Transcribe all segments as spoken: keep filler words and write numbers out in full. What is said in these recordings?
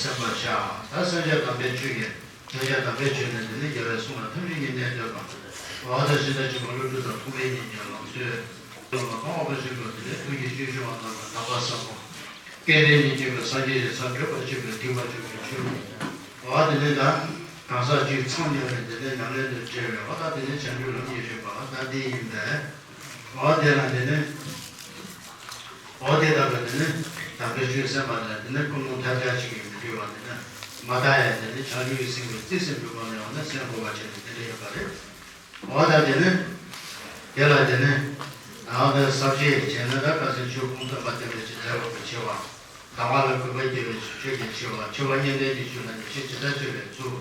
སེམས་པར་བྱ། ད་སེམས་བྱ་དམ་པའི་ཆོས་ཀྱི། སེམས་བྱ་དམ་པའི་ཆོས་ནི་འདི་ནི་རྒྱལ་བའི་གསུང་ལ་ཐམས་ཅད་ཀྱི་གནས་བསྟོད་པ། འོ་ད་ཤིན་ཏུ་ཆེན་པོ་བློ་གྲོས་དང་ཐུགས་རྗེ་གཉིས་ཀྱི་ལམ་སྲོལ། ལ་མཐོང་བ་པོ་ཞིག་གོ། དེ་ནས་ཐུགས་རྗེ་ཆེ་ཞུ་བ་རྣམས་ལ་དག་པ་བསམ་མོ། སྐལ་ལྡན་ཉིད་ཀྱི་སངས་རྒྱས་ཀྱི་ས་བགྲོད་པར་བྱེད་པའི་སྡིག་པ་བཅུ་གི་ཆོས། འོ་དེ་ནི་ད་གང་ཟག་གཅིག་མཚམས་སྦྱར་བའི་འདི་ནི་ཉམས་ལེན་དུ་བྱས་པའི་འོ་ད་དེ་ནི་བྱང་ཆུབ་ལམ་གྱི་རིམ་པ་ད་འདི་ཡིན་པས། འོ་དེ་ལ་འདི་ནི། འོ་དེ་ལྟ་བུ་དེ་ནི་དམ་པའི་ཆོས་གསན་པ་ལ་དེ་ནི་ཀུན་སློང་ཐལ་ཆ་ཞིག་གིས་མི་འགྲུལ་བ་དེ་ནི་མ་དག་ཡ་དེ་ནི་བྱང་ཆུབ་ཀྱི་སེམས་ཀྱི་རྩིས་སུ་འགྲུབ་པ་ནི་འོ་ན་གསན་དགོས་པ་བྱས་ནས་དེ་འདྲ་ཡོད་པ་རེད། འོ་ད་དེ་ནི་དེ་ལ་དེ་ནི་ཨ་ད་ས་བཅད་བྱས་ན་ད་ཁ་སང་ཆོས་ཕུང་སྟོན་པ་བསྟན་པའི་ཆེད་མཛད་པ་པོ་ཆེ་བ། ལྡང་བ་ལ་གུས་པ་སྐྱེ་བའི་ཆོས་ཀྱི་ཆེ་བ། འཆི་བ་གཉིས་ལྡན་གྱི་ཆོས་ལ་ཉེས་བྱས་ཇི་ལྟར་སྤྱོད་པའི་ཚུལ།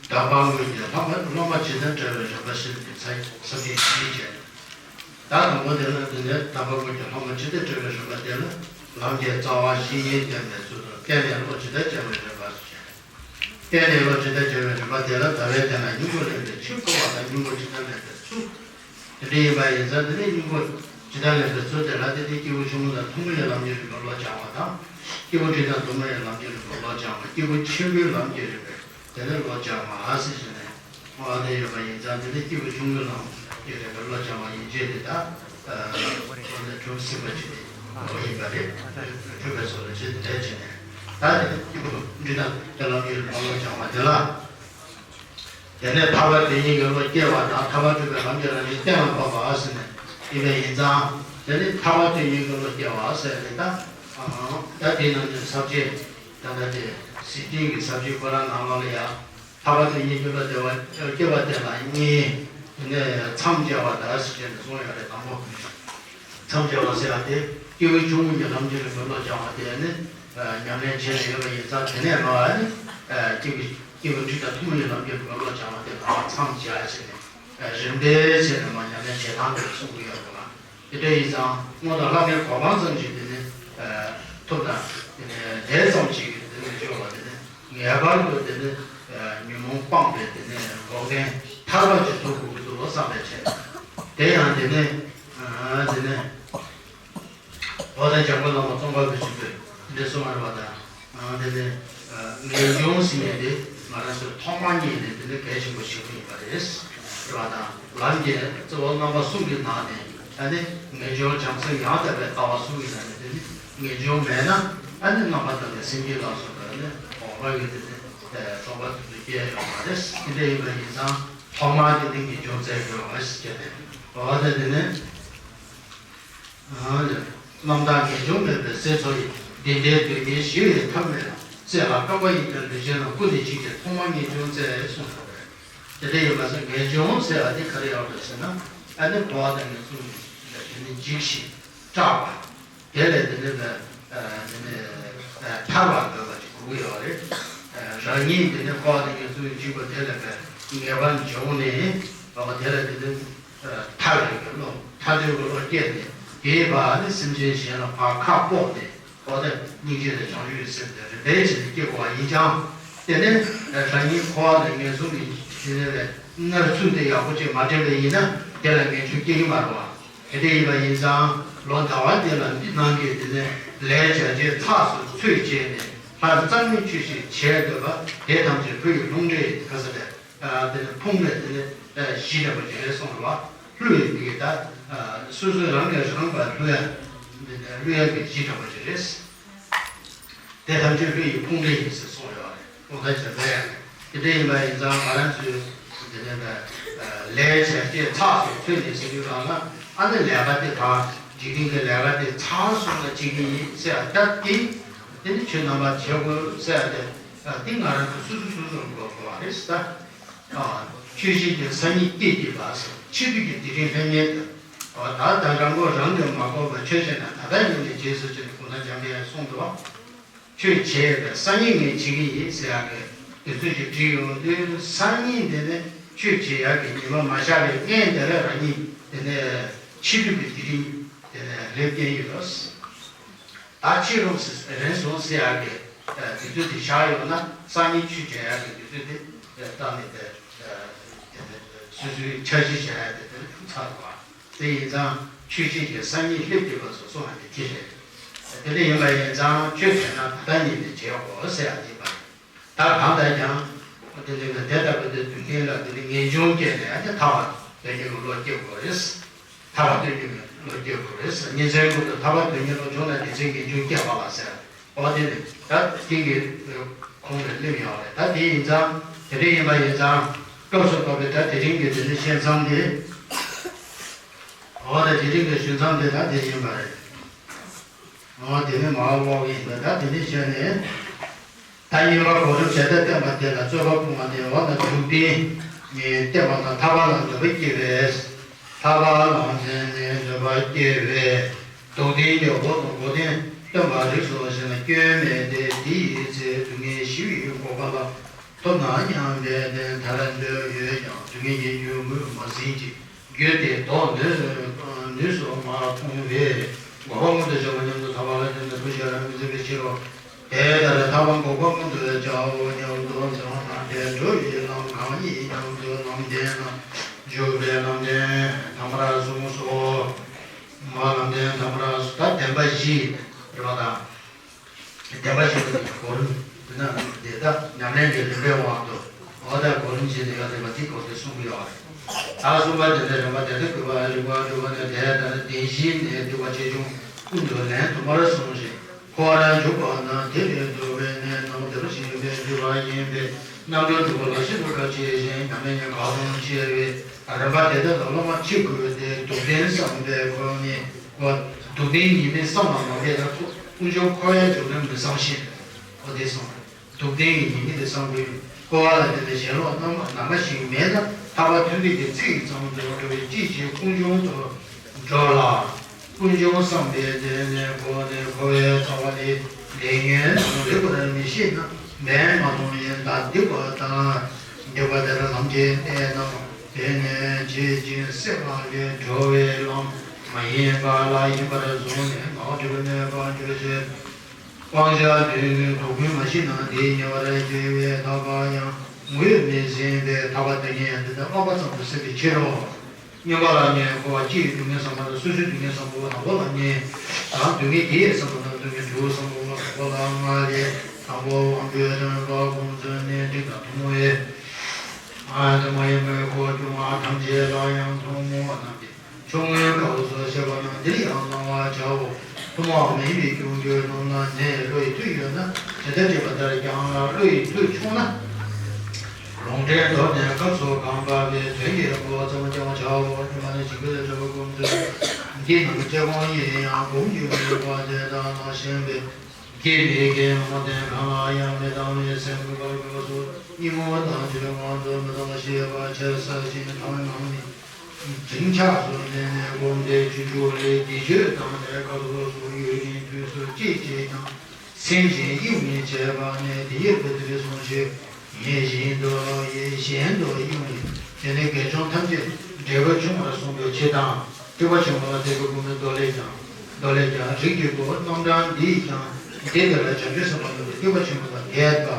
དག་པ་དངོས་ཀྱི་སློབ་མ་སློབ་མ་ཇི་ལྟར་བཀྲལ་བའི་རིམ་པ་ཞེས་པའི་ས་ས་བཅད་བཞི་བྱས། ད་དང་པོ་དེ་ལ་དེ་ནས་དམ་པ་དངོས་ཀྱི་སློབ་མ་ཇི་ལྟར་བཀྲལ་བའི་རིམ་པ་དེ་ལ་ལམ་གྱི་རྩ་བ་བཤེས་གཉེན་བསྟེན་པའི་ཚུལ་དང་བསྟེན་ནས་བློ་ཇི་ལྟར་སྦྱང་བའི་རིམ་པ་ཞེས། བསྟེན་ནས་བློ་ཇི་ལྟར་སྦྱང་བའི་རིམ་པ་དེ་ལ་ཟླ་བའི་སྟེང་ན་སྙིང་པོ་ལེན་པའི་ཕྱིར་བསྐོར་བ་དང་སྙིང་པོ་ཇི་ལྟར་ལེན་པའི་ཚུལ། དེ་འདྲ་ཡིན་པ་ཡིན་ཙང་དེ་ནས་སྙིང་པོ་ཇི་ལྟར་ལེན་པའི་ཚུལ་དེ་ལ་དེ་ནས་སྐྱེས་བུ་ཆུང་ངུ་དང་ཐུང་ངུའི་ལམ་གྱི་རིམ་པ་བློ་སྦྱང་བ་དང་། སྐྱེས་བུ་འབྲིང་དང་དུ་མའི་ལམ་གྱི་རིམ་པ་བློ་སྦྱང་བ། སྐྱེས་བུ་ཆེན་པོའི་ལམ་གྱི་རིམ་པ། དེ་ནས་བློ་སྦྱང་བ་ཟེར་ཞིང་ནས། འོ་དེ་ཡོད་པ་ཡིན་ཙང་དེ་ནི་སྐྱེས་བུ་ཆུང་ངུའི་ལམ་གྱི་རེ་བའི་བློ་སྦྱང་བ་ཡིན་ཅེས་དེ་དག་འོ་ནས་གྲུབ་ཟིན་པ་ཅིག་འོ་ཡིན་པ་རེད། གྲུབ་པའི་ཚོགས་ལ་ཆེད་དུ་འདྲ་བྱས་ནས་ད་དེ་ནི་སྐྱེས་བུ་འདི་དག་དེ་ལམ་གྱི་རེ་བའི་བློ་སྦྱང་བ་དེ་ལ། དེ་ནས་ཐར་པ་དོན་གཉེར་གྱི་བློ་སྐྱེ་བ་དང་ཐར་པ་སྒྲུབ་པའི་ལམ་གྱི་རང་བཞིན་གཏན་ལ་ཕབ་པ་ཟེར་ནས་ཡིན་པ་ཡིན་ཙང་དེ་ནི་ཐར་པ་དོན་གཉེར་གྱི་བློ་སྐྱེ་བ་ཟེར་ནས་ད་ད་དེ་ནང་གི་ས་བཅད་ད་ལྟ་དེ་གཟིགས་སྟེང་གི་ས་བཅད་ཁོ་རང་ནང་ལོགས་ལ་ཡང་། ཐར་པ་དོན་གཉེར་གྱི་བློ་བདེ་བ་སྐྱེ་བ་དེ་ལ་གཉིས། དེ་ནས་མཚམས་སྦྱར་བ་དང་ཞེས་བྱས་ནས་གསུངས་ཡོད་རེད། དང་པོ་མཚམས་སྦྱར་བ་ཟེར་བ་དེ་སྐྱེས་བུ་ཆུང་ངུ་ཡི་ལམ་གྱི་རིམ་པའི་བློ་སྦྱང་བ་དེ་ནི་ཉམས་ལེན་བྱས་ནས་ཡོད་པ་ཡིན་ཙང་དེ་ནས་མར་ནི་སྐྱེས་བུ་སྐྱེས་བུ་འབྲིང་དང་ཐུང་ངུ་ཡི་ལམ་གྱི་རིམ་པའི་བློ་སྦྱང་བ་དེ་ལ་མཚམས་སྦྱར་བྱས་ནས་རིམ་པས་བྱས་ནས་མར་ཉམས་ལེན་བྱེད་སྟངས་དེ་གསུང་གི་ཡོད་པ། དེ་འདྲ་ཡིན་ཙང་སྔོན་དུ་ལྷག་མའི་གོ་འཕང་ཙམ་ཞིག་དེ་ནི་ཐོབ་དང་དེ་ནི་ལས་ཙམ་ཞིག་དེ་ནི་འབྱོར་བ་དེ་ནི་ངེས་པར་དུ་དེ་ནི་ཉོན་མོངས་སྤངས་པའི་དེ་ནི་འགོག་བདེན་ཐར་པ་ཅིག་ཐོབ་དགོས་ཀྱི་འདུག་བསམ་པའི་ཆེད་དེ་ཡང་དེ་ནི་དེ་ནི་འོ་ད་འཇམ་མགོན་བླ་མ་ཙོང་ཁ་པ་ཆེན་པོས་འདི་གསུངས་པ་རེད་པ། དང་། དེ་ནས་ངེས་འབྱུང་ཟེར་མཁན་དེ་ང་རང་ཚོས་ཐོག་མར་རྙེད་ནས་དེ་ནི་གལ་ཆེན་པོ་ཞིག་ཡིན་པ་རེད། རེད་པ། དང་ལམ་གྱི་གཙོ་བོ་རྣམ་པ་གསུམ་གྱི་ནང་ནས་ཨ་ནི་ངེས་འབྱུང་བྱང་སེམས་ཡང་དག་པའི་ལྟ་བ་གསུམ་གྱི་ནང་ནས་དེ་ནི་ངེས་འབྱུང་མེད་ན་ཨ་ནི་རྣམ་པར་དག་པའི་སེམས་བསྐྱེད་ལ་སོགས་པ་ནི་འོག་མ་གི་དེ་ནི་རྟོགས་པ་དེ་ཚོ་སྐྱེ་ཡོང་བ་རེད། དེ་འདྲ་ཡིན་པ་ཡིན་ཙང་ཐོག་མར་དེ་ནི་ངེས་འབྱུང་བཙལ་དགོས་པ་ཞིག་བྱས་ནས་འོ་ད་དེ་ནི། རྣམ་དག་ངེས་འབྱུང་མེད་པའི་སྲས་ཚོ་ཡིས། འདི་འདྲའི་གདོད་ནས་ཞི་བའི་ཐབས་མེད་ལ། སྲས་ལ་བཀག་པ་ཡིན་ཀྱང་འདི་བྱས་ན། སྐུ་ནི་འཇིག་སྟེ་ཐོག་མར་ངེས་འབྱུང་བཙལ་གསུངས་པ་རེད། དེ་འདྲ་ཡིན་པ་ཟེར་ངེས་འབྱུང་ཟེར་བ་འདི་ག་རེ་ཡོད་རེད་ཟེར་ན། ཨ་ནི་འཁོར་བ་དང་ངན་སོང་གི་དེ་ནི་འཇིགས་ཤིང་སྐྲག་པ། དེ་ལས་དེ་ནི་དེ་ནི་ཐར་བར་འདོད་པ་ཅིག་དགོས་ཀྱི་ཡོད་རེད། རང་ཉིད་དེ་ནི་འཁོར་བ་དང་ངན་སོང་གི་འཇིགས་པ་དེ་ལས་ངེས་པར་འབྱུང་ནས་འོ་དེ་ལས་དེ་ནི། ཐར་བའི་གི་བློ་ཐར་འདོད་ཀྱི་བློ་སྐྱེས་ནས་དེའི་བར་ནི་སེམས་ཅན་གཞན་ལ་ཕར་ཁ་སྤོགས་ནས་འོ་ད་སྙིང་རྗེ་དང་བྱང་ཆུབ་ཀྱི་སེམས་དེ་རེ་ལྡན་བྱས་ནས་སྐྱེ་དགོས་པ་ཡིན་ཀྱང་། དེ་ནས་རང་ཉིད་འཁོར་བ་དང་ངན་སོང་གི་ཞི་བདེ་བའི་མནར་ཚུལ་དེ་ཡག་པོ་ཅིག་མ་དྲན་པ་ཡིན་ན་དེ་ལ་ངེས་འབྱུང་སྐྱེ་གི་མ་རེད་བ། དེ་འདྲ་ཡིན་པ་ཡིན་ཙང་ལོ་ཟླ་བ་འདི་ལ་འདི་ནང་གི་དེ་ནས་ལས་བྱ་བྱེད་ཚགས་སུ་ཚུད་བྱས་ནས་ལྷར་རྩ་ནས་ཆོས་ཤིག་བྱེད་འདོད་པ་དེ་ཐམས་ཅད་ལྷ་ཡི་ལྷུང་བྲེད་ཁ་ས་ལས། དེ་ནས་ཕུང་བས་དེ་ནས་གཞི་འདྲ་པོ་ཅིག་རེད་གསུངས་རེད་བ། ཀླུ་ཡི་མིག་གིས་ད་སོ་སོའི་རང་གིས་རང་ལ་ཀླུ་ཡ་ཀླུ་ཡ་གི་གཞི་འདྲ་པོ་ཅིག་རེད། དེ་ཐམས་ཅད་ཀླུ་ཡི་ཕུང་བྲེད་ཡིན་ཟེར་གསུངས་ཡོད་རེད། ཁོང་ད་ཅིག་ལས་དེ་འདྲ་ཡིན་པ་ཡིན་ཙང་ང་རང་ཚོའི་དེ་ནས་ལས་བྱ་བྱེད་ཚགས་སུ་ཚུད་ནས་ཟེར་དུས་གང་ལ་ཨ་ནི་ལས་ཀ་དེ་དང་འཇིག་རྟེན་གྱི་ལས་ཀ་དེ་ཚགས་སུ་ལ་བྱེད་ཀྱི་ཡིན་ཟེར་ཡ་ད་དེ་དེ་ནི་ཆོས་རྣམ་པར་འབྱེད་དགོས་ཟེར་ཡ་དེ་དེ་ང་རང་ཚོ་སོ་སོ་སོ་སོར་དགོས་དགོས་པ་རེད་ཟེར་ད། ཆོས་བྱེད་ཀྱི་སང་ཉིན་སྐྱེད་ཀྱི་བར་སོ་ཕྱི་དུས་ཀྱི་དེ་རིང་ལྷན་ཉེ་དུ། ད་ལྟ་རང་མགོ་རང་གིས་མ་བསྐོར་བར་ཆོས་བྱས་ན་ད་ལྟ་ཉིད་ནས་རྗེས་སུ་བྱེད་ནས་གོང་ན་འཇམ་པའི་དབྱངས་གསུངས་འདུག་ཆོས་བྱས་པའི་སང་ཉིན་ངས་བྱེད་ཀྱི་ཡིན་ཟེར་ཡག་གི་དེ་ཚོ་ཞིག་བྲིས་ཡོང་དུས་སང་ཉིན་དེ་ནས་ཆོས་བྱེད་ཡག་གི་ཉི་མ་མ་ཤར་བའི་སྔན་དེ་ལས་རང་ཉིད་དེ་ནས་ཕྱི་དུས་ཀྱི་དེ་རིང་དེ་ནས་སླེབས་ཀྱིན་ཡོད། ད་ཕྱི་རུ་རན་སོང་ཟེར་ཡག་གི་དུས་ཚོད་དེ་བཞག་ཡོད་ན་སང་ཉིན་ཆོས་བྱེད་ཡག་གི་དུས་ཚོད་དེ་བཏང་ནས་དེ་སོ་སོའི་འཆར་གཞི་བྱ་ཡག་དེ་དེ་ཚར་བ། དེ་ཡིན་ཙང་ཆོས་བྱེད་ཀྱི་སང་ཉིན་སླེབས་དུས་པ་སོ་སོ་ང་དེ་དེ་རེད། དེ་འདྲ་ཡིན་པ་ཡིན་ཙང་ཆོས་བྱས་ན་ད་ལྟ་ཉིད་ནས་བྱེད་དགོས་ཟེར་ཡག་ཡིན་པ་རེད། ད་གང་ལྟར་ཀྱང་། དེ་འདྲ་ན་དེ་ལྟ་བུ་དེ་དུས་གཏན་ལ་དེ་ནི་ངེས་འབྱུང་སྐྱེས་ནས་ཨ་ནི་ཐར་པ་དོན་གཉེར་གྱི་བློ་སྐྱེ་དགོས་རེད། ཐར་པ་དོན་གཉེར་གྱི་བློ་སྐྱེ་དགོས་རེད། ཉིན་མཚན་ཀུན་ཏུ་ཐར་པ་དོན་གཉེར་བློ་བྱུང་ན་དེ་ཚེ་ངེས་འབྱུང་སྐྱེས་པ་ལ་ཟེར། འོ་དེ་ནི་ད་དེ་གི་ཁོང་ནས་སླེབས་ཡོང་རེད། ད་དེ་ཡིན་ཙང་དེ་འདྲ་ཡིན་པ་ཡིན་ཙང་སྐབས་སུ་བབས་པའི་ད་དེ་རིང་གི་དེ་ནི་བཤད་མཚམས་དེ། འོ་ད་དེ་རིང་གི་ཞུ་མཚམས་དེ་ད་དེ་ཡིན་པ་རེད། འོ་དེ་ནི་མར་ཀློག་གི་ཡིན་པ། ད་དེ་ནི་བཤད་ནས། ད་གཉིས་པ་གོ་རིམ་བྱེད་ཐབས་བསྟན་པ་དེ་ལ་རྩོད་པ་སྤོང་བ་ནི། འོ་ན་སྡུག་བདེན་གཉིས་བསྟན་པ་དང་ཐར་པ་ལ་འདོད་པ་སྐྱེ་བས། ཐར་པ་ལམ་འཛིན་ནི་འདོད་པ་སྐྱེ་བས། སྡུག་བདེན་གྱི་འོག་ཏུ་འགོག་བདེན་སྟོན་པ་རིགས་སུ་བྱས་ན་སྐྱོན་མེད་དེ། དེ་ཡི་ཚེ་སྡུག་བསྔལ་ཞི་བའི་འགོག་པ་ལ་ཐོབ་ན་སྙམ་པའི་དོན་མཐར་འདོད་ཡོད་ཀྱང་། སྡུག་བསྔལ་གྱི་རྒྱུ་ངོས་མ་ཟིན་ཅིང་། རྒྱུ་དེ་ལྡོག་ནུས་ནུས་སུ་མ་མཐོང་བས། འགོག་པ་མངོན་དུ་བྱ་བ་སྙམ་དུ་ཐར་པ་ལ་བརྟེན་ནས་བུ་ཞིག་རང་མི་འཛིན་པའི་ཕྱིར་རོ། དེ་ལྟར་ཐར་པ་འགོག་པ་མངོན་དུ་བྱའོ་སྙམ་དུ་འཛིན་པ་དང་། དེ་འགྲོ་བའི་ལམ་གང་ཡིན་སྙམ་དུ་ལམ་བདེན་ལ་འཇུག་པའི་ལམ་བདེན་ཐ་མར་གསུངས་སོ། མ་ལམ་བདེན་ཐ་མར་གསུངས། ད་བདེན་པ་བཞི་རེད་པ་དང་། བདེན་པ་བཞི་པོ་དེ་གོ་རིམ་དེ་ན་དེ་ལྟར་ཉམས་ལེན་གྱི་རིམ་པའི་དབང་དུ་འོ་ད་གོ་རིམ་བཞི་ནས་ཡོད་རེད་པ། དེ་སྐོར་དེ་གསུང་གི་ཡོད་རེད། ད་གསུམ་པ་དེ་ནས་རིམ་པ་དེ་ལྟར་བཀོད་པ་རིམ་པ་བཀོད་པ་ནས་དེ་ལྟར་བདེན་བཞི་ནས་སྡིག་པ་ཆེ་ཆུང་ཀུན་ཏུ་ལན་དུ་མར་གསུངས་ཤིང་། འཁོར་བར་འཇུག་པ་དང་དེ་ལས་ལྡོག་པའི་གནས་རྣམས་དེ་བཞིན་པའི་སྤྱོད་པ་ཡིན་པས། རྣམ་གྲོལ་སྒྲུབ་པ་ལ་ཤིན་ཏུ་གལ་ཆེ་ཞིང་ཉམས་ལེན་གྱི་གལ་མཐོང་ཆེ་བས། རིམ་པ་དེ་དག་ལ་སློབ་མ་ཅིག་དགོས་ཏེ། སྡུག་བདེན་བསམ་པའི་སྒོ་ནས་སྡུག་བདེན་ཉེས་དམིགས་བསམ་ལ་མ་འཁྱེར་ན་ཀུན་འབྱུང་འཁོར་བའི་སྡུག་བསྔལ་མི་བསམ་ཞིང་། འོ་དེ་གསུངས། སྡུག་བདེན་གྱི་ཉེས་དམིགས་དེ་བསམ་དགོས། འཁོར་བ་ལ་བརྟེན་ནས་ཞེན་ལོག་རྣམ་པ་ནམ་མཁའ་བཞིན་མེད་ན། ཐར་པ་ཐོབ་པའི་གི་ཚིག་ཙམ་དུ་འགྲོ་བའི་སྐྱེ་འཆི་ཀུན་འབྱུང་དུ་འགྲོ་ལ། ཀུན་འབྱུང་བསམ་པའི་སྒོ་ནས་འཁོར་བའི་རྩ་བ་ལས་འདས་ཉེན་དང་རིག་པར་མི་ཤེས་ན། འབད་མ་ཐུབ་ཡིན་ད་སྡིག་པ་དང་། སྡིག་པ་དེར་ལམ་གྱི་གནད་རྣམས་དེ་ནས་བྱེད་ཅིང་སེལ་བ་ལས་གྲོལ་བའི་ལམ་མ་ཡིན་པ་ལ་ཡིན་པར་བཟུང་ནས་ངག་སྒྲིབ་གནོད་པ་གྱུར་ཅིང་། སྤང་བྱ་དོན་གྱི་ལྡོག་ཀུན་མ་ཤེས་ན་དེའི་ཉེ་བར་སྐྱེ་བའི་ཐར་པ་ཡང་ངོས་མི་ཟིན་པས། ཐར་པ་དེ་ཉིད་འདི་ལྟར་སློབ་པ་ཙམ་དུ་ཟིན་པའི་ཕྱིར་རོ། སྙོམས་པ་ལ་ནི་འཁོར་བ་སྤྱིའི་སྡུག་བསྔལ་བསམ་པ་དང་། སོ་སོའི་སྡུག་བསྔལ་བསམ་པ་དང་པོ་ལ་ནི། ཡང་སྡུག་བསྔལ་དེ་ཡི་བསམ་པ་དང་སྡུག་བསྔལ་དྲུག་བསམ་པ་དང་པོ་ལ་ལྔ་ལས། དང་པོ་དབང་པོའི་རྣམ་པ་ཀུན་ཚོད་ནས་སྡིག་དང་ཐུན་མོང་བའི། ཨ་དེ་མ་ཡིན་པའི་འཁོར་སྐྱོང་བ་ཐམས་ཅད་ལ་ཡང་ཐུན་མོང་རྣམས་ཏེ། ཆུང་ངུའི་སྐབས་སུ་བཤད་པ་རྣམས་འདིར་ཡང་གནང་བར་བྱའོ། ཐུན་མོང་མ་ཡིན་པའི་སྐྱོང་རྒྱུ་རྣམས་ལ་ནི་བློ་ཡི་མཐུ་ཡོད་ན། ཇི་ལྟར་བྱས་པ་ལྟར་ཀྱང་བློ་ཡི་མཐུ་ཆུང་ན། ལུང་འདྲེན་མདོར་བསྟན་སྐབས་སུ་གང་བབས་པའི་དོན་གྱི་སྒོ་ཙམ་ཀྱང་བྱའོ། སྔོན་མ་ནས་བྱིང་རྒོད་ལས་གྲོལ་བའི་སྒོམ་ཚུལ་འདི་རྣམས་དཔྱད་སྒོམ་ཡིན་ཡང་སྒོམ་རྒྱུ་མེད་པ་དེ་དག་ལ་ཞེན་པའི་དགེ་མི་དགེ་སློང་མོ་དེ་གང་ལ་ཡང་མི་གཏང་བའི་སེམས་ཀྱི་བར་སྐབས་སུ་ཉིན་མོ་དང་དུས་མང་དུ་མི་གཏང་ཞེས་པ་ཆེར་གསལ་ཞིང་དང་ནང་ནི། འབྲིང་ཆགས་སུ་འཛིན་ནས་སྒོམ་སྟེ་སྤྱོད་འཇུག་ལས་བདེ་སྤྱོད་དང་ལས་ཀ་སོགས་སུ་ཡོད་ཀྱང་དུས་སུ་ཅི་བྱེད་ཀྱང་སེམས་ཅན་གཡེང་མི་བྱེད་པ་ནི་དེ་ཡི་བུ་དེ་སོང་ཞིག་ཡིན་བཞིན་དུ་ཡིན་གཞན་དུ་གཡེང་བས། དེ་ནི་དགེ་སྦྱོང་ཐམས་ཅད་འབྲས་བུ་འབྱུང་བར་གསུངས་པའི་ཕྱིར་དང་། ཐེག་པ་ཆེན་པོ་ལ་དད་པའི་སྒོ་ནས་མདོ་ལས་ཀྱང་། མདོ་ལས་ཀྱང་རིགས་ཀྱི་བུ་རྣམ་གྲངས་འདིས་ཀྱང་དེ་དེ་ལ་བྱང་ཆུབ་སེམས་དཔའ་རྣམས་ཀྱིས་ཐེག་པ་ཆེན་པོ་ལ་དད་པ།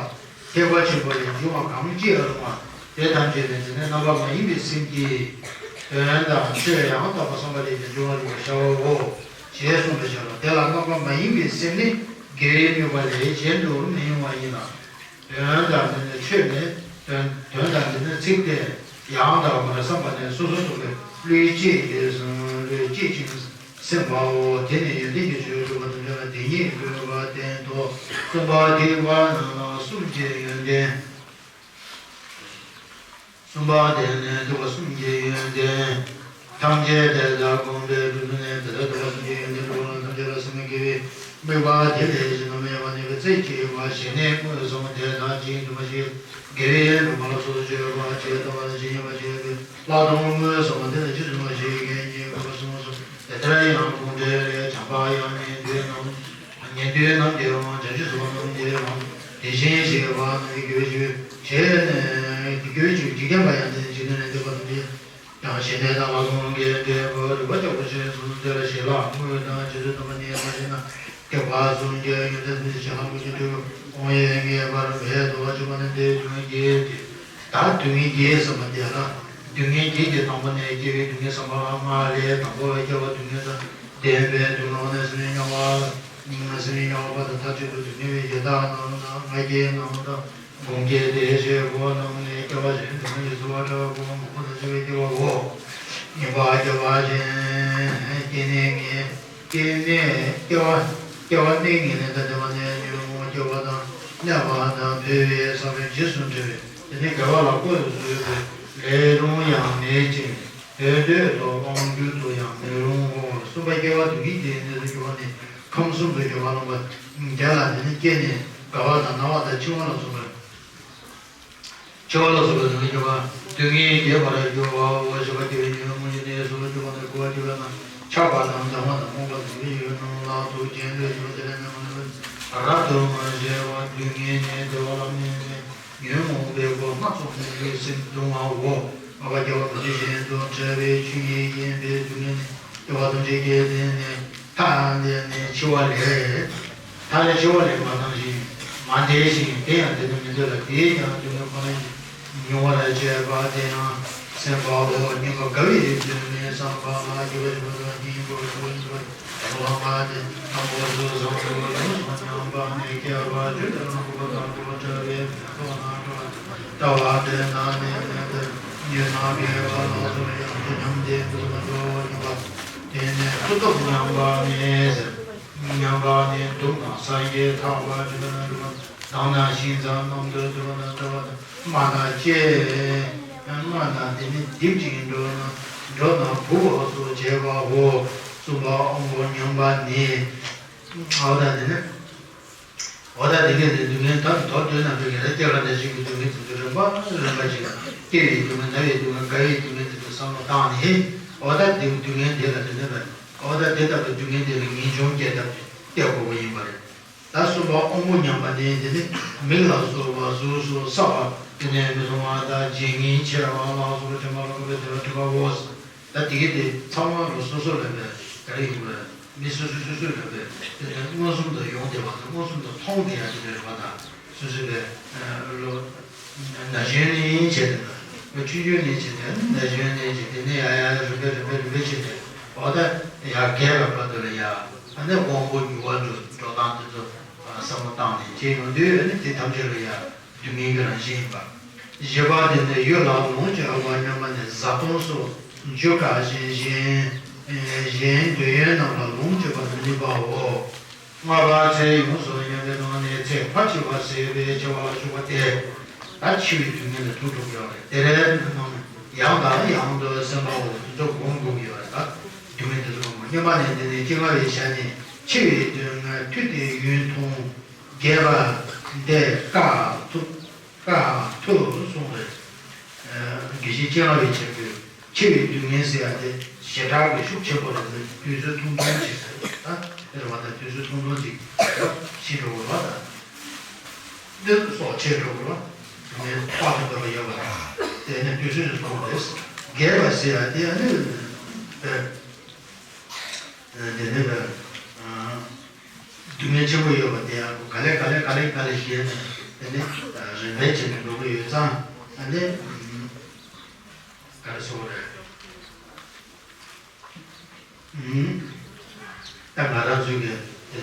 ཐེག་པ་ཆེན་པོ་ལས་འབྱུང་བ་གང་སྐྱེ་རུང་བ་དེ་ཐམས་ཅད་ནི་དེ་ནི་རྣམ་པ་མ་ཡིན་པའི་སེམས་ཀྱི་དོན་དང་ཆོས་ཡང་དག་པར་བསམ་པ་ལས་ཀྱང་འབྱུང་བར་འགྱུར་བར་བྱའོ། ཞེས་གསུངས་པའི་ཕྱིར་རོ། དེ་ལ་རྣམ་པ་མ་ཡིན་པའི་སེམས་ནི་དགེ་བའི་དམིགས་པ་ལས་གཞན་དུ་མི་གཡེང་བ་ཡིན་ལ། དོན་དང་ལྡན་ནི་ཆོས་ནི་དོན་དོན་དང་ལྡན་ནི་ཚིག་སྟེ། ཡང་དག་པར་བསམ་པ་ནི་སོ་སོར་རྟོག་པའི་བློས་བསྐྱེད་ཀྱི་བློས་བསྐྱེད་ཅིང་སེམས་པའོ། དེ་ནི་ཡོན་ཏན་གྱི་ཆོས་སྒྲུབ་པ་དང་འབྲེལ་བའི་དེ་ཉིད་དགོས་པ་བསྟན་ཏོ། གསུམ་པ་ཐེག་པ་རྣམས་ལ་གསུམ་གྱི་ཡོན་ཏན། གསུམ་པ་དེ་ནི་ཐེག་པ་གསུམ་གྱི་ཡོན་ཏན་ཐམས་ཅད་དེ་ལྟར་བསྒོམས་པས་གྲུབ་པ་ནི། དེ་ལྟར་ཐེག་པ་གསུམ་གྱི་ཡོན་ཏན་གྲུབ་པ་ཐམས་ཅད་ལ་སེམས་དགེ་བའི་དམིགས་པ་དེ་ལས་གཞན་དུ་མེད་པ་ནི། རྩེ་གཅིག་པ་ཞི་གནས་མངོན་སུམ་དེ་དག་ཅིང་དུ་མ་ཞིག་དགེ་བའི་སྒྲུབ་པ་ལ་སོགས་སྤྱོད་པ་ཇི་ལྟ་བ་ཇི་སྙེད་པ་ཅིག་གི་ལྷག་མཐོང་མངོན་སུམ་དེ་ལ་རྗེས་སུ་བཟུང་བ་ཞིག་གིས་སྙེད་པར་གསུངས་སོ། དེ་ལྟར་ཡང་དགོངས་འགྲེལ་ལས་བྱམས་པ་ཡང་ཉན་ཐོས་རྣམས་ཉན་ཐོས་རྣམས་ཀྱི་དབང་། བྱང་ཆུབ་སེམས་དཔའ་རྣམས་ཀྱི་དབང་། དེ་བཞིན་གཤེགས་པ་རྣམས་ཀྱི་དགེ་བའི་ཆོས་བྱས་ནས་དགེ་བའི་ཆོས་འཇིག་རྟེན་པ་ཡང་དེ་འཇིག་རྟེན་ལས་འདས་པ་རྣམས་ཀྱི་ཡང་ཞི་གནས་དང་ལྷག་མཐོང་གི་འབྲས་བུ་སྒྲུབ་པ་ལྕོགས་པོ་ཞེས་གསུངས་ཏེ། ཞི་ལྷག་དངོས་དང་རྗེས་སུ་མཐུན་པ་ནི་མ་ཤེས་ན། ཐེག་པ་གསུམ་གྱི་ཡོན་ཏན་ཐམས་ཅད་ཞི་ལྷག་དངོས་ཀྱི་འབྲས་བུ་དབང་ཡོད་ངེས་པར་འབད་དོ། ཞེས་པ་ནི་འདིར་སྡུག་བསྔལ་བརྒྱད་དེ། ད་སྡུག་བསྔལ་བརྒྱད་ཟེར་བ་དེ་ལ་སྡུག་བསྔལ་བརྒྱད་ཀྱི་དང་པོ་ནི་སྐྱེ་བའི་སྡུག་བསྔལ་བསམ་པ་ལྔ་ལས། དང་པོ་སྐྱེ་བ་སྡུག་བསྔལ་དང་ལྡན་པའི་སྡུག་བསྔལ་ནི་སེམས་ཉམས་པ། སེམས་ཉམས་པ་དང་མཐར་ཐུག་ཏུ་སྡུག་བསྔལ་བའི་ཡི་དྭགས་རྣམས་དང་ང་རྒྱལ་རྣམས་དང་། སྒོམ་གྱི་བདེ་གཤེགས་འཁོར་རྣམས་ནི། སྐྱེ་བ་གཞན་དུ་མི་འགྱུར་ཚུལ་བ་འཁྲབ་བོ། མང་པོ་དང་བཅས་པའི་སྐྱེ་བའོ། ངེས་པ་སྐྱེ་བ་གཞན་སྐྱེ་གནས་ངེས། སྐྱེ་གནས་སྐྱེ་བ་སྐྱེ་བ་གནས་ངེས་ནས། ད་དེ་བ་ནས་ཉོན་མོངས་སྐྱེ་བ་དང་གནས་པ་དང་འཕེལ་བའི་ས་བོན་རྗེས་སུ་འབྲེལ་བའི་དེ་ནས་དགེ་བ་ལ་བཀོད་བཟོས་པའི་ལས་རུང་ཡང་མེད་ཅིང་། དེ་འདོད་དུ་དབང་བསྒྱུར་དུ་ཡང་མི་རུང་ངོ་། གསུམ་པ་སྐྱེ་བ་སྡུག་བསྔལ་གྱི་གནས་སུ་གྱུར་པ་ནི་ཁམས་གསུམ་དུ་སྦྱོར་བ་རྣམ་པ་བརྒྱད་ལ་དེ་ནི་སྐྱེས་ནས་དགའ་བ་དང་ན་བ་དང་འཆིང་བ་ལ་སོགས་པའི་འཆིང་བ་ལ་སོགས་པའི་སྡུག་བསྔལ་སྐྱེ་བ་སྡུག་བསྔལ་སྐྱེ་བར་འགྱུར་བའོ། བཞི་པ་སྐྱེ་བའི་ཉོན་མོངས་ཀྱི་གནས་སུ་གྱུར་པ་ནི་ཁུ་བ་སྐྱེ་བ་དང་ཆགས་པ་དང་སྡང་བ་དང་རྨོངས་པ་དང་ཡིད་ཡུལ་རྣམས་ལ་སྡུག་ཅན་དུ་གྱུར་པ་དེ་ལས་ཉོན་མོངས་ལས་རབ་ཏུ་མ་བྱས་པ་སྡུག་བསྔལ་ནི་བདེ་བ་ལ་གནས་ནས། ཉོན་མོངས་པའི་སྒོ་སྣ་ཚོགས་ནས་ལུས་སེམས་གདུང་བའོ། ལྔ་པ་སྐྱེ་བ་མི་འདོད་གཞན་དང་བྲལ་བའི་ཆོས་ཉིད་ཡིན་པས་སྡུག་བསྔལ་ནི་སྐྱེ་བ་ཐམས་ཅད་ཀྱི་སྟེང་ནས་མཐའ་འདས་ནས་འཆི་བ་ལས། མཐའ་ལས་འཆི་བ་ལས་མ་ཐང་ཞིང་མ་འདས་ཤིང་དེ་ཡང་འདི་ནི་མི་འདོད་ལ། དེས་ཀྱང་སྡུག་བསྔལ་ཁོ་ན་ཉིད་མྱོང་བར་བྱེད་པ་དེ་ཡང་སེམས་པའོ། སྙོམས་པར་དགའ་བའི་དོན་མིན་བསམ་པ་ལ་སྐྱེ་བ་བཞི་པ་དང་སྙིང་པོ་ལ་སོགས་པ་སྟེ། དང་པོ་ཚུལ་བཟང་པོ་ཡོངས་སུ་ཉམས་པ་ནི་སྐྱེ་བ་བཅུ་དང་དྲུག་པ་དང་པོ་བྲལ་བའི་མེ་ཏོག་ལ་སྤྲོ་བ་ལྟ་བ་དེ་ན་ནི་མེད་དེ། ཉོན་མོངས་པའི་བློ་ལ་སོགས་ཡང་དེ་ཉམས་ཏེ་འདུག་ན་འགྲོ་བ་ཉམས་པ། དེ་ནས་མཐུ་སྟོབས་ཉམས་པ་ནི་ཟེར། ཉམས་པ་ནི་དུག་དང་སྲན་གྱིས་འཐག་པ་བྱས་ན་འགྲོ་བ་དང་ན་ཤིང་ཚང་རྣམས་སུ་འགྲོ་ན་འགྲོ་བ་དང་རྨ་དང་བཅས། རྨ་དང་དེ་ནི་རྡིབ་ཅིང་འགྲོ་ན་འགྲོ་ན་འབུ་བ་སོགས་བྱེད་པའོ། གསུམ་པ་དབང་པོ་ཉམས་པ་ནི། འོ་ད་དེ་ནི། འོ་ད་དེ་གས་དེ་སྡུག་བསྔལ་ད་མདོར་བསྡུས་ན་བོད་ཀྱི་ར་སྐྱེ་རྒ་ན་འཆི་གི་སྡུག་བསྔལ་དེ་ཚོ་རིམ་པ་རིམ་པ་ཞིག་སྐྱེ་བའི་སྡུག་བསྔལ་ན་བའི་སྡུག་བསྔལ་རྒ་བའི་སྡུག་བསྔལ་དེ་ཚོ་བསམ་བློ་བཏང་ནས་འོ་ད་དེ་སྡུག་བསྔལ་དེ་ལ་དེ་ནས་བས་འོ་ད་དེ་ལྟ་བུའི་སྡུག་བསྔལ་དེ་ལ་ངེས་འབྱུང་སྐྱེ་ཐབས་ཀྱི་སྐྱེ་དགོས་པ་ཡིན་པ་རེད། ད་གསུམ་པ་དབང་པོ་ཉམས་པ་ནི་དེ་ནི་མིག་ལ་སོགས་པ་གཟུགས་སོགས་བསགས་པ་དེ་ནས་མི་མཐོང་བ་དང་བརྗེད་ངས་འཆི་བ་ལ་སོགས་པ་དྲན་པ་ལ་སོགས་པའི་དེ་ལ་དྲན་པའོ། ད་དེ་གས་དེ་ཚང་མ་ལ་སོ་སོ་ལ་བས་ག་རེ་ཡིན་པ་རེད། མི་སོ་སོ་སོ་སོའི་རེ་བས་དེ་ནས་མངོན་སུམ་དུ་ཡོང་བསྡད་པ་དང་མངོན་སུམ་དུ་མཐོང་བསྡད་ཡ་དེ་འདྲ་རེད་པ། ད་སོ་སོའི་བས་ལོ་ན་གཞོན་ནས་བྱས་ཏེ་ན་ཆུང་ཆུང་ནས་བྱས་ཏེ་ན་གཞོན་ནས་བྱས་ཏེ་ནས་ཡ་ཡ་རིམ་པས་རིམ་པས་རིམ་པས་བྱས་ཏེ་འོ་ད་ཡ་རྒས་པའི་བར་དུ་ལ་ཡ་ཨ་ནི་དབང་པོ་མྱུར་བ་འགྲོ་འགྲོ་སྟངས་དེ་ཚོ་བསམ་བློ་བཏང་ནས་བྱས་ཡོང་དུས་ཨ་ནི་དེ་ཐམས་ཅད་ལ་ཡ། སྡུག་བསྔལ་གྱི་རང་བཞིན་ཡིན་པ། བཞི་པ་དེ་ནི་ཡུལ་ལ་ལོངས་སྤྱོད་པ་སྙམ་པ་ནི་བཟའ་བཏུང་སོགས་འཇུ་དཀའ་ཞིང་གཞན་གཞན་འདོད་ཡོན་རྣམས་ལ་ལོངས་སྤྱོད་པར་མི་ནུས་པའོ། ལྔ་པ་ཚེ་ཡོངས་སུ་ཉམས་པའི་ངང་ནས་ཚེ་ཕར་ཕྱིན་པ་ཟད་པའི་འཆི་བ་ལ་ཞུགས་པ་སྟེ། ད་འཆི་བའི་སྡུག་བསྔལ་ལ་ཐུག་འགྲོ་གི་ཡོད་རེད། དེ་རེད་ནང་ཡང་དང་ཡང་དུ་སེམས་པའོ་དེ་ཚོ་སྒོམ་དགོས་ཀྱི་ཡོད་རེད། ད་སྡུག་བསྔལ་དེ་ཚོ་སྒོམ་དགོས། སྙམ་པ་ནི་དེ་ནི་སྐྱེ་རྔ་བའི་ཞལ་ནས་འཆི་བའི་སྡུག་བསྔལ་ཐོས་ཏེ་ཡུན་ཐུང་། རྒས་པ་འདི་དཀའ་ཐུབ་དཀའ་ཐུབ་གསུངས་རེད། དགེ་བཤེས་སྤྱན་སྔ་བས་བྱས་པའི་འཆི་བའི་སྡུག་བསྔལ་ཟེར་ཡ་དེ་ཞེ་དྲག་གི་ཤུགས་ཆེན་པོ་རེད། དུས་ཚོད་ཐུང་ཐུང་ཅིག་རེད། ད་དེ་རེད་བ། ད་དུས་ཚོད་ཐུང་ཐུང་ཅིག་ཤི་འགྲོ་དགོས་པ། ད་འདི་སོགས་ཆེ་འགྲོ་དགོས་པ། སྡུག་བསྔལ་དཔག་ཏུ་མེད་པ་ཡོད་པ་རེད། དེ་ནི་དུས་ཚོད་ཀྱི་ཐོག་རེད། རྒས་པ་ཟེར་ཡ་དེ་ནི་དཔེ། དེ་ནས་སྡུག་བསྔལ་ཆེན་པོ་ཡོད་པ་དེ་ཡང་ག་ལེ་ག་ལེ་ག་ལེ་ག་ལེ་ཞེས་ནས་དེ་ནས་རིམ་པས་བྱས་ནས་འགྲོ་གི་ཡོད་ཙང་ཨ་ནི་ག་རེ་ཟེར་དགོས་རེད། ད་ང་རང་ཚོའི་གི་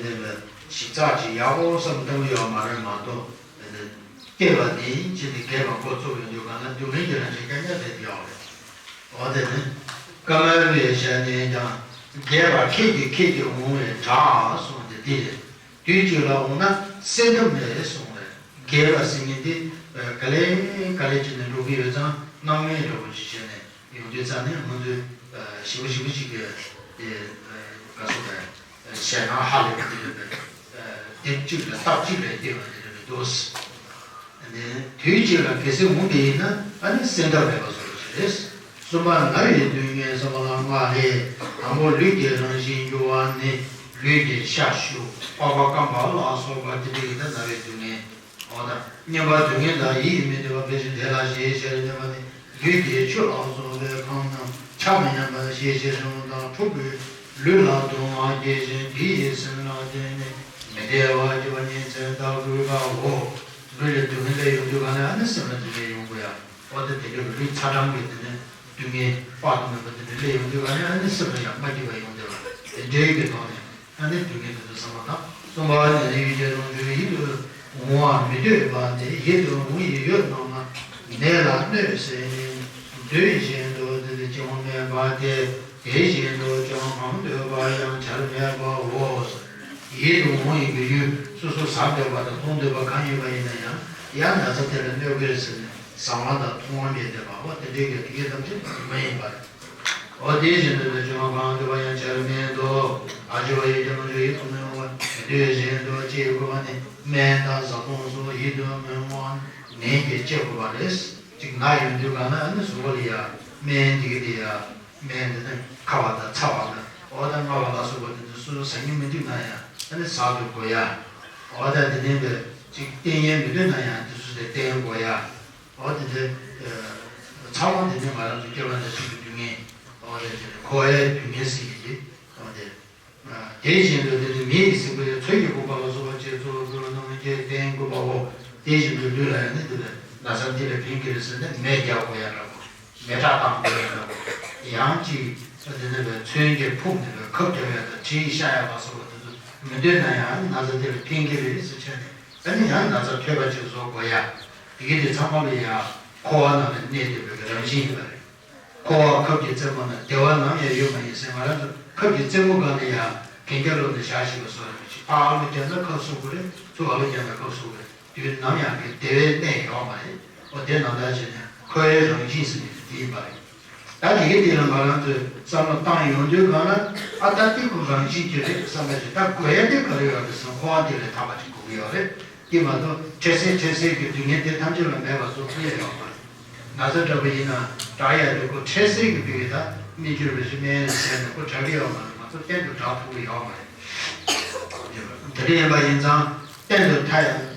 དེ་ནས་ཞིབ་ཚགས་ཅིག་ཡག་པོ་བསམ་བཏང་གི་ཡོད་མ་རེད་མ་གཏོགས་དེ་ནས་སྐྱེས་པ་ནི་ཅི་ནས་རྒས་པ་འགོ་ཚུགས་ཡོང་དུས་གང་ལ་སྡུག་བསྔལ་གྱི་རང་བཞིན་སྐྱོན་ཆ་རེད་ཡོད་རེད། འོ་དེ་ནི། ཀ་མ་པའི་ཞལ་ནས་ཀྱང་། རྒས་པ་ཁྱེད་ཀྱིས་ཁྱེད་ཀྱིས་འོང་བའི་གྲགས་གསུངས་ཏེ་འདི་རེད། དུས་གཅིག་ལ་འོངས་ན་སེལ་ཐབས་མེད་གསུངས་རེད། རྒས་པ་ཟེར་མཁན་འདི་ག་ལེ་ག་ལེ་བྱས་ནས་འགྲོ་གི་ཡོད་ཙང་སྣང་བའི་འདྲ་བོ་ཞིག་བྱས་ནས་ཡོང་དུས་ཙང་ནས་ང་ཚོས་ཞིབ་པོ་ཞིབ་པོ་ཞིག་གིས་ག་ཚོད་རེད། ཞེད་སྣང་ཧ་ལས་པ་དེ་རེད་པས། དེབ་གཅིག་ལ་སྟབས་གཅིག་ལ་བལྟས་པ་དེ་རེད་པས་འདུག་དེ་དུས་གཅིག་ལ་གལ་སྲིད་འོང་བསྡད་ཡིན་ན་ཨ་ནི་སེལ་ཐབས་མེད་པ་བཟོ་རྒྱུ་རེད། གསུམ་པ་ན་བའི་སྡུག་བསྔལ་གསུམ་པ་ལ་ལྔ་ལས། དང་པོ་ལུས་ཀྱི་རང་བཞིན་འགྱུར་བ་ནི་ལུས་ཀྱི་ཤ་ཤུ་པགས་པ་སྐམ་པ་ལ་སོགས་པ་དེ་འདྲ་ཡིན་ན་ན་བའི་སྡུག་བསྔལ། འོ་ད་མཉམ་པ་སྡུག་བསྔལ་དང་ཡིད་མི་བདེ་བ་དཔེ་བཞིན་དེ་ལ་ཞེས་བྱ་བའི་མཉམ་པ་ནི། ལུས་ཀྱི་ཆུ་ལ་སོགས་པའི་ཁམས་རྣམས་ཆ་མི་མཉམ་པ་ཞེས་བྱ་བྱུང་དང་འཁྲུགས་པའི་ལུས་ལ་གདུང་བ་སྐྱེ་ཞིང་དེ་ཡི་སེམས་ལ་བརྟེན་ནས་མི་བདེ་བ་སྐྱེ་བ་ཉིན་མཚན་དང་དགུ་པའོ། ལུས་ལ་སྡུག་བསྔལ་སླེབས་ཡོང་དུས་ག་ནས་ཨ་ནི་སེམས་ལ་སྡུག་བསྔལ་ཡོང་དགོས་ཡ། འོ་དེ་དེ་འདྲ་ལུས་ཚ་གྲང་གི་དེ་ནས་སྡུག་བསྔལ་དཔག་ཏུ་མེད་པ་དེ་འདྲ་སླེབས་ཡོང་དུས་ག་ནས་ཨ་ནི་སེམས་ལ་ཡང་མ་སྐྱིད་པ་ཡོང་བསྡད་པ་དེ་འདྲའི་གི་ཐོག་ནས། ཨ་ནི་སྡུག་བསྔལ་དེ་ཚོ་བསམ་བློ་བཏང་། གསུམ་པ་ནི་ཡུལ་གྱི་རང་བྱུང་ཡིད་དུ་ འོང་བ་མི་འདོད་པ་དེ་ཡིད་དུ་འོང་ཡི་ཡོད་རྣམས་ལ་ནད་ལ་གནོད་ཟེར་ནས་འདོད་བཞིན་དུ་དེ་ནི་སྐྱོན་མེད་པ་སྟེ། དེ་བཞིན་དུ་སྐྱོན་གང་འདོད་པ་ཡང་བྱར་མེད་པའོ། ཡིད་དུ་འོང་ཡི་གི་ཡུལ་སོ་སོ་ཟ་འདོད་པ་དང་འཐུང་འདོད་པ་གང་ཡིན་པ་ཡིན་ན་ཡང་ཡང་ན་ཚ་དེ་ལ་གནོད་ཀྱི་རེད་ཟེར་ནས་ཟ་བ་དང་འཐུང་བ་མེད་བསྡད་པ་བ་དེ་འདྲའི་གི་དེ་གའི་ཐམས་ཅད་མ་ཡིན་པ་རེད། འོ་དེ་བཞིན་དུ་ལས་བྱུང་བ་གང་འདོད་པ་ཡང་བྱར་མེད་དོ། ཨ་ཞི་བ་ཡི་ཀྱང་ཞུ་ཡི་ཚོགས་མེད་འོང་བ་དེ་དུས་བཞིན་དུ་ཅི་དགོས་པ་ནི་སྨན་དང་བཟའ་བཏུང་སོགས་ཡིད་དུ་མི་འོང་བ་ནད་ཀྱིས་བཅད་དགོས་པ་རེད། ཅིག་ན་ཡོང་དུས་གང་ན་ཨ་ནི་གཟུགས་པོ་ལ་ཡ་སྨན་འདི་གི་དེ་ཡ་སྨན་འདི་ནི་ཁ་བ་དང་ཚ་བ་དང་འོ་ད་རྔ་བ་ལ་སོགས་པ་དེ་ཚོ་སོ་སོ་ཟ་སྙིང་མི་འདུག་ན་ཡང་ཨ་ནི་ཟ་དགོས་དགོས་ཡ། འོ་ད་དེ་ནས་འདི་ཅིག་བསྟེན་ཡས་མི་འདུག་ན་ཡང་དེ་ཚོ་དེ་བསྟེན་དགོས་ཡ། འོ་དེ་དེ། ཚ་བ་དེ་ནི་ང་རང་ཚོ་སྐྱེ་བ་ནས་ཤི་བའི་སྡུག་བསྔལ། འོ་དེ་དེ་འཁོར་བའི་སྡུག་བསྔལ་ཟེར་གྱི་རེད། འོ་དེ། དེ་བཞིན་དུ་དེ་ནི་མི་ཡི་སྲིད་པའི་ཚོད་ཀྱི་དགོས་པ་ལ་སོགས་པ་བཅས་གཙོ་བོ་ཀུན་སློང་གི་བསྟེན་དགོས་པའོ། དེ་བཞིན་དུ་ལུས་ལ་ཡང་ནི་དེ་ལ་ན་ཚ་འདི་ལ་ཕན་གྱི་རེད་ཟེར་ནས་མེ་རྒྱག་དགོས་ཡ་འདྲ་པོ། མེ་སྲེག་བཏང་དགོས་ཡ་འདྲ་པོ། ཡང་ཅིག་དེ་ནི་བའི་མཚོན་གྱི་ཕུག་ནི་བའི་ཁབ་རྒྱག་ཡ་དང་གྲི་གཤག་ཡ་ལ་སོགས་པ་དེ་ཚོ་མི་འདོད་ན་ཡང་ན་ཚ་འདི་ལ་ཕན་གྱི་རེད་ཟེར་བྱས་ནས། ཨ་ནི་ཡང་ན་ཚ་ཐོས་པ་ཅིག་བཟོ་དགོས་ཡ། དེ་གི་དེ་ཚང་མ་ལ་ཡ་འཁོར་བ་ནང་ལ་གནས་བསྡད་པའི་རང་བཞིན་ཡིན་པ་རེད། འཁོར་བ་ཁབ་ཀྱི་རྩེ་མོ་ན་བདེ་བ་ནམ་ཡང་ཡོད་མ་ཡིན་ཟེར། ང་རང་ཚོ་ཁབ་ཀྱི་རྩེ་མོ་སྒང་ལ་ཡ་གན་རྒྱ་ལོག་ནས་བཞག་ཤེས་པ་བཟོ་ར་མི་བྱེད། ཕར་ཨ་ལོ་བརྒྱབ་ན་ཁབ་སོ་དགོས་རེད། ཚུར་ཨ་ལོ་བརྒྱབ་ན་ཁབ་སོ་དགོས་རེད། དུས་ནམ་ཡང་གི་བདེ་བའི་གནས་ཡོད་མ་རེད། འོ་དེ་ནང་ལྟར་བྱས་ནས་འཁོར་བའི་རང་བཞིན་ཟེར་ནས་དེ་ཡིན་པ་རེད། ད་དེ་གི་དེ་ལ་ང་རང་ཚོས་བསམ་བློ་བཏང་ཡོང་དུས་གང་ལ་ཨ་ད་དེ་ཁོ་རང་བཞིན་གྱི་རེད་བསམ་པ་ཞིག་ད་དགོས་ཡ་དེ་ག་རེ་ཡོད་རེད་ཟེར་ན་འཁོར་བ་དེ་ལས་ཐར་པ་ཅིག་དགོས་ཀྱི་ཡོད་རེད། དེ་མ་གཏོགས་འཕྲལ་སེལ་འཕྲལ་སེལ་གྱི་སྡུག་བསྔལ་དེ་ཐམས་ཅད་ལ་མེད་པ་བཟོ་ཐུབ་ཡ་ཡོད་མ་རེད། ན་ཚ་འདྲ་པོ་ཡིན་ན་དྲག་ཡ་རེད། ཁོ་འཕྲལ་སེལ་གྱི་ཕ་གི་ད་སྨན་བཅོས་རེ་ཞིག་སྨན་རེ་བྱས་ནས་ཁོ་དྲག་གི་ཡོད་མ་རེད། མ་གཏོགས་གཏན་དུ་དྲག་ཐུབ་ཀྱི་ཡོད་མ་རེད། དེ་འདྲ་ཡིན་པ་ཡིན་ཙང་གཏན་དུ་ཐར་ཡ།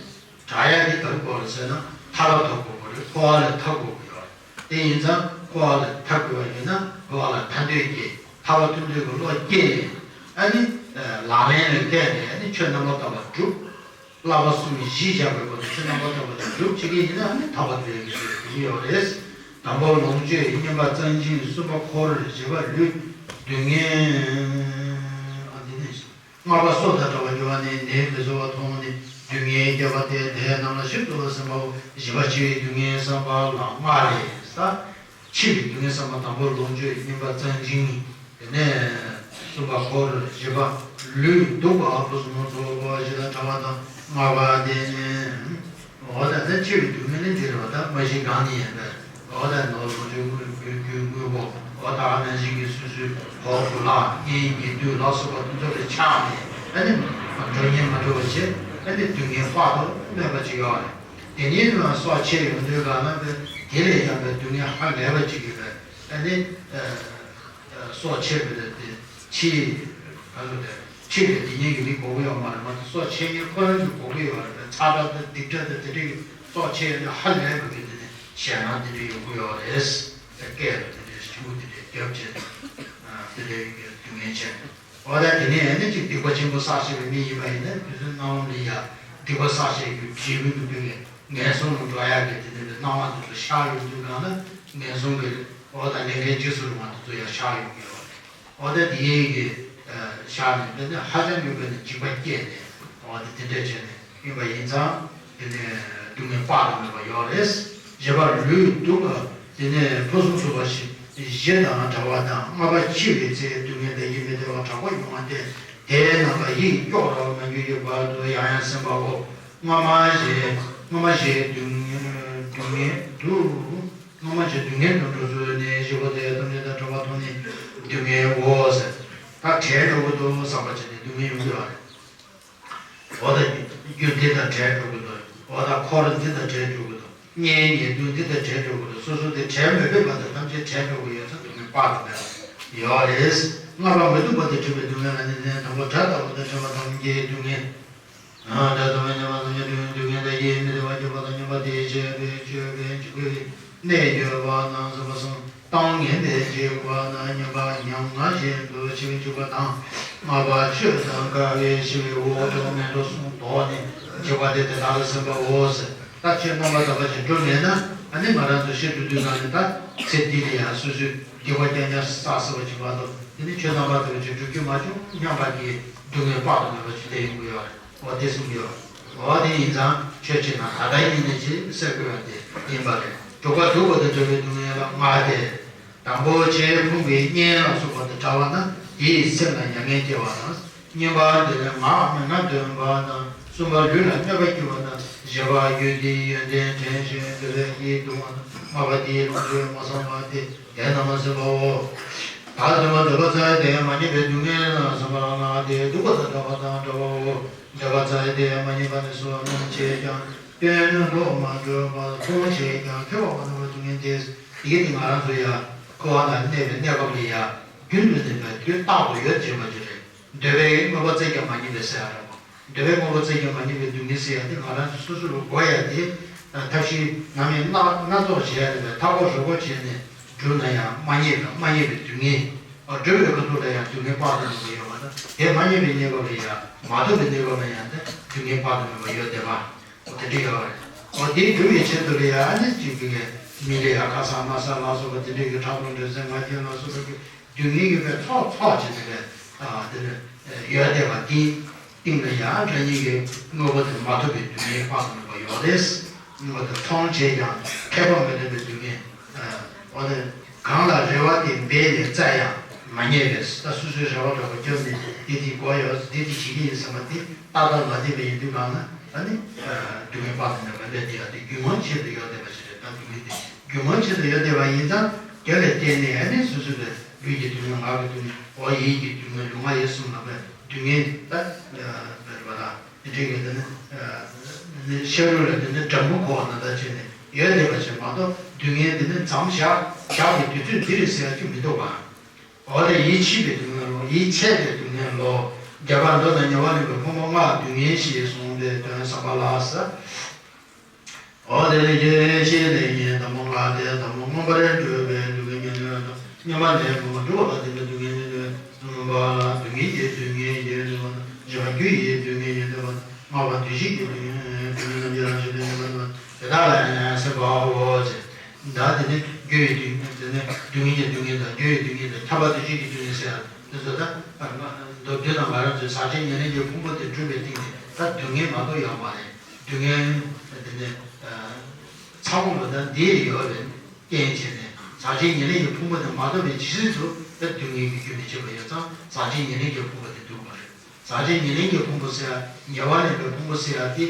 དྲག་ཡ་དེ་ག་རེ་དགོས་རེད་ཟེར་ན་ཐར་པ་ཐོབ་དགོས་པ་རེད། འཁོར་བ་ལས་ཐར་དགོས་པ་ཡོད་རེད། དེ་ཡིན་ཙང་འཁོར་བ་ལས་ཐར་དགོས་པ་ཡིན་ན་འཁོར་བ་ལ་ཐར་འདོད་སྐྱེ། ཐར་པ་ཐོབ་འདོད་ཀྱི་བློ་སྐྱེས་ནས་ཨ་ནི་ལག་ལེན་ལ་བཀལ་ནས་ཨ་ནི་ཆོས་རྣམ་པར་དག་པ་སྒྲུབ། བསླབ་པ་གསུམ་གཞི་བཞག་པའི་སྒོ་ནས་ཆོས་རྣམ་པར་དག་པ་དེ་སྒྲུབ་བྱེད་ཀྱི་ཡིན་ན་ཨ་ནི་ཐར་པ་ཐོབ་ཡག་གི་ཆེད་དུ་ཡོད་རེད། དང་པོ་ལོངས་སྤྱོད་སྙོམས་པར་བཙན་འབྱིན། གསུམ་པ་འཁོར། བཞི་པ་ལུས་སྡུག་བསྔལ། ཨ་འདི་ནས། ལྔ་པ་སྲོག་དང་བྲལ་བར་འགྱུར་བ་ནི་ནད་མི་བཟོད་པ་མཐོང་ནས་སྡུག་བསྔལ་བརྒྱབ་པ་སྟེ་དེ་རྣམས་ལ་ཞིབ་ཏུ་བསམ་པའོ། བཞི་པ་འཆི་བའི་སྡུག་བསྔལ་བསམ་པ་ལ་ལྔ་རེ་ས། འཆི་བའི་སྡུག་བསྔལ་བསམ་པ་དང་པོ་ལོངས་སྤྱོད་སྙོམས་པར་བཙན་འབྱིན། དེ་ནས་གསུམ་པ་འཁོར། བཞི་པ་ལུས་སྡུག་པ་ཕུན་སུམ་ཚོགས་པ་བཞི་དང་བྲལ་བ་དང་ལྔ་པ་དེ་ནི། འོ་ད་ལྟ་འཆི་བའི་སྡུག་བསྔལ་ནི་འདི་རེད་བ། ད་མ་ཤི་གང་ནི་ཡིན་པས། འོ་ད་ནོར་ལོངས་སྤྱོད་དངུལ་དངུལ་དངུལ་དངུལ་སྒོར། འོ་ད་ཨ་ནང་བཞིན་གྱི་སོ་སོའི་གོས་དང་ལག་གཉེན་ཉེ་དུ་ལ་སོགས་པ་དེ་ཚོ་ལ་ཆགས་ནས་ཨ་ནི་འགྲོ་ཉེན་མ་འགྲོ་བ་བྱས། ཨ་ནི་སྡུག་བསྔལ་དཔག་ཏུ་མེད་པ་ཅིག་ཡོད་རེད། དེ་ནས་ནི་སྲོག་ཆད་ཡོང་དུས་གང་ན་དེ་ལས་ཀྱང་པའི་སྡུག་བསྔལ་ཧ་ལས་པ་ཅིག་ཡོད་པས། ཨ་ནི། སྲོག་ཆད་པའི་དེ་འཆི། ག་ཚོད་དེ་འཆི་བའི་སྡིག་ཉེས་ཀྱི་མི་དགོས་ཀྱི་ཡོད་མ་རེད། མ་གཏོགས་སྲོག་ཆད་མཁན་ཁོ་རང་གི་དགོས་ཀྱི་ཡོད་རེད། ཚ་དྲགས་དང་སྡིག་དྲགས་དང་དེ་འདྲའི་སྲོག་ཆད་ཡོད་ན་ཧ་ལས་པའི་གི་དེ་ནི་ཞེད་སྣང་དེ་འདྲའི་ཡོང་གི་ཡོད་རེད། དེ་སྐད་ལ་དེ་འདྲའི་ཆུ་བོ་དེ་འདྲའི་རྒྱབ་བྱས་དེ་འདྲའི་གི་སྡུག་བསྔལ་ཆེ། འོ་ད་དེ་ནས་ཨ་ནི་ཅིག་སྡིག་པ་ཆེན་པོ་བསགས་བཞག་པའི་མི་ཡིན་པ་ཡིན་ན་དུས་ཚོད་སྣང་བ་ལ་ཡ་སྡིག་པ་བསགས་བཞག་རྒྱུ་བྱེད་མི་དགོས་པའི་ངན་སོང་ལ་འགྲོ་ཡག་གི་དེ་འདྲའི་སྣང་བ་དེ་ཚོ་ཤར་ཡོང་དུས་གང་ན་ངན་སོང་གི་འོ་ད་ལས་ངན་འཇིགས་སུ་རུང་བ་དེ་ཚོ་ཡང་ཤར་ཡོང་གི་ཡོད་རེད། འོ་ད་དེ་ཡིན་གྱི་ཤར་ནས་དེ་ནས་ཧ་ཅང་གི་དཔེ་ནས་འཇིགས་པ་སྐྱེས་ནས་འོ་ད་དེ་འདྲ་བྱས་ནས་ཡིན་པ་ཡིན་ཙང་དེ་ནས་སྡུག་བསྔལ་དཔག་ཏུ་མེད་པ་ཡོད་རེད། བཞི་པ་ལུས་སྡུག་པ་དེ་ནས་ཕུན་སུམ་ཚོགས་པ་ཞིག་བཞི་དང་བྲལ་བ་དང་། ལྔ་པ་འཆི་བའི་ཚེ་སྡུག་བསྔལ་དང་ཡིད་མི་བདེ་བ་དྲག་པོ་མྱོང་བ་སྟེ། དེའི་རྣམ་པ་ཡིད་སྐྱོ་རུ་མ་གྱུར་གྱི་བར་དུ་ཡང་ཡང་སེམས་པའོ། སྔ་མ་བཞིན་སྔ་མ་བཞིན་སྡུག་བསྔལ་སྡུག་བསྔལ་དུ། སྔ་མ་བཞིན་སྡུག་བསྔལ་དུ་འགྲོ་ཚུལ་ནི་བཞི་པོ་དེ་ཐམས་ཅད་དང་བྲལ་བ་མཐོང་ནས་སྡུག་བསྔལ་འོ་ཟེར། ད་བྲལ་འགྲོ་གི་འདུག་བསམ་པ་བྱས་ནས་སྡུག་བསྔལ་ཡོང་གི་ཡོད་རེད། འོ་ད་རྒྱུ་འདི་དང་བྲལ་འགྲོ་གི་འདུག་འོ་ད་འཁོར་འདི་དང་བྲལ་འགྲོ་གི་འདུག་གཉེན་ཉེ་དུ་འདི་དང་བྲལ་འགྲོ་གི་འདུག་སོ་སོ་དེ་བྲལ་མི་ཕོད་པ་དང་ཐམས་ཅད་བྲལ་འགྲོ་གི་ཡོད་ཚེ་སྡུག་བསྔལ་དཔག་ཏུ་མེད་པ་ཡོད་རེད། ལྔ་པ་མི་སྡུག་པ་དང་བྲལ་བའི་སྡུག་བསྔལ་ལ་ནི་ནི་དང་པོ་དགྲ་ལྟ་བུ་དང་བྲལ་བ་ཐམས་ཅད་སྡུག་བསྔལ། དགྲ་ལྟ་བུ་ཉེས་པ་ཐམས་ཅད་སྡུག་བསྔལ་དང་ཡིད་མི་བདེ་བ་སྐྱེད་པ་དང་སྙོམས་པར་འདི་བྱེད་པའི་སྤྱོད་པའི་འཇུག་པའི་གནས་ཡོད་པ་རྣམས་ཟིན་པ་གསུམ། གཏོང་ངན་པའི་འཇིགས་པ་ན་སྙོམས་པར་ཉམ་ང་བཞིན་དུ་འཆི་བའི་འཇིགས་པ་དང་། ལྔ་པ་ཆོས་དང་འགལ་བའི་ཤི་བའི་འོག་ཏུ་ངན་འགྲོ་གསུམ་ལྡོག་ནས་འཇིགས་པ་སྟེ་དེ་དག་ལ་སེམས་པའོ་ཟེར། ད་ཆོས་རྣམ་པར་དག་པ་ཞིག་སྒྲུབ་མེད་ན་ཨ་ནི་ང་རང་ཚོ་ཤི་འགྲོ་དུས་ན་ནི་ད་ཚེ་འདི་ལ་ཡང་སོ་སོའི་སྡིག་པ་རྐྱང་རྐྱང་བསགས་ཟེར་བ་ཅིག་མ་གཏོགས་དེ་ནི་ཆོས་རྣམ་པར་དག་པ་ཞིག་སྒྲུབ་རྒྱུ་མ་བྱུང་སྙམ་པ་གི་སྡུག་བསྔལ་དཔག་ཏུ་མེད་པ་ཞིག་སླེབས་ཡོང་གི་ཡོད་རེད། འོ་དེ་གསུངས་ཡོད། འོ་དེ་ཡིན་ཙང་ཆོས་བྱེད་ན་ད་ལྟ་ཉིད་ནས་ཅིག་སེལ་དགོས་པ་དེ་ཡིན་པ་རེད། དྲུག་པ་སྡུག་པ་དང་བྲལ་བའི་སྡུག་བསྔལ་ལ་ལྔ་སྟེ། དང་པོ་ཆེས་ཕུང་པོའི་གཉེན་ལ་སོགས་པ་དང་བྲལ་བ་ན་དེའི་སེམས་ལ་མྱ་ངན་སྐྱེ་བ་དང་། གཉིས་པ་དེ་ནི་ངག་མི་སྣ་འདོན་པ་དང་། གསུམ་པ་ལུས་ལ་གནོད་པ་སྐྱེལ་བ་དང་། བཞི་པ་རྒྱུ་དེའི་ཡོན་ཏན་དྲན་ཞིང་འདོད་པའི་ཡིད་གདུང་བ་དང་། ལྔ་པ་དེའི་ལོངས་སྤྱོད་མ་བསམ་པ་སྟེ། དེ་རྣམ་པར་སེམས་པའོ། ད་དུ་མ་འདོད་པ་ཚ་ཡི་དེ་མ་རྙེད་པའི་སྡུག་བསྔལ་ལ་བསམ་པ་ལ་ལྔ་སྟེ། སྡུག་པ་དང་བྲལ་བ་དང་བྲལ་བའོ། འདོད་པ་ཚ་ཡི་དེ་མ་རྙེད་པ་ནི་སོ་སྣང་བྱས་ཀྱང་། དོན་ལྡོག་མ་གྲུབ་པར་མཐོང་བྱས་ཀྱང་། ཐོས་པ་མ་ཐོས་པའི་སྡུག་བསྔལ་ཏེ། དེ་ཡིན་ཏེ་ང་རང་ཚོ་ཡང་འཁོར་བ་ན་གནས་པའི་གནས་སྐབས་ལ་ཡང་རྒྱུན་དུ་འཛིན་པའི་དུས་རྟག་ཏུ་ཡོད་བྱེད་པ་ཅིག་རེད། འདོད་པའི་དངོས་པོ་བཙལ་ཀྱང་མ་རྙེད་པའི་ཟེར་ཡ་རེད་མོ། འདོད་པའི་དངོས་པོ་བཙལ་ཀྱང་མ་རྙེད་པའི་སྡུག་བསྔལ་ཟེར་ཡ་དེ་ང་རང་ཚོ་སོ་སོ་ལ་དགོས་ཡ་དེ། ཐབས་ཤེས་ནམ་ཡང་སྣ་སྣ་ཚོགས་བྱེད་ཡ་རེད་པས། ཐབས་ཁོ་རོ་ཁོ་བྱས་ནས་བསྒྲུབས་ན་ཡང་མ་རྙེད་པ་མ་རྙེད་པའི་སྡུག་བསྔལ། འགྲུབ་པའི་ཁ་ཐུག་ལ་ཡང་སྡུག་བསྔལ་དཔག་ཏུ་མེད་པ་ཡོད་པ་དང་། དེ་མ་རྙེད་པའི་གནས་སྐབས་ལ་ཡང་མ་ཐོབ་པའི་གནས་སྐབས་ལ་ཡང་དེ་སྡུག་བསྔལ་དཔག་ཏུ་མེད་པ་ཡོད་བསྡད་པ། འོ་དེ་འདྲ་ཡོད་རེད། འོ་དེ་སྒྲུབ་པའི་ཆེད་དུ་ལ་ཡང་ཨ་ནི་གཅིག་གི་མི་ལ་ཡང་ཁ་སང་དམའ་ས་ལ་སོགས་པ་དེ་འདྲ་གི་ཕྲག་དོག་འདྲེ་སྲིན་ང་རྒྱལ་ལ་སོགས་པ་གི་སྡུག་བསྔལ་གྱི་དཔེ་ཚོགས་ཚོགས་བྱས་ཏེ་ལས་དེ་ལ་ཡོད་བསྡད་པ་དེ། སྟེང་ལ་ཡང་འདྲ་མཉམ་གྱི་དངོས་པོ་དེ་མ་ཐོབ་པའི་སྡུག་བསྔལ་དཔག་ཏུ་མེད་པ་ཡོད་རེད། དངོས་པོ་དེ་མཐོང་བྱས་ཀྱང་ཁྱད་པར་མི་ལེན་པའི་སྡུག་བསྔལ། འོ་དེ་གང་ལ་རེ་བ་དེ་འབད་ནས་བཙལ་ཡང་མ་རྙེད་པས། ད་སོ་སོའི་རེ་བ་འདྲ་པོ་བརྒྱབ་ནས་འདི་དེ་དགོས་ཡོད། འདི་དེ་བྱེད་ཀྱི་ཡིན་བསམ་པ་དེ་ཏག་ཏག་མ་བསྡད་པ་ཡིན་དུས་གང་ན་ཨ་ནི་སྡུག་བསྔལ་དཔག་ཏུ་མེད་པ་སླེབས་བསྡད་ཡ་དེ་རྒྱུ་མང་ཆེད་དུ་ཡོད་བསྡད་པ་ཞིག་རེད། ད་སྡུག་བསྔལ་དེ་རྒྱུ་མང་ཆེད་དུ་ཡོད་བསྡད་པ་ཡིན་ཙང་། དེ་ལ་བརྟེན་ནས་ཨ་ནི་སོ་སོ་ལ་ལུས་ཀྱི་སྡུག་བསྔལ། ངག་གི་སྡུག་བསྔལ། འོ་ཡིད་ཀྱི་སྡུག་བསྔལ། ལུས་ངག་ཡིད་གསུམ་ལ་བས་སྡུག་བསྔལ་ད་མེད་པ་དང་། དེ་འདྲའི་གི་དེ་ནི་ཤ་རུས་ལ་དེ་ནི་འགྲམ་བུ་གོ་བ་ན་ད་བྱས་ནས་ཡོད་བསྡད་པ་ཞིག་མ་གཏོགས། སྡུག་བསྔལ་དེ་ནི་མཚམས་བཞག་བཞག་པའི་དུས་ཚོད་འདི་རེད་ཟེར་ཡ་ཅིག་མི་འདུག་ག་འོ་ལས་ཡིད་ཆེས་པའི་སྡུག་བསྔལ་ལོ། ཡིད་ཆད་པའི་སྡུག་བསྔལ་ལོ། རྒྱ་གར་མདོ་དང་ཉེ་བར་ལེན་པའི་ཕུང་པོ་ལྔ་སྡུག་བསྔལ་ཞེས་གསུངས་པའི་དོན་བསམ་པ་ལ་ཟེར། འོ་དེ་ནི་ཡེ་ཤེས་ལས་ཉོན་དང་པོ་ལྔ་སྟེ། དང་པོ་མངོན་པར་གྲུབ་པའི་སྡུག་བསྔལ་ཉོན་ལས་དང་། གཉིས་པ་ནི་མངོན་པར་གྲུབ་པ་ལ་བརྟེན་པའི་སྡུག་བསྔལ་ཉོན་ལས་གསུམ་པ་ལ་སྡུག་བསྔལ་གྱི་སྡུག་བསྔལ་ཡོན་ཏན་པ་དང་། བཞི་པ་རྒྱུ་ཡི་སྡུག་བསྔལ་ཡོན་ཏན་པ་དང་། ལྔ་པ་འདུ་བྱེད་ཀྱི་སྡུག་བསྔལ་སྡུག་བསྔལ་རྣམ་བཞི་རང་བཞིན་ལས་ཉོན་པ་དང་། དེ་དག་ལ་ཡང་སེམས་པའོ་ཞེས། ད་དེ་ནི་རྒྱུ་ཡི་སྡུག་བསྔལ། དེ་ནི་སྡུག་བསྔལ་གྱི་སྡུག་བསྔལ་དང་། རྒྱུ་ཡི་སྡུག་བསྔལ་དང་། ཁྱབ་པ་འདུ་བྱེད་ཀྱི་སྡུག་བསྔལ་ཟེར་ཡ་དེ་ཚོ་ད་མདོར་བསྡུས་ན་ང་རང་ཚོའི་ཟག་བཅས་ཉེར་ལེན་གྱི་ཕུང་པོ་དེ་གྲུབ་པའི་སྟེང་ནས་ད་སྡུག་བསྔལ་མ་གཏོགས་ཡོད་མ་རེད། སྡུག་བསྔལ་དེ་ནི་ཚ་བོ་ལ་ད་འདི་ཡོད་པའི་རྐྱེན་བྱས་ནས་ཟག་བཅས་ཉེར་ལེན་གྱི་ཕུང་པོ་དེ་མ་ཐོབ་པའི་ཇི་སྲིད་དུ་ད་སྡུག་བསྔལ་གྱི་རྒྱུ་མི་བྱེད་པ་ཡོད་ཙང་ཟག་བཅས་ཉེར་ལེན་གྱི་ཕུང་པོ་དེ་འདུག་པ་རེད། ཟག་བཅས་ཉེར་ལེན་གྱི་ཕུང་པོ་ཟེར་ཡ། ཉེ་བར་ལེན་པའི་ཕུང་པོ་ཟེར་ཡ་དེ་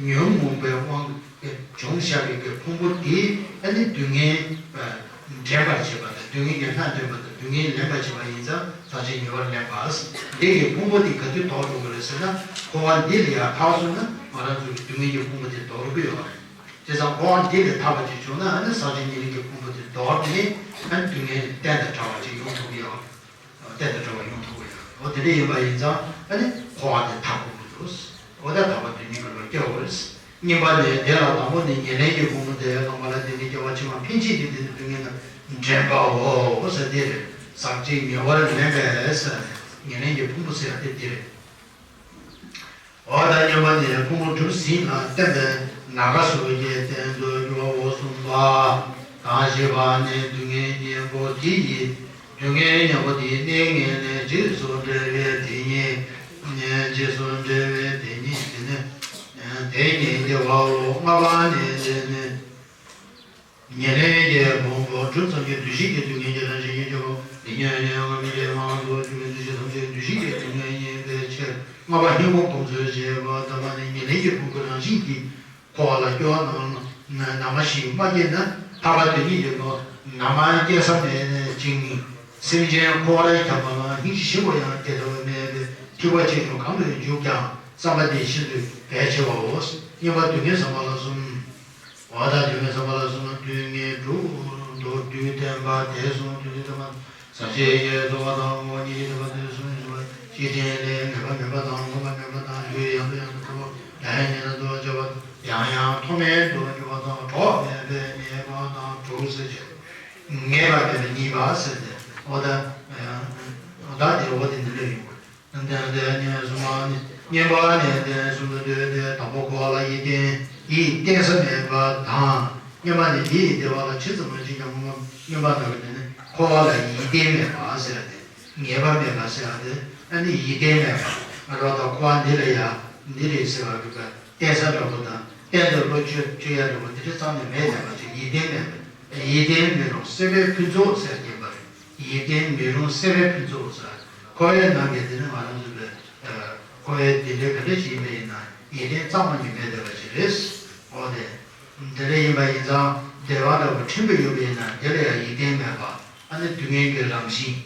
ཉོན་མོངས་པའི་དབང་གིས་བྱུང་བཞག་པའི་གི་ཕུང་པོ་དེ་ཨ་ནི་སྡུག་བསྔལ་འདྲེན་པར་བྱེད་པ་དང་། སྡུག་བསྔལ་གྱི་ལྷ་འདྲེན་པ་དང་། སྡུག་བསྔལ་ལེན་པར་བྱེད་པ་ཡིན་ཙང་ཟག་བཅས་ཉེ་བར་ལེན་པ། འདི་གི་ཕུང་པོ་དེ་ག་དུས་ལྡོག་འགྲོ་གི་རེད་ཟེར་ན། འཁོར་བ་འདི་ལས་ཡར་ཐར་སོང་ན་ང་རང་ཚོ་གི་སྡུག་བསྔལ་གྱི་ཕུང་པོ་དེ་ལྡོག་འགྲོ་གི་ཡོད་རེད། དེ་ཙང་འཁོར་བ་འདི་ལས་ཐར་བ་ཅིག་བྱུང་ན་ཨ་ནི་ཟག་བཅས་ཉེར་ལེན་གྱི་ཕུང་པོ་དེ་ལྡོག་ནས་ཨ་ནི་སྡུག་བསྔལ་གཏན་དང་བྲལ་བ་ཅིག་ཡོང་ཐུབ་ཀྱི་ཡོད་རེད། གཏན་དུ་གྲོལ་བ་ཡོང་ཐུབ་ཀྱི་ཡོད། འོ་དེ་འདྲ་ཡིན་པ་ཡིན་ཙང་ཨ་ནི་འཁོར་བ་དེ་ཐར་དགོས་ཀྱི་འདུག་འོ་ད་ཐར་པ་དོན་གཉིས་པའི་བློ་སྐྱེ་བ་རེད། གཉིས་པ་ནི་དེ་ལ་དང་པོ་ནི་ཉེར་ལེན་གྱི་ཕུང་པོ་དེ་བླངས་པ་ལ་བརྟེན་ནས་སྐྱེ་བ་ཕྱི་མ་འཕེན་བྱེད་ཀྱི་དེ་ནི་སྡུག་བསྔལ་དང་འདྲེན་པའོ་ཟེར་དེ་རེད། ཟག་བཅས་ཉེ་བར་ལེན་པས་ཟེར་ནས་ཉེར་ལེན་གྱི་ཕུང་པོ་ཟེར་ཡ་དེ་དེ་རེད། འོ་ད་སྙོམས་པར་ནི་ཕུང་པོ་གྲུབ་ཟིན་ལ་བརྟེན་པའི་ན་རྒ་སོགས་ཀྱི་རྟེན་དུ་གྱུར་པའོ་གསུངས་པ། དང་བཞི་པ་ནི་སྡུག་བསྔལ་གཉེན་པོ་དེ་ཡི། སྡུག་བསྔལ་གཉེན་པོ་དེའི་གནས་ངན་ལས་རྗེས་སུ་འབྲེལ་བའི་དེ་ཉིད། རྗེས་སུ་འབྲེལ་བའི་དེ་ཉིད་དེ་ནི། དེ་ཉིད་བདེ་བའོ། ལྔ་པ་ནི་དེ་ནི། ཉེར་ལེན་གྱི་ཕུང་པོ་གྲུབ་ཙམ་གྱི་འདུ་ཤེས་ཀྱི་སྡུག་བསྔལ་གྱི་རང་བཞིན་ཉིད་ཀྱི་ལོ། དེ་ཉིད་ཉོན་མོངས་ཀྱི་ངང་དུ་གྱུར་པའི་འདུ་ཤེས་ཐམས་ཅད་འདུ་ཤེས་ཀྱི་སྡུག་བསྔལ་ཡིན་པའི་ཕྱིར། ལྔ་པ་སྙིང་པོ་སྒོམ་ཚུལ་ཞེས་པ་ལྟ་བུ་ནི་ཉེར་ལེན་གྱི་ཕུང་པོའི་རང་བཞིན་གྱིས་འཁོར་བ་ལ་སྐྱེ་བ་ནམ་ནམ་མ་ཞིག་མ་སྐྱེས་ན་ཐར་པ་དོན་གཉིས་ཀྱི་ལོ་ནམ་མ་སྐྱེ་ས་མེད་ཅིང་། སེམས་ཅན་འཁོར་བར་འཁྱམས་པ་ལ་སྙིང་རྗེ་ཞིག་པོ་ཡང་སྐྱེ་ཐུབ་པ་མེད་པས་ཐེག་པ་ཆེ་ཆུང་གང་དུ་འཇུག་ཀྱང་བསམ་པ་དེ་བཞིན་དུ་འབད་ཆེ་བའོ། གཉིས་པ་སྡུག་བསྔལ་བསམ་པ་ལ་གསུམ། འོ་ད་སྡུག་བསྔལ་བསམ་པ་ལ་གསུམ། སྡུག་བསྔལ་དྲུག་མདོར་བསྡུས་བསྟན་པ། དེ་གསུམ་སྡུག་བསྔལ་བསྟན་པ། ཟག་བཅས་ཀྱི་ཚོར་བ་དང་ངོ་བོ་ཉིད་ཀྱི་བསྟན་པ། དེ་གསུམ་བཞི་པ་ཕྱིར་དྲན་ལས་ངེས་པ་མེད་པ་དང་ངོ་བོ་མེད་པ་དང་ལུས་ཡང་དུ་ཡང་དུ་འཁོར་བ་ཡང་ཡང་ཉལ་དུ་འཇོག་པ་དང་ཡང་ཡང་མཐོ་དམན་དུ་འཇོག་པ་དང་གྲོགས་མེད་པའི་ཉེས་པ་དང་དྲུག་ཟེར་བྱས། ངེས་པ་མེད་པའི་གཉིས་པ་ཟེར་ཏེ། འོ་ད་འོ་ད་དེ་འོ་དེ་འདི་འདྲ་ཡོང་གི། དེ་ནས་གཉིས་པ་ནི་གཉིས་པ་ནི་དེ་གསུམ་དུ་འདོད་དེ། དང་པོ་འཁོར་བ་ལ་ཡིད་བརྟན། ཡིད་བརྟན་ས་མེད་པ་དང་། གཉིས་པ་ནི་དེ་ཡི་བདེ་བ་ལ་ཇི་ཙམ་མ་བྱེད་ཀྱང་། སྔོན་པ་ལྔ་པོ་དེ་ནི་འཁོར་བ་ལ་ཡིད་བརྟན་མེད་པ་ཟེར་ཏེ། ངེས་པ་མེད་པ་ཟེར་ཏེ། ཨ་ནི་ཡིད་བརྟན་མེད་པ། ང་རང་ད་འཁོར་བ་འདི་ལ་ཡ་འདི་རེད་ཟེར་བ་རེད་པས། བརྟེན་ས་འདྲ་པོ་དང་གཏན་དུ་བློ་བཅོལ་བཅོལ་ཡ་འདྲ་པོ་དེ་འདྲ་རྩ་ནས་མེད་བསྡད་པ་ཅིག་ཡིད་བརྟན་མེད་པ། ཡིད་བརྟན་མི་རུང་སྲེད་པའི་ཕུན་ཚོགས་ཟེར་གྱིན་པ་རེད། ཡིད་བརྟན་མི་རུང་སྲེད་པའི་ཕུན་ཚོགས་ཟེར། འཁོར་བའི་ནང་གི་དེ་ནི་ང་རང་ཚོ་ལ་འཁོར་བའི་དེ་འདྲའི་ག་འདྲ་ཞིག་ཡིན་པ་ཡིན་ན་ཡིད་བརྟན་གཙང་མ་ཉིད་མེད་བསྡད་པ་ཅིག་རེད། འོ་དེ། དེ་འདྲ་ཡིན་པ་ཡིན་ཙང་བདེ་བ་འདྲ་པོ་ཕྲན་བུ་ཡོད་པ་ཡིན་ན་དེ་ལ་ཡང་ཡིད་བརྟན་མེད་པ། ཨ་ནི་སྡུག་བསྔལ་གྱི་རང་བཞིན།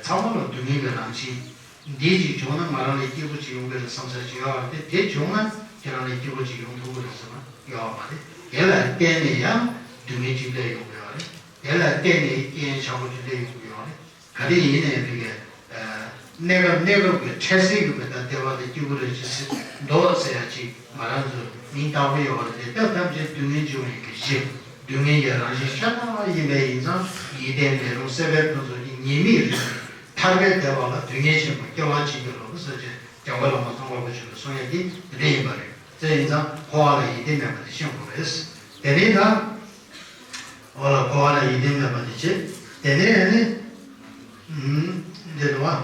ཚང་མ་ལ་སྡུག་བསྔལ་གྱི་རང་བཞིན། འདི་ཅིག་བྱུང་ན་ང་རང་ལ་སྐྱིད་པོ་ཅིག་ཡོང་གི་རེད་བསམ་ས་ཅིག་ཡོད་རེད་དེ། དེ་བྱུང་ན་ཁྱེད་རང་ལ་སྐྱིད་པོ་ཅིག་ཡོང་ཐུབ་ཀྱི་རེད་ཟེར་ན་ཡོད་མ་རེད། དེ་ལ་བརྟེན་ནས་ཡང་སྡུག་བསྔལ་ཅིག་སླེབས་ཡོང་གི་ཡོད་རེད། དེ་ལ་བརྟེན་ནས་རྐྱེན་ཆག་པོ་ཅིག་སླེབས་ཡོང་གི་ཡོད་རེད། ག་རེ་ཡིན་ནའི་ཕ་གི། གནས་སྐབས་གནས་སྐབས་ཀྱི་འཕྲལ་སེལ་གྱི་བོད་དང་བདེ་བ་དང་སྐྱིད་པོ་རེ་ཞིག་སྲིད་མདོག་ཟེར་ཡ་ཅིག་ང་རང་ཚོ་མིང་བཏགས་པ་ཡོད་པ་རེད་དེ། སྐབས་ཐམས་ཅད་སྡུག་བསྔལ་འབྱུང་བའི་གི་གཞི། སྡུག་བསྔལ་གྱི་རང་བཞིན་ཤ་སྟག་ཡིན་པས་ཡིན་ཙང་ཡིད་བརྟན་མི་རུང་སྲེད་པའི་ཕུན་ཚོགས་ཀྱི་ཉེས་དམིགས་རེད། ཐར་པའི་བདེ་བ་ལ་སྡུག་བསྔལ་ཆེན་པོ་སྐྱེ་བ་ཕྱིན་གྱི་ལོག་ཟེར་བྱས་འཇམ་མགོན་བླ་མ་ཙོང་ཁ་པ་ཆོས་ཀྱི་གསུང་ཡ་གི་དེ་འདྲ་ཡིན་པ་རེད། དེ་ཡིན་ཙང་འཁོར་བ་ལ་ཡིད་བརྟན་མེད་པ་དེ་ཤེས་དགོས་རེད། དེ་ནས་ད། འོ་ལ་འཁོར་བ་ལ་ཡིད་བརྟན་མེད་པ་དེ་བྱེད། དེ་ནས་ནི། འདི་རུ་བ།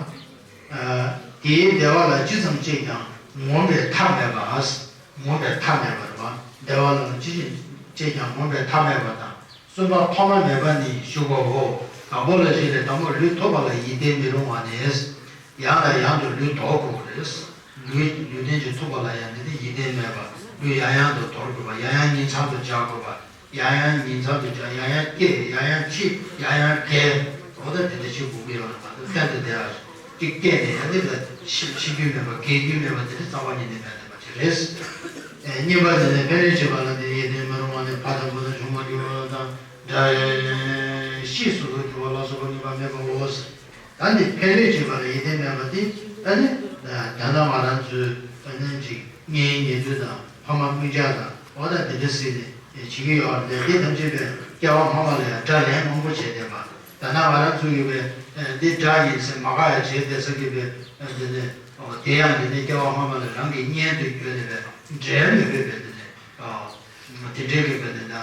དེའི་བདེ་བ་ལ་ཅི་ཙམ་སྤྱད་ཀྱང་ངོམས་པའི་མཐའ་མེད་པ། ངོམས་པའི་མཐའ་མེད་པ་རེད་བ། བདེ་བ་ལ་ཅི་ཙམ་སྤྱད་ཀྱང་ངོམས་པའི་མཐའ་མེད་པ་དང་། གསུམ་པ་ཕ་མ་མེད་པ་ནི་ཞུགས་པའོ། དང་པོ་ལ་བཞི་ལས་དང་པོ་ལུས་ཐུབ་པ་ལ་ཡིད་བརྟན་མི་རུང་བ་ནི། ཡང་ལ་ཡང་དུ་ལུས་དོར་དགོས་པ་རེད། ལུས་ལུས་རྟེན་གྱི་ཐུབ་པ་ལ་ཡང་འདི་ནི་ཡིད་བརྟན་མེད་པ། ལུས་ཡང་ཡང་དུ་དོར་དགོས་པ། ཡང་ཡང་ཉིང་མཚམས་སུ་བཅར་དགོས་པ། ཡང་ཡང་ཉིང་མཚམས་སུ་བཅར། ཡང་ཡང་སྐྱེ། ཡང་ཡང་འཆི། ཡང་ཡང་རྒས། འོ་ད་དེ་འདྲ་བྱེད་དགོས་ཀྱི་ཡོད་རེད་མ་གཏོགས་གཏན་དུ་བསྡད་ཡ་གཅིག་སྐྱེས་ནས་ཡང་འདི་ལ་འཆི་འཆི་རྒྱུ་མེད་པ་རྒས་རྒྱུ་མེད་པ་དེ་འདྲ་རྩ་བ་ཉིད་ནས་མེད་བསྡད་པ་ཅིག་རེད། ཨེ་གཉིས་པ་དེ་ནི་ཕན་རེ་བྱེད་པ་ལ་ནི་ཡིད་བརྟན་མི་རུང་བ་ནི་ཕ་དང་བུ་དང་ཆུང་མ་གྱུར་པ་དང་དགྲ་ཤེས་སུ་གྱུར་པ་ལ་སོགས་པ་གཉིས་པ་མེད་པའོ། ད་ནི་ཕན་རེ་བྱེད་པ་ལ་ཡིད་བརྟན་མེད་པ་དེ་ད་ནི་ད་ལྟ་ང་རང་ཚོའི་ད་ནི་ཅིག་གཉེན་ཉེ་དུ་དང་ཕ་མ་སྤུན་ཀྱག་དང་འོ་ད་དེ་འདྲ་ཟེར་ནས་བྱེད་ཀྱི་ཡོད་རེད། དེ་ཐམས་ཅད་པའི་སྐྱེ་བ་སྔ་མ་ལ་ཡང་དགྲ་ལན་མང་པོ་བྱས་བསྡད་པ། ད་ལྟ་ང་རང་ཚོ་ཡོད་པའི་འདི་དགྲ་ཡིན་ཟེར་མ་དགའ་ཡ་བྱས་བསྡད་ས་གི་པའི་འདི་ནས་དེ་ཡང་འདི་ནས་སྐྱེ་བ་སྔ་མ་ལ་རང་གི་གཉེན་དུ་གྱུར་ནས་པའི་འབྲལ་མི་ཕོད་པའི་འདི་ནས་དེ་འདྲའི་གི་པའི་འདི་ན།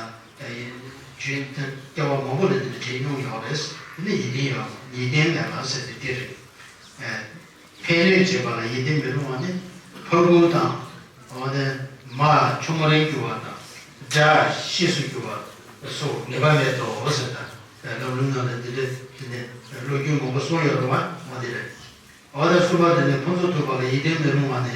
རྒྱུན་དུ་སྐྱེ་བ་མང་པོ་ལ་དེ་འདྲ་བྱས་མྱོང་ཡོད་རེད། དེ་ནི་ཡིད་བརྟན་ཡོད་ཡིད་བརྟན་མེད་པ་ཟེར་དེ་དེ་རེད། ཕན་རེ་བྱེད་པ་ལ་ཡིད་བརྟན་མི་རུང་བ་ནི་ཕ་བུ་དང་། འོ་དེ་མ་ཆུང་མ་རིང་གྱུར་བ་དང་དགྲ་ཤེས་སུ་གྱུར་བ་སོགས་ངེས་པ་མེད་དོ་ཟེར། ད་ལམ་རིམ་ནང་ལ་འདི་འདྲ་དེ་ནས་བློ་རྒྱུན་མང་པོ་གསུངས་ཡོད་རེད་བ། འོ་དེ་རེད། འོ་དེ་གསུམ་པ་དེ་ནི་ཕུན་ཚོགས་ཐོབ་པ་ལ་ཡིད་བརྟན་མི་རུང་བ་ནི།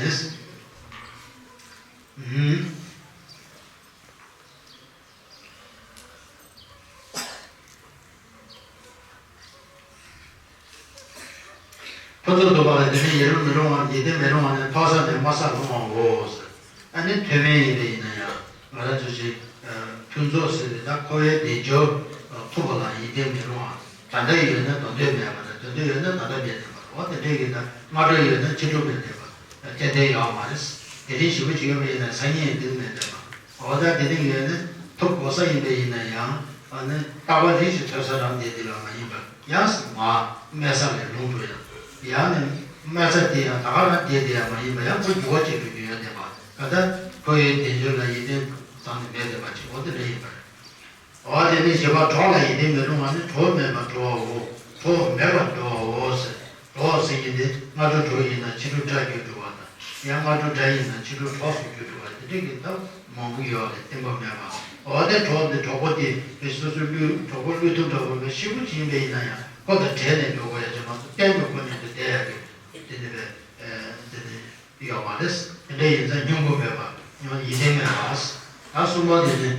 ཕུན་ཚོགས་ཐོབ་པ་ལ་དེ་ནི་ཡིད་རུང་མི་རུང་བ། ཡིད་བརྟན་མི་རུང་བ་ནི་མཐོ་ས་ནས་དམའ་སར་ལྷུང་བའོ་ཟེར། ཨ་ནི་མཐོ་དམན་ཡིན་པ་ཡིན་ན་ཡང་ང་རང་ཚོ་ཅིག་ཕུན་ཚོགས་ཟེར་ཏེ་ད་འཁོར་བའི་དལ་འབྱོར་ཐོབ་པ་ལ་ཡིད་བརྟན་མི་རུང་བ། ད་ལྟ་ཡོད་ན་ད་ལྟ་མེད་པ་དང་དེ་འདྲ་ཡོད་ན་ད་ལྟ་མེད་བསྡད་པ། འོ་དེ་འདྲའི་གི་ད་སྔ་དྲོ་ཡོད་ན་ཕྱི་དྲོ་མེད་བསྡད་པ་ཏན་ཏན་ཡོད་མ་རེད། དེ་རིང་ཞེ་པོ་ཅིག་ཡོད་པ་ཡིན་ན་སང་ཉིན་ཡང་དེ་མེད་བསྡད་པ། འོ་ད་དེ་རིང་ཡོད་ན་ཐོབ་གོ་ས་ཡིན་པ་ཡིན་ན་ཡང་ཨ་ནི་རྟག་པ་རེ་ཞིག་ཐོན་ས་རང་བསྡད་དེ་ལ་མ་ཡིན་པ་ཡང་མ་དམའ་ས་ལས་ལྷུང་འགྲོ་ཡང་ཡང་ནི་དམའ་ས་དེ་ཡང་ད་ག་རང་བསྡད་དེ་ཡང་མ་ཡིན་པ་ཡང་ཁོ་འགྱུར་བ་བྱེད་འགྲོ་རྒྱུ་ཡོད་བསྡད་པ། ད་ལྟ་འཁོར་བའི་དལ་འབྱོར་ལ་ཡིད་བརྟན་བཏང་ནས་མེད་བསྡད་པ་ཅིག་འོ་དེ་འདྲ་ཡིན་པ་རེད། འོ་དེ་ནི་བཞི་པ་གྲོགས་ལ་ཡིད་བརྟན་མི་རུང་བ་ནི་གྲོགས་མེད་པར་འགྲོ་བའོ། གྲོགས་མེད་པར་འགྲོ་བའོ་ཟེར། གྲོགས་ཟེར་མཁན་དེ་སྔ་དྲོ་གྲོགས་ཡིན་ན་ཕྱི་དྲོ་དགྲ་གྱུར་འགྲོ་བ་དང་། ཡང་སྔ་དྲོ་དགྲ་ཡིན་ན་ཕྱི་དྲོ་གྲོགས་སུ་གྱུར་འགྲོ་བ་དེ་འདྲ་གི་སྟབས་མང་པོ་ཡོད་རེད། བརྟན་པོ་མེད་པ། འོ་དེ་གྲོགས་དེ་གྲོགས་པོ་དེ་རེ་སོ་སོའི་བློས་གྲོགས་པོ་བློས་ཐུབ་འདྲ་བོ་བའི་ཤི་བོ་ཅིག་ཡིན་པ་ཡིན་ན་ཡང་ཁོ་དང་བྲལ་ནས་འགྲོ་དགོས་ཡ་ཅིག་མ་གཏོགས་གཏན་དུ་ཁོ་མཉམ་དུ་བསྡད་ཡ་གི་དེ་འདྲ་བའི་དེ་འདྲ། ཡོད་མ་རེད། དེ་འདྲ་ཡིན་ཙང་སྙིང་པོ་མེད་པ། ཡང་ཡིད་བརྟན་མེད་པ། ད་གསུམ་པ་དེ་ནི།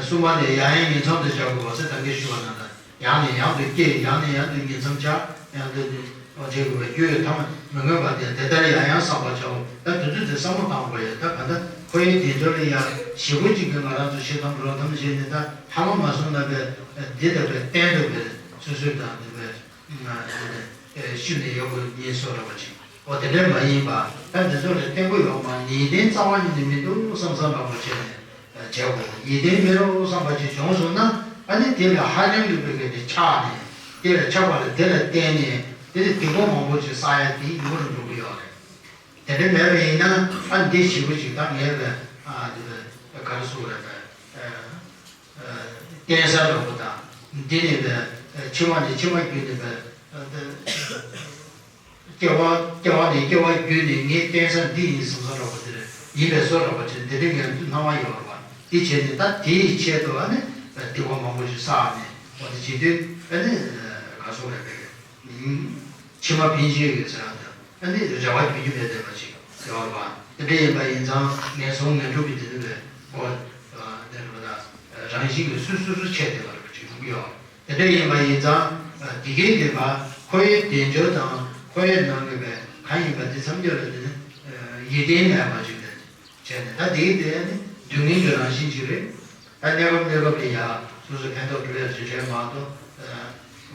གསུམ་པ་དེ་ཡང་ཡང་ཉིང་མཚམས་སུ་བཅར་དགོས་པ་ཟེར་ད་གིན་ཞུས་པ་ནང་ལྟར་ཡང་ནས་ཡང་དུ་སྐྱེ། ཡང་ནས་ཡང་དུ་ཉིང་མཚམས་བཅར། ཡང་དུ་ནི་བྱེད་དགོས་པའི་རྒྱུ་ཡོད་ཐ་མ་མི་དགོས་པ་དེ་དེ་ལྟར་ཡང་ཡང་བསམ་པར་བྱའོ། ད་དུས་ཚོད་དེ་བསམ་བློ་བཏང་དགོས་ཡོད། ད་ག་ད་འཁོར་བའི་དལ་འབྱོར་ལ་ཡང་ཞེ་པོ་ཅིག་གིས་ང་རང་ཚོ་ཤི་དམ་རོ་དམ་བྱས་ནས་ད་ཧ་མ་མ་སོང་ན་པའི་འདི་ལྟ་བུའི་གཏན་དུ་པའི་སོ་སོའི་དང་འདི་པའི། ཤུལ་ནས་ཡོང་དགོས་ཉེན་སོ་ར་བ་ཅིག་འོ་དེ་འདྲ་མ་ཡིན་པ། ད་འདི་ཚོ་ལ་བརྟན་པོ་ཡོང་མ་ཡིན་ཏེ་རྩ་བ་ཉིད་ནས་མི་འདུག་བསམ་བསམ་པ་པོ་བྱས་ནས་བྱས་དགོས། ཡིད་བརྟན་མི་རུང་བསམ་པ་ཅིག་བྱུང་སོང་ན་ཨ་ནི་དེ་ལ་ཧ་ལམ་གྱི་བོད་སྐད་དེ་ཆགས་ནས་དེ་ལ་ཆགས་པ་ལ་དེ་ལ་བརྟེན་ནས་དེ་ལ་སྡིག་པ་མང་པོ་ཅིག་བསགས་ཡ་དེ་ཡོང་རུ་འགྲོ་གི་ཡོད་རེད། དེ་འདྲ་མེད་པ་ཡིན་ན་ཨ་འདི་ཞེ་པོ་ཅིག་ད་ངས་བས་ཨ་འདི་བས་ག་རེ་ཟེར་དགོས་རེད་བས། བརྟེན་ས་འདྲ་པོ་དང་། འདི་ནས་པའི་ཕྱི་མ་ནས་ཕྱི་མ་བརྒྱུད་ནས་པའི་སྐྱེ་བ་སྐྱེ་བ་ནས་སྐྱེ་བ་བརྒྱུད་ནས་ངའི་བརྟེན་ས་འདི་ཡིན་བསམ་ས་འདྲ་པོ་དེ་རེད། ཡིན་པས་སོ་རགས་པ་ཅན་དེ་འདྲའི་ངན་སྣང་བ་ཡོད་རེད་བ། དེ་བྱས་ནས་ད་དེའི་ཆེད་དུ་ཨ་ནི་སྡིག་པ་མང་པོ་ཞིག་བསགས་ནས་འོ་དེ་བྱེད་དུས་ཨ་ནི་ག་སོགས་རེད་པས། ཕྱི་མ་ཕན་ཆད་ཀྱི་ཟེར་ཡག་དང་ཨ་ནི་རེ་བ་ཡོད་རྒྱུ་མེད་བསྡད་པ་ཅིག་ཡོད་རེད་བ། དེ་འདྲ་ཡིན་པ་ཡིན་ཙང་ངན་སོང་ངན་འགྲོ་གི་དེ་འདྲ་བའི་སྒོ་དེ་རེད་བ། ད་རང་བཞིན་གྱིས་སོ་སོ་སོ་ཆད་བསྡད་པ་རེད་པ་ཅིག་ཡོང་གི་ཡོད། དེ་འདྲ་ཡིན་པ་ཡིན་ཙང་། འདི་གའི་འདོད་པ་ཁོ་བོའི་དལ་འབྱོར་དང་ཁོ་བོའི་ནང་གི་བའི་གང་ཡིན་པ་འདི་ཐམས་ཅད་ལ་དེ་ནི་ཡིད་བརྟན་མེད་པ་ཅིག་ལས་བྱས་ནས། ད་འདི་གའི་དེ་ནི་སྡུག་བསྔལ་གྱི་རང་བཞིན་ཅིག་རེད། ད་གནས་སྐབས་གནས་སྐབས་ལ་ཡ་སོ་སོ་ཕན་ཐོགས་འགྲོ་ཡ་ཅིག་རེད་མ་གཏོགས།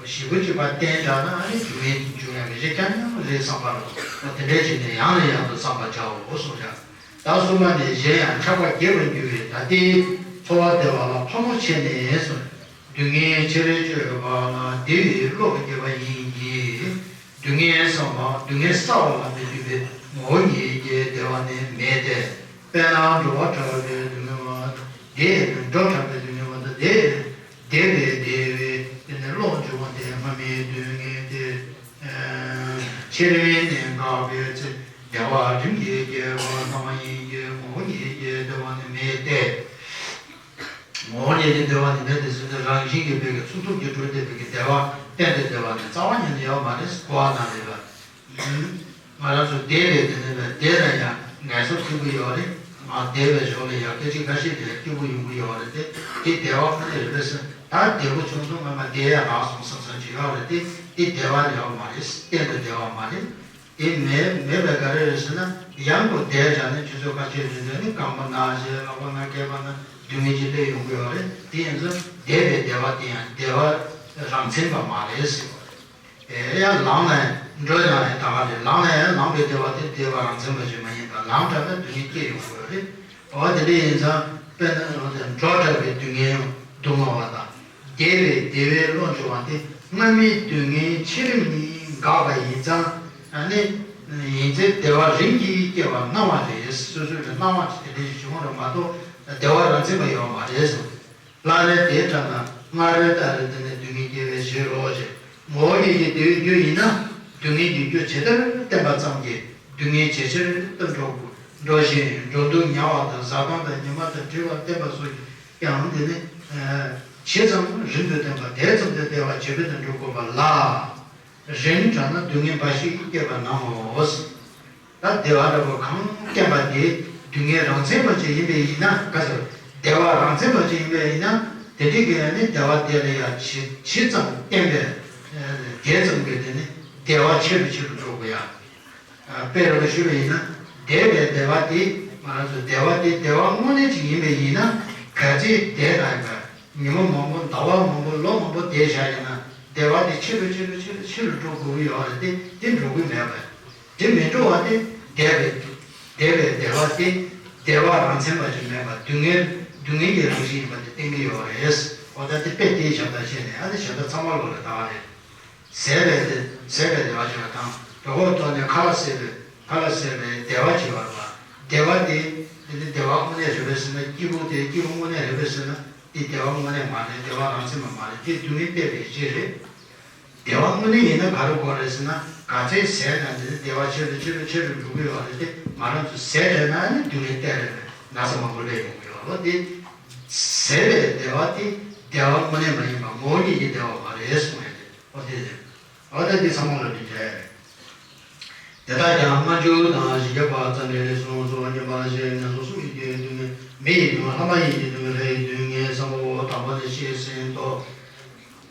ཞེ་པོ་ཅིག་ཕར་བརྟན་དྲགས་ན་ཨ་ནི་སྡུག་བསྔལ་འབྱུང་ཡ་གི་རེད་ཀྱང་སྙམ་རེད་བསམ་པ་ལ་དེ་འདྲའི་ཅིག་ནས་ཡང་ནས་ཡང་དུ་བསམ་པར་བྱའོ་གསུངས་ཀྱང་། ད་གསུམ་པ་ནི་གཞན་ཡང་ཆགས་པ་སྐྱེ་བར་འགྱུར་བའི་ད་ལྟའི་འཚོ་བ་བདེ་བ་ལ་ཕམ་ཉེས་བྱས་ནས་སོ། སྡུག་བསྔལ་ཕྱིར་གཅོད་པ་ལ་བདེ་བའི་བློ་སྐྱེ་བ་ཡིན་གྱི། སྡུག་བསྔལ་བསམ་པ་སྡུག་བསྔལ་བསལ་བ་ལ་མི་ལྟོས་པའི་ངོ་བོ་ཉིད་ཀྱི་བདེ་བ་ནི་མེད་དེ། དཔེར་ན་འགྲོ་བ་ཕྲ་བའི་སྡུག་བསྔལ་བ་དང་། དེ་འགྲོ་ཕྲ་བའི་སྡུག་བསྔལ་བ་དང་། དེ་བདེ་བའི་བདེ་བའི་དེ་ནི་བློ་འབྱུང་བ་སྟེ་སྔ་མའི་སྡུག་བསྔལ་ཏེ། ཕྱིར་མི་འགག་པའི་ཚེ་བདེ་བ་རིམ་གྱིས་སྐྱེ་བ་ཙམ་ཡིན་གྱི་ངོ་བོ་ཉིད་ཀྱི་བདེ་བ་ནི་མེད་དེ། ངོ་བོ་ཉིད་ཀྱི་བདེ་བ་ནི་མེད་དེ་ཟེར་ཏེ་རང་བཞིན་གྱིས་བོད་ཀྱི་ཚུགས་ཐུབ་ཀྱི་གྲུབ་བསྡད་པའི་གི་བདེ་བ་གཏན་དུ་བདེ་བ་ནི་རྩ་བ་ཉིད་ནས་ཡོད་མ་རེད། གོ་བ་ན་རེད་པ། ང་རང་ཚོ་བདེ་བའི་དེ་ནི་བདེ་ལ་ཡང་ངལ་གསོ་ཐེབས་ཀྱི་ཡོད་རེད། ང་བདེ་བའི་ཞོར་ལ་ཡང་སྐད་ཅིག་ཁ་ཤས་དེ་སྐྱིད་པོ་ཡོང་གི་ཡོད་རེད་དེ། དེ་བདེ་བ་ཁོ་ན་རེད་པས་ཟེར། ད་བདེ་པོ་བྱུང་སོང་ངས་མ་བདེ་ཡ་རག་སོང་བསམ་བསམ་ཅིག་ཡོད་རེད་དེ། དེ་བདེ་བ་ཡོད་མ་རེད། གཏན་དུ་བདེ་བ་མ་རེད། དེ་མེད་མེད་པས་ག་རེ་རེད་ཟེར་ན། ཡང་ཁོ་བསྡད་བཞག་ནས་ཆུ་ཚོད་ཁ་ཤས་རིང་དུ་ནི་རྐང་པ་ན་བྱས་ལག་པ་ན་སྐེད་པ་ན་སྡུག་བསྔལ་ཅིག་སླེབས་ཡོང་གི་ཡོད་རེད། དེ་ཡིན་ཙང་བདེ་བའི་བདེ་བ་དེ་ཡང་བདེ་བ་རང་མཚན་པ་མ་རེད་ཟེར་བ་རེད། དེ་ཡང་ལངས་ནས་འགྲོ་ཡང་ཡང་ད་ག་རེད། ལངས་ནས་ཡང་ལངས་པའི་བདེ་བ་དེ་བདེ་བ་རང་མཚན་པ་ཞིག་མ་ཡིན་པར་ལངས་དྲགས་ན་སྡུག་བསྔལ་སྐྱེ་ཡོང་གི་ཡོད་རེད། འོ་དེ་འདྲ་ཡིན་ཙང་དཔེར་ན་འགྲོ་དྲགས་པའི་སྡུག་བསྔལ་ཡང་སྡུག་བསྔལ་བ་དང་། བདེ་བའི་བདེ་བའི་བློ་འབྱུང་བ་དེ་སྔ་མའི་སྡུག་བསྔལ་ཕྱིར་མི་འགག་པ་ཡིན་ཙང་། ཨ་ནི་ཡིན་ཚེ་བདེ་བ་རིམ་གྱིས་སྐྱེ་བར་སྣང་བ་རེད། སོ་སོའི་སྣང་བ་དེ་འདྲ་ཞིག་བྱུང་བ་རེད་མ་གཏོགས་བདེ་བ་རང་མཚན་པ་ཡོད་མ་རེད་གསུངས། ལ་ལས་དེ་ལྟར་ན་སྔ་རོལ་ལྟར་དེ་ནི་སྡུག་བསྔལ་སྐྱེ་བའི་ཕྱིར་རོ་ཞེས། ངོ་བོ་ཉིད་ཀྱི་བདེ་བའི་རྒྱུ་ཡིན་ན། སྡུག་བསྔལ་གྱི་རྒྱུ་ཇི་ལྟར་བསྟན་པ་ཙམ་གྱིས་སྡུག་བསྔལ་ཇེ་ཆེར་དུ་འགྲོ་དགོས། འགྲོ་ཞིང་འགྲོ་འདུག་ཉལ་བ་དང་བཟའ་སྟངས་དང་ཉི་མ་དང་བྲིས་པ་བསྟན་པ་སོགས་ཀྱིས་ཀྱང་དེ་ནི་ཇི་ཙམ་རིང་དུ་བསྟན་པ་དེ་ཙམ་དུ་བདེ་བ་ཇེ་བར་དུ་འགྲོ་དགོས་པ་ལ། རིང་དྲགས་ན་སྡུག་བསྔལ་འབའ་ཞིག་སྐྱེད་པར་སྣང་ངོ་། ད་བདེ་བ་འདྲ་པོ་གང་བསྟན་པ་དེ་སྡུག་བསྔལ་རང་མཚན་པ་ཅིག་ཡིན་པས་ཡིན་ན། ག་ཚོད་བདེ་བ་རང་མཚན་པ་ཅིག་ཡིན་པས་ཡིན་ན། དེ་འདྲའི་གི་ནི་བདེ་བ་དེ་ལ་ཡང་ཇི་ཇི་ཙམ་བསྟན་པས་དེ་ཙམ་གྱིས་དེ་ནི་བདེ་བ་ཆེ་རུ་ཆེ་རུ་འགྲོ་དགོས་ཡ། དཔེ་རུ་ཞུས་པ་ཡིན་ན། བདེ་བའི་བདེ་བ་དེ་ང་རང་ཚོ་བདེ་བ་དེ་བདེ་བ་དངོས་གནས་ཅིག་ཡིན་པས་ཡིན་ན། ག་ཚོད་བསྡད་ན་ཡང་ཉི་མ་མང་པོ་ཟླ་བ་མང་པོ་ལོ་མང་པོ་བསྡད་བཞག་ཡིན་ན་བདེ་བ་དེ་ཆེ་རུ་ཆེ་རུ་ཆེ་རུ་ཆེ་རུ་འགྲོ་དགོས་ཀྱི་ཡོད་རེད་དེ། དེ་འགྲོ་གི་མེད་པས། དེ་མི་འགྲོ་བ་དེ་བདེ་བའི་བདེ་བའི་བདེ་བ་དེ་བདེ་བ་རང་མཚན་པ་ཅིག་མེད་པ་སྡུག་བསྔལ་སྡུག་བསྔལ་གྱི་རང་བཞིན་ཡིན་པ་དེ་བསྟན་གྱི་ཡོད་རེད། འོ་ད་དེ་དཔེ་དེའི་ཞབས་ཏོག་བྱས་ནས་ཨ་ནི་ཞབས་ཏོག་ཚང་མ་ལོག་ལ་ལྟ་བ་རེད། ཟད་པའི་དེ་ཟད་པའི་བདེ་བ་ཅིག་ལ་དང་དོ་ཁོག་ཐོག་ནས་ཁ་ལག་ཟད་པའི་ཁ་ལག་ཟད་པའི་བདེ་བ་ཅིག་ཡོད་རེད་པ། བདེ་བ་དེ་དེ་ནི་བདེ་བ་དངོས་གནས་རེད་པས་ཟེར་ན། སྐྱིད་པོ་དེ་སྐྱིད་པོ་དངོས་གནས་རེད་པས་ཟེར་ན། དེ་བདེ་བ་དངོས་གནས་མ་རེད། བདེ་བ་རང་མཚན་མ་མ་རེད། དེ་སྡུག་བསྔལ་བསྟན་པའི་གཞི་རེད། བདེ་བ་དངོས་གནས་ཡིན་ན་ག་རེ་དགོས་རེད་ཟེར་ན། ག་ཚད་ཟད་ན་དེ་ནི་བདེ་བ་ཆེ་རུ་ཆེ་རུ་ཆེ་རུ་འགྲོ་གི་ཡོད་རེད་དེ། ང་རང་ཚོ་ཟད་བྲལ་ན་ནི་སྡུག་བསྔལ་སྟེར་རེད་པས། ན་ཚ་མང་པོ་སླེབས་ཡོང་གི་ཡོད་རེད་དེ། ཟད་པའི་བདེ་བ་དེ་བདེ་བ་དངོས་གནས་མ་ཡིན་པ་ངོ་བོ་ཉིད་ཀྱི་བདེ་བ་མ་རེད་གསུངས་ཡོད་དེ། འོ་དེ་རེད། འོ་ད་འདི་ཚང་མ་ལ་འདི་འཇལ་ཡ་རེད། དེ་དག་ཀྱང་སྔ་འགྱུར་དང་བཞི་བརྒྱ་པ་ཙམ་ལས་ལས་གསུངས་སོ། སྙན་པར་བཤད་ནས་སོ་གསུམ་ཡི་གེའི་སྡུག་བསྔལ། མེ་ཡི་སྡུག་བསྔལ། ལྷ་མ་ཡིན་གྱི་སྡུག་བསྔལ། ལྷ་ཡི་སྡུག་བསྔལ་བསམ་པའོ། དང་པོ་ནས་བཤད་ཟིན་ཏོ།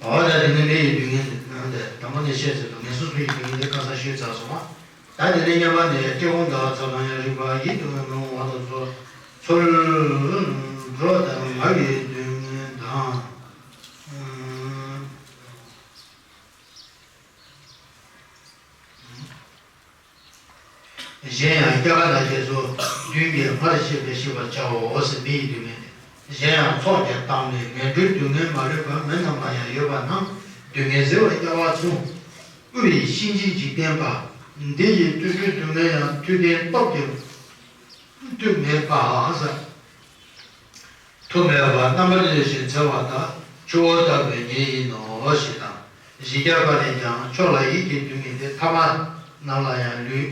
འོ་ད་དེ་ནི་མེ་ཡི་སྡུག་བསྔལ་དེ་དང་པོ་ནས་བཤད་ཟིན་ཏོ། ངན་སོང་གསུམ་ཡི་སྡུག་བསྔལ་དེ་ཁ་སང་ཞུས་ཚར་སོང་བ། ད་དེ་ནས་སྙན་པ་ནས་སྐྱེ་བ་འདའ་ཚར་ལ་ཡང་རིག་པ་ཡིད་དུ་མི་འོང་བ་དང་ཚོར་ཚོར་འགྲོ་དང་ངལ་བའི་སྡུག་བསྔལ་དང་། གཞན་ཡང་སྐྱེ་རྒ་ན་འཆི་སོགས་བདུན་གྱིས་སྔར་བཤད་པས་ཤེས་པར་བྱའོ་ཟེར། མེ་ཡི་སྡུག་བསྔལ་ཏེ། གཞན་ཡང་ཚོགས་ཀྱིས་གཏམས་ནས་ངན་འགྲོའི་སྡུག་བསྔལ་མ་ལུས་པ་མི་རྣམས་ལ་ཡང་ཡོད་པ་རྣམས་སྡུག་བསྔལ་ཟད་པར་བྱ་བ་མཚུངས། དབུལ་བའི་གཤིན་རྗེའི་འཇིག་རྟེན་པ། འདི་ཡི་བརྟུལ་ཞུགས་སྡུག་བསྔལ་ཡང་མཐུ་ལྡན་སྟོབས་ཀྱིས་མཐུ་མེད་པ། མཐུ་མེད་པ་རྣམ་པར་གནོན་ཞིང་འཚེ་བ་དག། ཆུ་བོ་ལྟ་བུའི་ཉེས་ཡིན་ནོ་ཞེས་དང་། བཞི་བརྒྱ་པ་ནས་ཀྱང་ཕྱོགས་ལ་ཡིད་ཀྱི་སྡུག་བསྔལ་ཏེ། ཐ་མལ་རྣམས་ལ་ཡང་ལུས་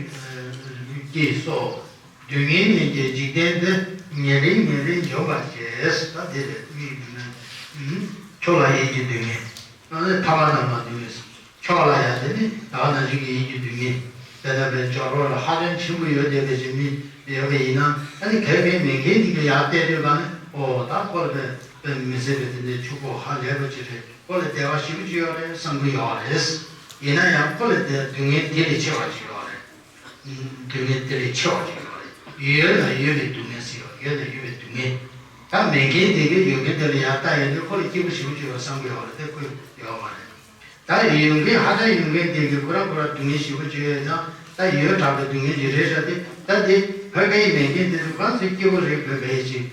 ལུས་སྐྱེས་སོ། སྡུག་བསྔལ་ཉིད་ཀྱི་འཇིག་རྟེན་འདི། ཉེ་རིང་ཉེ་རིང་འཇོམས་པར་བྱེད། ད་དེ་རེད། མིག་གིས་ནི། མཆོག་ལ་ཡིད་ཀྱི་སྡུག་བསྔལ། ཨ་ནི་ཐ་མ་རྣམས་ལ་སྡུག་བསྔལ། མཆོག་ལ་ཡང་དེ་ནི་ད་ག་ནང་བཞིན་གྱི་ཡིད་ཀྱི་སྡུག་བསྔལ། དེ་ལྟ་བུའི་སྦྱོར་བ་ལ་ཧ་ཅང་ཆེན་པོ་ཡོད་བསྡད་པའི་ཞིག་མི་ཡོད་པ་ཡིན་ན། ཨ་ནི་གལ་ཏེ་མེད་མཁན་དེ་གི་ཡར་བལྟས་དུས་ག་ནི། ཨོ་ད་ཁོ་ལ་དཔེ་མི་སྲིད་པའི་དེ་འདྲའི་ཕྱུག་པོ་ཧ་ལས་པ་ཅིག་རེད། ཁོ་ལ་བདེ་བ་ཞེ་པོ་ཅིག་ཡོད་རེད་བསམ་གྱི་ཡོད་རེད། ཡིན་ན་ཡང་ཁོ་ལ་དེ་སྡུག་བསྔལ་དེ་ལས་ཆེ་བ་ཅིག་ཡོད་རེད། སྡུག་བསྔལ་དེ་ལས་ཆེ་བ་ཅིག་ཡོད་རེད། ཡོད་ན་ཡོད་པའི་སྡུག་བསྔལ་ཟེར་ཡོད། ཡོད་ན་ཡོད་པའི་སྡུག་བསྔལ། ད་མེད་མཁན་དེ་གི་ཡོད་མཁན་དེ་ལ་ཡར་ལྟ་ཡོང་དུས་ཁོ་ལ་སྐྱིད་པོ་ཞེ་པོ་ཅིག་ཡོད་བསམ་གྱི་ཡོད་རེད་དེ། ཁོ་ཡོད་མ་རེད། ད་ཡོད་མཁན་ཧ་ཅང་ཡོད་མཁན་དེ་གི་ཁོ་རང་ཁོ་རང་སྡུག་བསྔལ་ཞེ་པོ་ཅིག་ཡོད་ཙང་། ད་ཡོད་དྲགས་པའི་སྡུག་བསྔལ་ཅིག་རེད་ཤག་དེ། ད་དེ་བོད་པའི་མེད་མཁན་དེ་ཚོ་གང་ཚོད་སྐྱིད་པོ་རེད། བོད་པའི་ཅིག་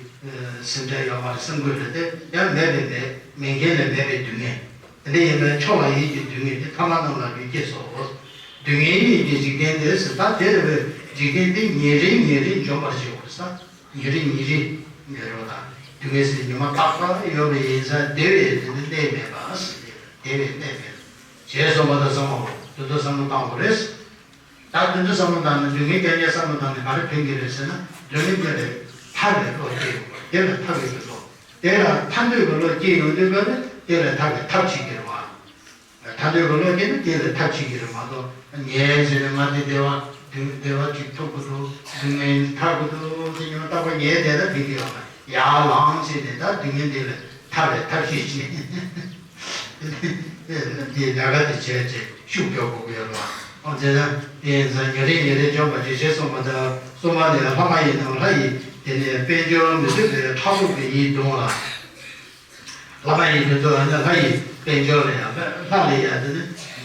སེམས་ཁྲལ་ཡོད་མ་རེད་བསམ་གྱི་རེད་དེ། ཡང་མེད་པའི་མེད་མེད་མཁན་ལས་མེད་པའི་སྡུག་བསྔལ། དེ་འདྲ་ཡིན་པས་མཆོག་ལ་ཡིད་ཀྱི་སྡུག་བསྔལ་དེ་ཐ་མ་རྣམས་ལ་ལུས་སྐྱེས་སོ། སྡུག་བསྔལ་ཉིད་ཀྱི་འཇིག་རྟེན་འདི་ཟེར། ད་དེ་རེད་པས། འཇིག་རྟེན་འདི་ཉེ་རིང་ཉེ་རིང་འཇོམས་པར་བྱེད་པར་ཟེར། ཉེ་རིང་ཉེ་རིང་འདོད་རོགས་དང་སྡུག་བསྔལ་ཟེར་ཉི་མ་རྟག་པར་ཡོད་པ་ཡིན་ཙང་བདེ་བའི་དེ་ནི་གནས་མེད་པ་ཟེར། བདེ་བའི་གནས་མེད། ཞེས་གསུངས་པ་དང་གསུངས་པའོ། དེ་ཚོ་བསམ་བློ་བཏང་དགོས་རེད། ད་དེ་ཚོ་བསམ་བློ་བཏང་ན་སྡུག་བསྔལ་སྐྱོན་ཅན་བསམ་བློ་བཏང་ནས་ག་རེ་ཕན་གྱི་རེད་ཟེར་ན། སྡུག་བསྔལ་སྐྱོན་རེད། ཐར་བའི་བློ་སྐྱེ་ཡོང་བ། དེ་ལ་ཐར་བའི་བློ། དེ་ལ་ཐར་འདོད་ཀྱི་བློ་སྐྱེ་ཡོང་དུས་སྐབས་ནི་དེ་ལ་ཐར་བའི་ཐབས་བྱེད་ཀྱི་རེད་བ། ཐར་འདོད་ཀྱི་བློ་སྐྱེས་ན་དེ་ལ་ཐབས་བྱེད་ཀྱི་རེད་མ་གཏོགས། ངས་ཟེར་ནས་ང་འདི་བདེ་བ་སྡུག་བདེ་བ་ཅིག་ཐོབ་དགོས་འདུག་སྡུག་བསྔལ་ཐར་དགོས་འདུག་ཟེར་ཉོན་རྟག་པར་ངས་བསྡད་ན་ཕན་གྱི་ཡོད་མ་རེད། ཡར་ལངས་ཟེར་ནས་ད་སྡུག་བསྔལ་འདི་ལས་ཐར་བའི་ཐབས་ཤེས་བྱེད། འདི་ལས་ཀ་དེ་བྱས་བྱས་ཤུགས་རྒྱག་དགོས་ཀྱི་ཡོད་རེད་བ། ཨོ་དེ་ན་དེ་ཡིན་ཙང་ཉེ་རིང་ཉེ་རིང་འཇོམས་པར་བྱེད་ཅེས་གསུངས་པ་དང་། གསུངས་པ་ནི་ལྷག་མ་ཡི་དང་ལྷ་ཡི། དེ་ནས་དཔལ་འབྱོར་མི་བཟོད་པའི་ཕྲག་དོག་གི་ཡིད་གདུང་ལ། ལྷག་མ་ཡིན་དེ་ཚོ་ནི་ལྷ་ཡི་དཔལ་འབྱོར་ལ་ཡང་། ལྷ་ལ་ཡང་དེ་ནི་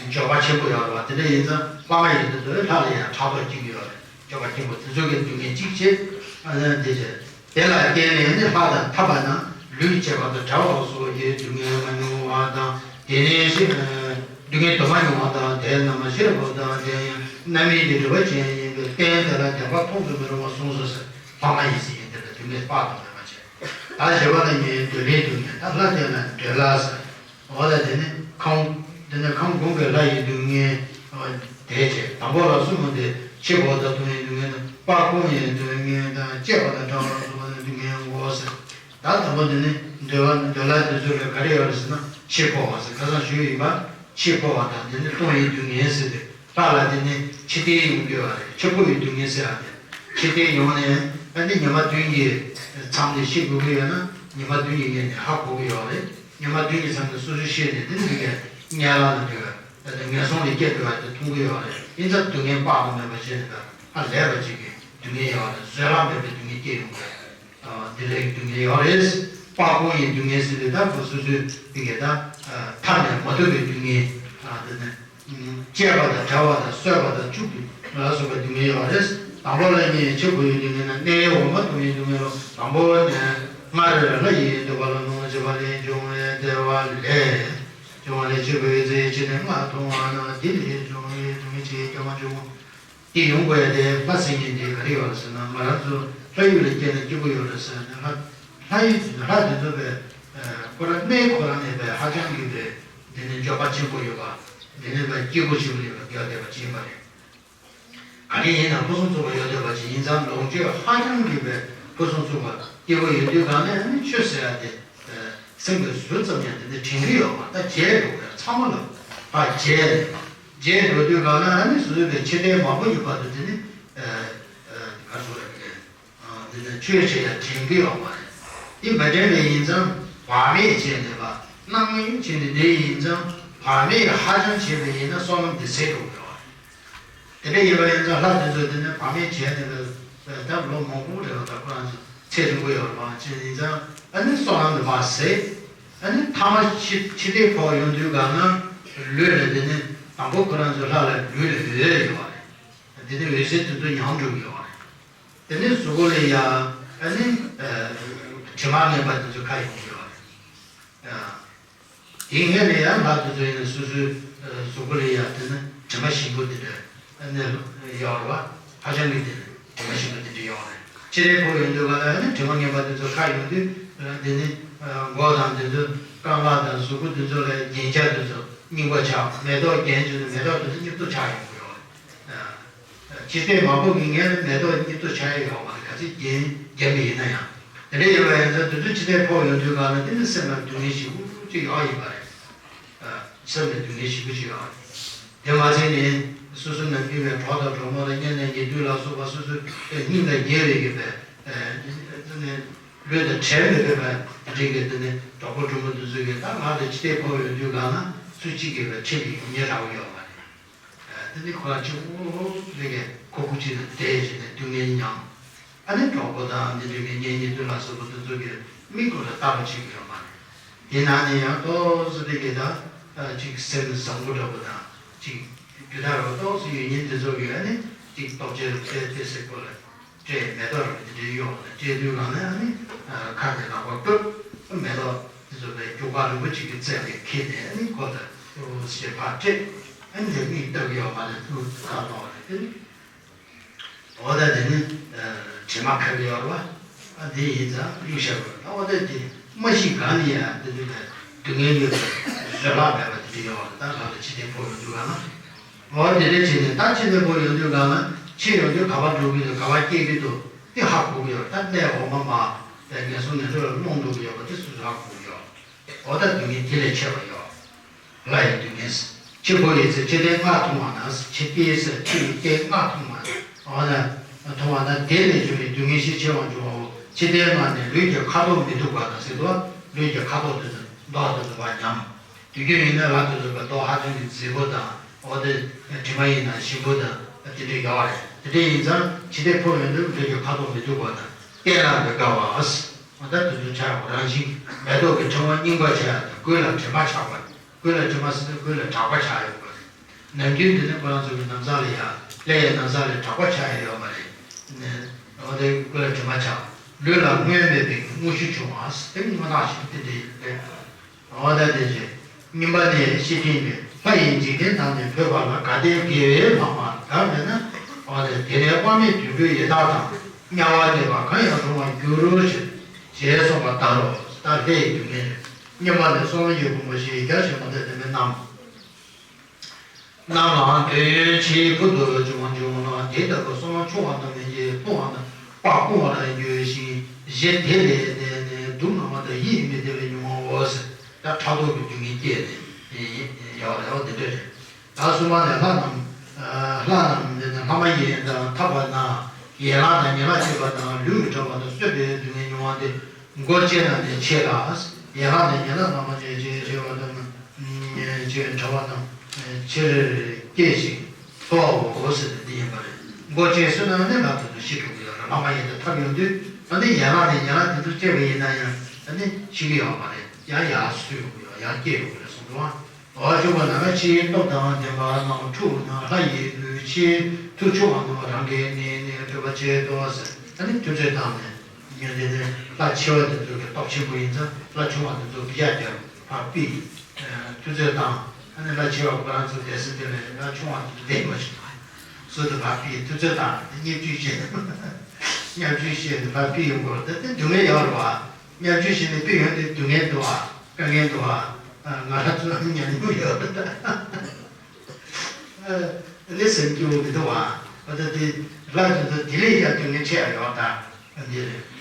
འབྱོར་པ་ཆེན་པོ་ཡོད་རེད་བ། དེ་འདྲ་ཡིན་ཙང་ལྷག་མ་ཡིན་དེ་ཚོ་ལྷ་ལ་ཡང་ཕྲག་དོག་སྐྱེ་གི་ཡོད་རེད། འབྱོར་པ་ཆེན་པོ་དེ་ཚོ་གི་སྡུག་བསྔལ་གཅིག་བྱེད། ཨ་ནི་དེ་བྱེད། དེ་ལ་བརྟེན་ནས་ནི་ལྷ་དང་འཐབ་པ་ན་ལུས་བཅད་པ་དང་བྲལ་བ་སོགས་ཀྱི་སྡུག་བསྔལ་མ་མྱོང་བ་དང་། དེ་ནས་ཤི། སྡུག་བསྔལ་དུ་མ་མྱོང་བ་དང་། དེ་རྣམས་ཤེས་རབ་དང་ལྡན་ཡང་རྣམ་སྨིན་གྱི་སྒྲིབ་པ་ཅན་ཡིན་པས་རྟེན་དེ་ལ་བདེན་པ་མཐོང་དུ་མི་རུང་བ་གསུངས་སོ་ཟེར། ལྷག་མ་ཡིན་ཟེར་ཡིན་དེ་ལ་སྡུག་བསྔལ་དཔག་ཏུ་མེད་པ་བྱེད། ད་བཞི་པ་ལ་ནི་འདོད་ལྷའི་སྡུག་བསྔལ། ད་ལྷ་དེ་ལ་འདོད་ལྷ་ཟེར། འོ་ལ་དེ་ནི་ཁམས། དེ་ནི་ཁམས་གོང་གི་ལྷ་ཡི་སྡུག་བསྔལ་དེ་བྱས། དང་པོ་ལ་གསུམ་པོ་དེ། ཕྱི་བོ་དང་གདོང་ཡི་སྡུག་བསྔལ་དང་། དཔའ་སྐུང་ཡི་སྡུག་བསྔལ་དང་། བཅད་པ་དང་བྲལ་བ་སོགས་པ་ནི་སྡུག་བསྔལ་འགོ་ཟེར། ད་དང་པོ་དེ་ནི་འདོད་པ། འདོད་ལྷ་དེ་ཚོ་ལ་ག་རེ་ཡོད་རེད་ཟེར་ན། ཕྱིར་འཕོ་བ་ཟེར། ཁ་སང་ཞུས་ཡིན་པ། ཕྱིར་འཕོ་བ་དང་དེ་ནི་ལྟུང་བའི་སྡུག་བསྔལ་ཟེར་ཏེ། ལྷ་ལ་དེ་ནི་ཕྱིར་འཐེན་ཡོང་གི་ཡོད་རེད། ཕྱིར་འཕོ་བའི་སྡུག་བསྔལ་ཟེར་ཡ་དེ། ཕྱིར་འཐེན་ཡོང་ནས་ཨ་ནི་ཉི་མ་བདུན་གྱི་མཚམས་ནས་ཤི་དགོས་ཀྱི་ཡོད་ན། ཉི་མ་བདུན་གྱི་སྔོན་ནས་ཧ་གོ་གི་ཡོད་རེད། ཉི་མ་བདུན་གྱི་མཚམས་ནས་སོ་སོའི་ཤེས་ནས་དེ་ནི་མི་དགེ་དམྱལ་བ་ལ་འགྲོ་བ། ད་ལྟ་ངན་སོང་ལ་སྐྱེ་འགྲོ་བ་དེ་མཐོང་གི་ཡོད་རེད། ཡིན་ཙང་སྡུག་བསྔལ་དཔག་ཏུ་མེད་པ་བྱས་ནས། ད་ཧ་ལས་པ་ཅིག་གི་སྡུག་བསྔལ་ཡོད་རེད། བཟོད་གླགས་མེད་པའི་སྡུག་བསྔལ་སྐྱེ་ཡོང་གི་རེད། ཨ། དེ་འདྲའི་སྡུག་བསྔལ་ཡོད་རེད། དཔའ་སྐུང་ཡི་སྡུག་བསྔལ་ཟེར་དུས་ད་ཁོ་སོ་སོའི་མི་དགེ་ད། ཨ། ཐར་ནས་མ་ཐུབ་པའི་སྡུག་བསྔལ། ཨ། དེ་ནས། བཅད་པ་དང་བྲལ་བ་དང་། གསོད་པ་དང་། བཅུག་པ་ལ་སོགས་པའི་སྡུག་བསྔལ་ཡོད་རེད། དང་པོ་ལ་ནི་ཕྱིར་འཕོ་བའི་སྡུག་བསྔལ་དང་། གནས་འོག་མ་དུ་མའི་སྡུག་བསྔལ་ལོ། དང་པོ་ནི་སྔར་ལྷ་ཡི་འདོད་པ་ལ་ནོར་བྱེད་པ་ལས་བྱུང་བའི་བདེ་བ་ལས། བྱུང་བ་ལས་ཕྱིར་འཕོ་བའི་ཚེ་ཕྱི་ནས་སྔར་མཐོང་བ་ན། དེ་ལས་བྱུང་བའི་སྡུག་བསྔལ་ཕྱིར་སྐྱེ་བ་འབྱུང་ངོ་། དེ་ཡོང་དགོས་ཡ་དེ་ལྷ་ཟེར་མཁན་དེ་ག་རེ་ཡོད་རེད་ཟེར་ན། ང་རང་ཚོ་ལྷ་ཡུལ་ལ་སྐྱེས་ན་སྐྱིད་པོ་ཡོད་རེད་ཟེར་ན། ལྷ། ལྷ་ཡུལ། ལྷ་དེ་ཚོ་བས། ཨ། ཁོ་རང་གནས་ཁོ་རང་ནས་བས་ཧ་ཅང་གི་བས། དེ་ནས་འབྱོར་པ་ཆེན་པོ་ཡོད་པ། དེ་ནས་བས་སྐྱིད་པོ་ཞིག་ཡོད་པ། ཡོད་བསྡད་པ་ཅིག་ཡིན་པ་རེད། ག་རེ་ཡིན་ན་ཕུན་སུམ་ཚོགས་པ་ཡོད་བསྡད་པ་ཅིག་ཡིན་ཙང་། ལོངས་སྤྱོད་ཧ་ཅང་གི་བས་ཕུན་སུམ་ཚོགས་པ་སྐྱིད་པོ་ཡོད་དུས་གང་ནས་ཨ་ནི་ཆོས་ཟེར་ཡ་དེ། ཨ། སེམས་ཀྱི་ཟུར་ཙམ་ཡང་དེ་ནས་དྲན་གྱི་ཡོད་པ། ད་བརྗེད་འགྲོ་གི་ཡ་ཚང་མ་ལ་ཕར་བརྗེད་ནས། བརྗེད་འགྲོ་དུས་གང་ན་ཨ་ནི་སོ་སོའི་བས་ཕྱི་ལྟས་མང་པོ་ཡོད་པ་དང་། དེ་ནི། ཨ། ཨ། ག་རེ་ཟེར་དགོས་རེད། ཨ། འདི་ནི་ཆོས་བྱེད་ཡ་དྲན་གྱི་ཡོད་མ་རེད། འདི་མ་དྲན་པ་ཡིན་ཙང་བག་མེད་བྱས་ནས་པ། སྣང་མེད་བྱས་ནས་བསྡད་ཡིན་ཙང་། བག་མེད་ཧ་ཅང་བྱས་པ་ཡིན་ན་བསོད་ནམས་འདི་ཟད་འགྲོ་གི་ཡོད་རེད། དེ་འདྲ་ཡིན་པ་ཡིན་ཙང་ལྷ་དེ་ཚོ་དེ་ནི་བག་མེད་བྱས་ནས་པ། ད་ལོ་མང་པོ་རེད་པ། ད་ཁོ་རང་ཚོ་ཚེ་རིང་པོ་ཡོད་རེད་པ། བྱས་ཡིན་ཙང་ཨ་ནི་བསོད་ནམས་འདི་མར་ཟད། ཨ་ནི་ཐ་མ་ཕྱི་ཕྱི་ལྟས་ཕོག་ཡོང་དུས་གང་ན་ལུས་ལ་དེ་ནི་དང་པོ་ཁོ་རང་ཚོ་ལྷ་ལ་ལུས་ལ་འོད་ཡོད་རེད། དེ་ནི་འོད་ཟེར་དེ་ཚོ་ཉམས་འགྲོ་གི་ཡོད་རེད། དེ་ནས་གཟུགས་པོ་ལ་ཡང་ཨ་ནི། ཨ། དྲི་མ་ངན་པ་དེ་ཚོ་ཁ་ཡོང་གི་ཡོད་རེད། ཨ། དེའི་སྔོན་ལ་ཡང་ལྷ་དེ་ཚོ་ཡིན་ན་སོ་སོའི། ཨ། གཟུགས་པོ་ལ་ཡང་དེ་ནི་དྲི་མ་ཞིམ་པོ་དེ་འདྲ་ཨ་ནི་ཡོད་རེད་པ། ཧ་ཅང་གི་དེ་ནི་དྲི་མ་ཞིམ་པོ་དེ་འདྲ་ཡོད་རེད། ཕྱི་ལྟས་ཕོག་ཡོང་དུས་ག་ལ་ཨ་ནི་དྲི་མ་ངན་པ་དེ་ཚོ་ཁ་ཡོང་དུས། ཨ། དེ་ནི། ཨ། མགོ་དང་དེ་ཚོ། རྐང་ལག་དང་གཟུགས་པོ་དེ་ཚོ་ལ་རྒྱན་ཆ་དེ་ཚོ་རྙིང་པ་ཆགས། མེ་ཏོག་རྒྱན་བྱས་ནས་མེ་ཏོག་དེ་ཚོ་རྙིང་པ་ཆགས་ཡོང་གི་ཡོད་རེད། ཨ། འཆི་ལྟས་མ་ཕོག་གི་ངལ་མེ་ཏོག་སྙིང་དུ་ཆགས་ཡ་ཡོད་མ་རེད། ག་ཚོད་རྒྱན་རྒྱབ་པ་ཡིན་ན་ཡང་། དེ་འདྲ་ཡིན་པ་ཡིན་ཙང་དེ་ཚོ་འཆི་ལྟས་ཕོག་ཡོང་དུས་གང་ལ་དེ་ནི་སེམས་ལ་སྡུག་བསྔལ་ཞེ་པོ་ཅིག་ཡོད་ཡིན་པ་རེད། སེམས་ལ་སྡུག་བསྔལ་ཞེ་པོ་ཅིག་ཡོད་རེད། དེ་མ་ཚད་ནི་སོ་སོ་ནམ་རྒྱུན་པའི་གྲོགས་དང་གྲོགས་མོ་དང་གཉེན་ཉེ་དུ་ལ་སོགས་པ་སོ་སོའི་སྙིང་དང་ཉེ་བའི་གི་པའི་ལུས་དང་བྲལ་བའི་པའི་དེ་འདྲའི་གི་དེ་ནི་གྲོགས་པོ་གྲོགས་མོ་དེ་ཚོ་གི་ད་ང་དང་འཆི་ལྟས་ཕོག་ཡོང་དུས་གང་ལ་སུ་གཅིག་གི་པའི་ཁྲིད་ཀྱི་ཡོང་ཉེ་རག་ཡོད་མ་རེད། དེ་ནི་ཁོ་རང་གཅིག་པོ་རེ་གི་ཁོ་ཁུ་གཅིག་ལ་བསྡད་བྱས་ནས་སྡུག་བསྔལ་མྱངས། ཨ་ནི་གྲོགས་པོ་དང་འདི་འདྲ་གི་གཉེན་ཉེ་དུ་ལ་སོགས་པ་དེ་ཚོ་གི་མིག་ཏོ་ལ་ལྟ་བ་བྱེད་ཀྱི་ཡོད་མ་རེད། དེ་ནང་ནས་ཡང་ཏོག་ཙམ་རེ་གི་ད་ཅིག་སེམས་བཟང་པོ་འདྲ་པོ་དང་ཅིག་རྒྱུ་དག་རོ་ཏོག་ཙམ་ཡོད་མཁན་དེ་ཚོ་གི་ཨ་ནི་ཅིག་ལྟོ་ཆས་རུ་སྤྲད་དེ་སེ་ཁོ་ལ་སྤྲད་མེ་ཏོག་རུ་དེ་འདྲའི་གཡོག་ལ་སྤྲད་དུས་གང་ནས་ཨ་ནི་ཁ་ནས་ལག་པ་བཀབ་མེ་ཏོག་དེ་ཚོ་ལ་རྒྱུ་སྐར་རིང་པོ་ཅིག་གི་རྩེ་ནས་ཁྱེར་ནས་ཨ་ནི་ཁོ་ལ་ཏོག་ཙམ་ཕར་སྤྲད། ཨ་ནི་དེ་མིག་ལྟ་གི་ཡོད་མ་རེད། ཐུགས་ཁ་ལོག་རེད་དེ། འོ་ད་དེ་ནི་དྲི་མ་ཁ་གི་ཡོད་རེད་བ། ཨ་དེ་ཡིན་ཙང་གཡུག་བཞག་དགོས། ད་འོ་ད་དེ་མ་ཤི་གང་ནི་ཡང་དེ་ཚོ་ལ་སྡུག་བསྔལ་ཡོད་པའི་བཟོད་གླགས་མེད་པ་དེ་འདྲ་ཡོད་རེད། ད་ང་ལ་འཆི་ལྟས་ཕོག་ཡོང་དུས་གང་ན། འོ་དེ་འདྲ་བྱས་ནས་ད་འཆི་ལྟས་ཕོག་ཡོང་དུས་གང་ན་འཆི་ཡོང་དུས་ག་པར་འགྲོ་གི་འདུག་ག་པར་སྐྱེ་གི་འདུག་དེ་ཧ་གོ་གི་ཡོད་རེད། ད་གནས་འོག་མ་མ་དེ་ངན་སོང་ངན་འགྲོ་ལ་ལྷུང་འགྲོ་གི་ཡོད་པ་དེ་སོ་སོ་ཧ་གོ་གི་ཡོད། འོ་ད་སྡུག་བསྔལ་དེ་ལས་ཆེ་བ་ཡོད། ལྷ་ཡི་སྡུག་བསྔལ། འཆི་འཕོ་ཡི་ཚེ་འཆི་ལྟས་ལྔ་མཐོང་བ་ན། འཆི་ལྟས་ཟེར་འཆི་ཡི་ལྟས་ལྔ་མཐོང་བ་ན། འོ་ན་མཐོང་བ་ན་དེ་ལས་བྱུང་བའི་སྡུག་བསྔལ་ཞེས་བྱ་བ་འབྱུང་བའོ། འཆི་ལྟས་ལྔ་ནི་ལུས་ཀྱི་ཁ་དོག་མི་སྡུག་པ་དང་ཟེར་དུས་ལུས་ཀྱི་ཁ་དོག་དེ་ཚོ་མདོག་དེ་ཚོ་བ་ཉམས། དུས་རྒྱུན་ཡིན་ན་ལྷ་དེ་ཚོ་གི་མདོག་ཧ་ཅང་གི་མཛེས་པོ་དང་འོ་དེ་དྲི་མ་ཡིན་ན་ཞིམ་པོ་དང་དེ་འདྲ་ཡོད་རེད། དེ་འདྲ་ཡིན་ཙང་འཆི་ལྟས་ཕོག་ཡོང་དུས་ལུས་ཀྱི་ཁ་དོག་མི་སྡུག་པ་དང་ལྟས་ལ་མི་དགའ་བ། འོ་ད་དུས་ཚོད་ཆགས་པ་རང་བཞིན་མེ་ཏོག་གི་ཕྲེང་བ་རྙིང་པ་ཆགས་ཡག་དང་ཀུན་ལ་དྲི་མ་ཆགས་པ། ཀུན་ལ་དྲི་མ་ཟེར་ན་ཀུན་ལ་གྲགས་པ་ཆགས་ཡོང་པ་རེད། ནམ་རྒྱུན་འདི་ནི་ཁོ་རང་ཚོ་གི་ན་བཟའ་ལ་ཡ་ཀླད་ཡ་ན་བཟའ་ལས་གྲགས་པ་ཆགས་ཡ་ཡོད་མ་རེད། འོ་དེ་ཀུན་ལ་དྲི་མ་ཆགས། ལུས་ལ་སྔོན་མེད་པའི་དངོས་ཤུགས་བྱུང་བ་དེ་ནི་མངོན་རྟགས་ཤིག་དེ་འདྲ་ཡིན་པས། འོ་ད་དེ་རྗེས་གཉིས་པ་ནི་ཤེས་ཕིང་གིས་ལྷ་ཡི་འཇིག་རྟེན་དག་ནི་འཕོས་པ་ལ་གལ་ཏེ་དགེ་བའི་ལྷག་མ་དག་མེད་ན། འོ་ད་དེ་ནས་དཔག་མེད་དུད་འགྲོའི་ཡི་དྭགས་དང་དམྱལ་བ་ནི་བ་གང་ཡང་འབྱུང་བར་འགྱུར་རོ་ཞེས་ཞེས་གསུངས་པ་ལྟར་རོ། ད་ལྷའི་སྡུག་བསྔལ་རེད། གཉིས་པ་ནི་སངས་རྒྱས་ཀྱི་གོ་འཕང་ཞེས་རྒྱ་ཆེན་པོ་འདི་དེ་མིན་ནམ། ནམ་ལངས་དོན་ཡོད་ཕྱིར་ཕུལ་དུ་བྱུང་བ་འབྱུང་ལ། དེ་ལྟ་བུ་སོང་ཆུང་བ་རྣམས་ཀྱིས་སྤོང་བ་རྣམས་པ་སྤོང་བར་འགྱུར་ཞིང་། གཞི་དེ་ལས་བརྟེན་ནས་སྡུག་བསྔལ་བ་དང་ཡིད་མི་བདེ་བའི་མྱོང་བའོ་ཟེར། ད་ཕྲག་དོག་གི་སྡུག་བསྔལ་སྐྱེས་ནས་ཡོད་རེད། འོ་དེ་འདྲ་རེད། ད་གསུམ་པ་ནས་ལྷ་རྣམས། ལྷ་རྣམས་ནི་ལྷ་མ་ཡིན་དང་ཐར་པ་ན། ཡན་ལག་དང་ཡན་ལག་བཅས་པ་དང་ལུས་ཀྱི་གྲོགས་པ་དང་གསོད་པའི་སྡུག་བསྔལ་མྱོང་བ་སྟེ། མགོ་བཅད་ན་ནི་ཆད་ལ། ཡན་ལག་ནི་ཡན་ལག་ལྷ་མ་བཅད་ཅེས་བྱ་བ་དང་། ཅེས་བྱ་བ་དང་། ཕྱིར་སྐྱེ་ཞིང་འཚོ་བའོ་ཟེར་ཏེ་འདི་ཡིན་པ་རེད། མགོ་བཅད་སོང་ན་ནི་ལྷ་དེ་ཚོ་ཤི་འགྲོ་གི་ཡོད་རེད། ལྷ་མ་ཡིན་དང་ཐར་ཡོང་དུས་ཨ་ནི་ཡན་ལག་ནི་ཡན་ལག་དེ་ཚོ་བཅད་པ་ཡིན་ན་ཡང་ཨ་ནི་ཤི་གི་ཡོད་མ་རེད། ཡང་ཡར་གསོས་ཡོང་གི་ཡོད། ཡང་སྐྱེ་ཡོང་གི་རེད་གསུངས་འདུག་ཨ། འོ་བཅུ་པ་ན་ཕྱིའི་སྟོབས་དང་ལྡན་པ་རྣམས་འཁྲུགས་ན་ལྷ་ཡི་ལུས། ཕྱིའི་མཐུ་ཆུང་བ་རྣམས་རང་གི་གནས་ནས་སྐྲོད་པར་བྱེད་དོ་ཟེར། ཨ་ནི་མཐུ་རྩལ་བཏང་ནས་ཉོན་དེ་ནས་ལྷ་ཆེ་བ་དེ་ཚོ་གི་སྟོབས་ཆེན་པོ་ཡིན་ཙང་ལྷ་ཆུང་བ་དེ་ཚོ་གི་ཡར་རྒྱབ་ཕར་ཕུད། མཐུ་རྩལ་བཏང་། ཨ་ནི་ལྷ་ཆེ་བ་ཁོ་རང་ཚོ་བསྡད་ས་དེ་ལས་ལྷ་ཆུང་བ་དེ་ཚོ་བསྡད་མ་བྱུང་། ཟུར་དུ་ཕར་ཕུད། མཐུ་རྩལ་བཏང་། བརྙས་བཅོས་བྱས། བརྙས་བཅོས་བྱས་ནས་ཕར་ཕུད་ཡོང་གི་རེད། དེ་དེ་སྡུག་བསྔལ་ཡོད་རེད་བ། བརྙས་བཅོས་བྱས་ནས་ཕུད་ཡོང་དུས་སྡུག་བསྔལ་འདུག་བ། དཀའ་ངལ་འདུག་བ། ང་རང་ཚོ་ཉན་རྒྱུ་ཡོད་རེད་ད། ཨ་ནི་སེམས་སྐྱོ་བོ་མི་འདུག་བ། ཨ་ད་དེ་ལྷ་དེ་ཚོ་དེ་ལས་ཀྱང་སྡུག་བསྔལ་ཆེ་བ་ཡོད་ད། འདི་རེད།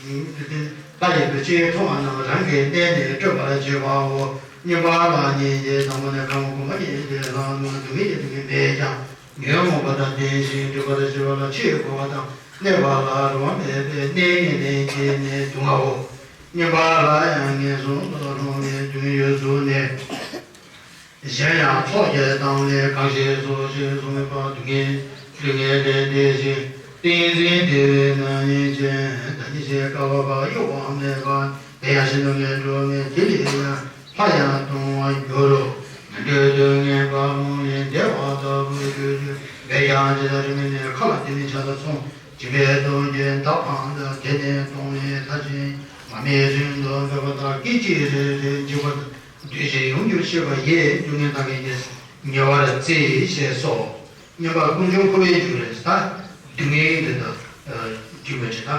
ལྷ་ཡི་ལུས་ཅན་མཐོང་བ་རྣམས་རང་གི་གནས་ནས་སྐྲོད་པར་བྱེད་པའོ། གཉིས་པ་ལ་ཉིད་ཀྱི་དང་པོ་ནས་གང་གོང་མ་ཉིད་ཀྱི་ལྷ་རྣམས་སྡུག་བསྔལ་གྱི་སྡུག་བསྔལ་མེད་ཀྱང་ཉོན་མོངས་པ་དང་ལྡན་ཞིང་སྒྲིབ་པར་བྱེད་པ་ལ་ཕྱིར་འཁོར་བ་དང་གནས་པ་ལ་རེ་བ་མེད་པས་གནས་ངན་ལེན་བྱས་ནས་སྡུག་བསྔལ་བའོ། གཉིས་པ་ལ་ཡང་ངན་སོང་དུ་ལྷུང་ནས་སྡུག་བསྔལ་ཡོངས་སུ་ནས། གཞན་ཡང་ཚོགས་བརྒྱད་དང་ལས་གང་ཞིག་སོ་ཞེས་གསུངས་པ་སྡུག་བསྔལ་སྡུག་བསྔལ་ལས་འདས་ཤིང་ཏིང་འཛིན་བདེ་བའི་ནང་ཉིད་ཅན། ད་ཉིད་ཅེས་བསྐལ་པ་བར་གཡོ་བ་མེད་པ། དེ་ཡང་གཞན་དུ་ངན་འགྲོ་མེད། དེ་ལས་ཡང་ལྷ་ཡང་ལྟུང་བར་འགྱུར་རོ། མི་འགྲོ་དོན་ངན་པ་རླུང་ལས་འདས་པ་ལྟ་བུར་གྱུར་ཅིག་འབད་ཀྱང་ཇི་ལྟར་རིང་མིན་ནས། མཁའ་ལ་དེ་ནི་ཆར་དང་མཚུངས། འཇིག་པའི་སྟོབས་ཀྱིས་མདའ་འཕངས་ལྟར། དེ་ནི་སྟོང་ནས་མཐའ་ཅན་མ་རྨོས་རིང་དུ་འབད་པ་ལྟར། སྐད་ཅིག་རེ་རེར་འཇིག་པ་དང་། འདུས་བྱས་ཡོངས་གྱུར་ཤེས་པ་ཡིས། སྡུག་བསྔལ་དག་གི་ཉེ་ཉེ་བར་བརྩི་ཞེས་སོ། སྙན་པ་ཀུན་འབྱུང་འཁོར་བའི་རྒྱུ་རེད་ད། སྡུག་བསྔལ་འདི་དག་རྒྱུ་མེད་ཅེས་ད།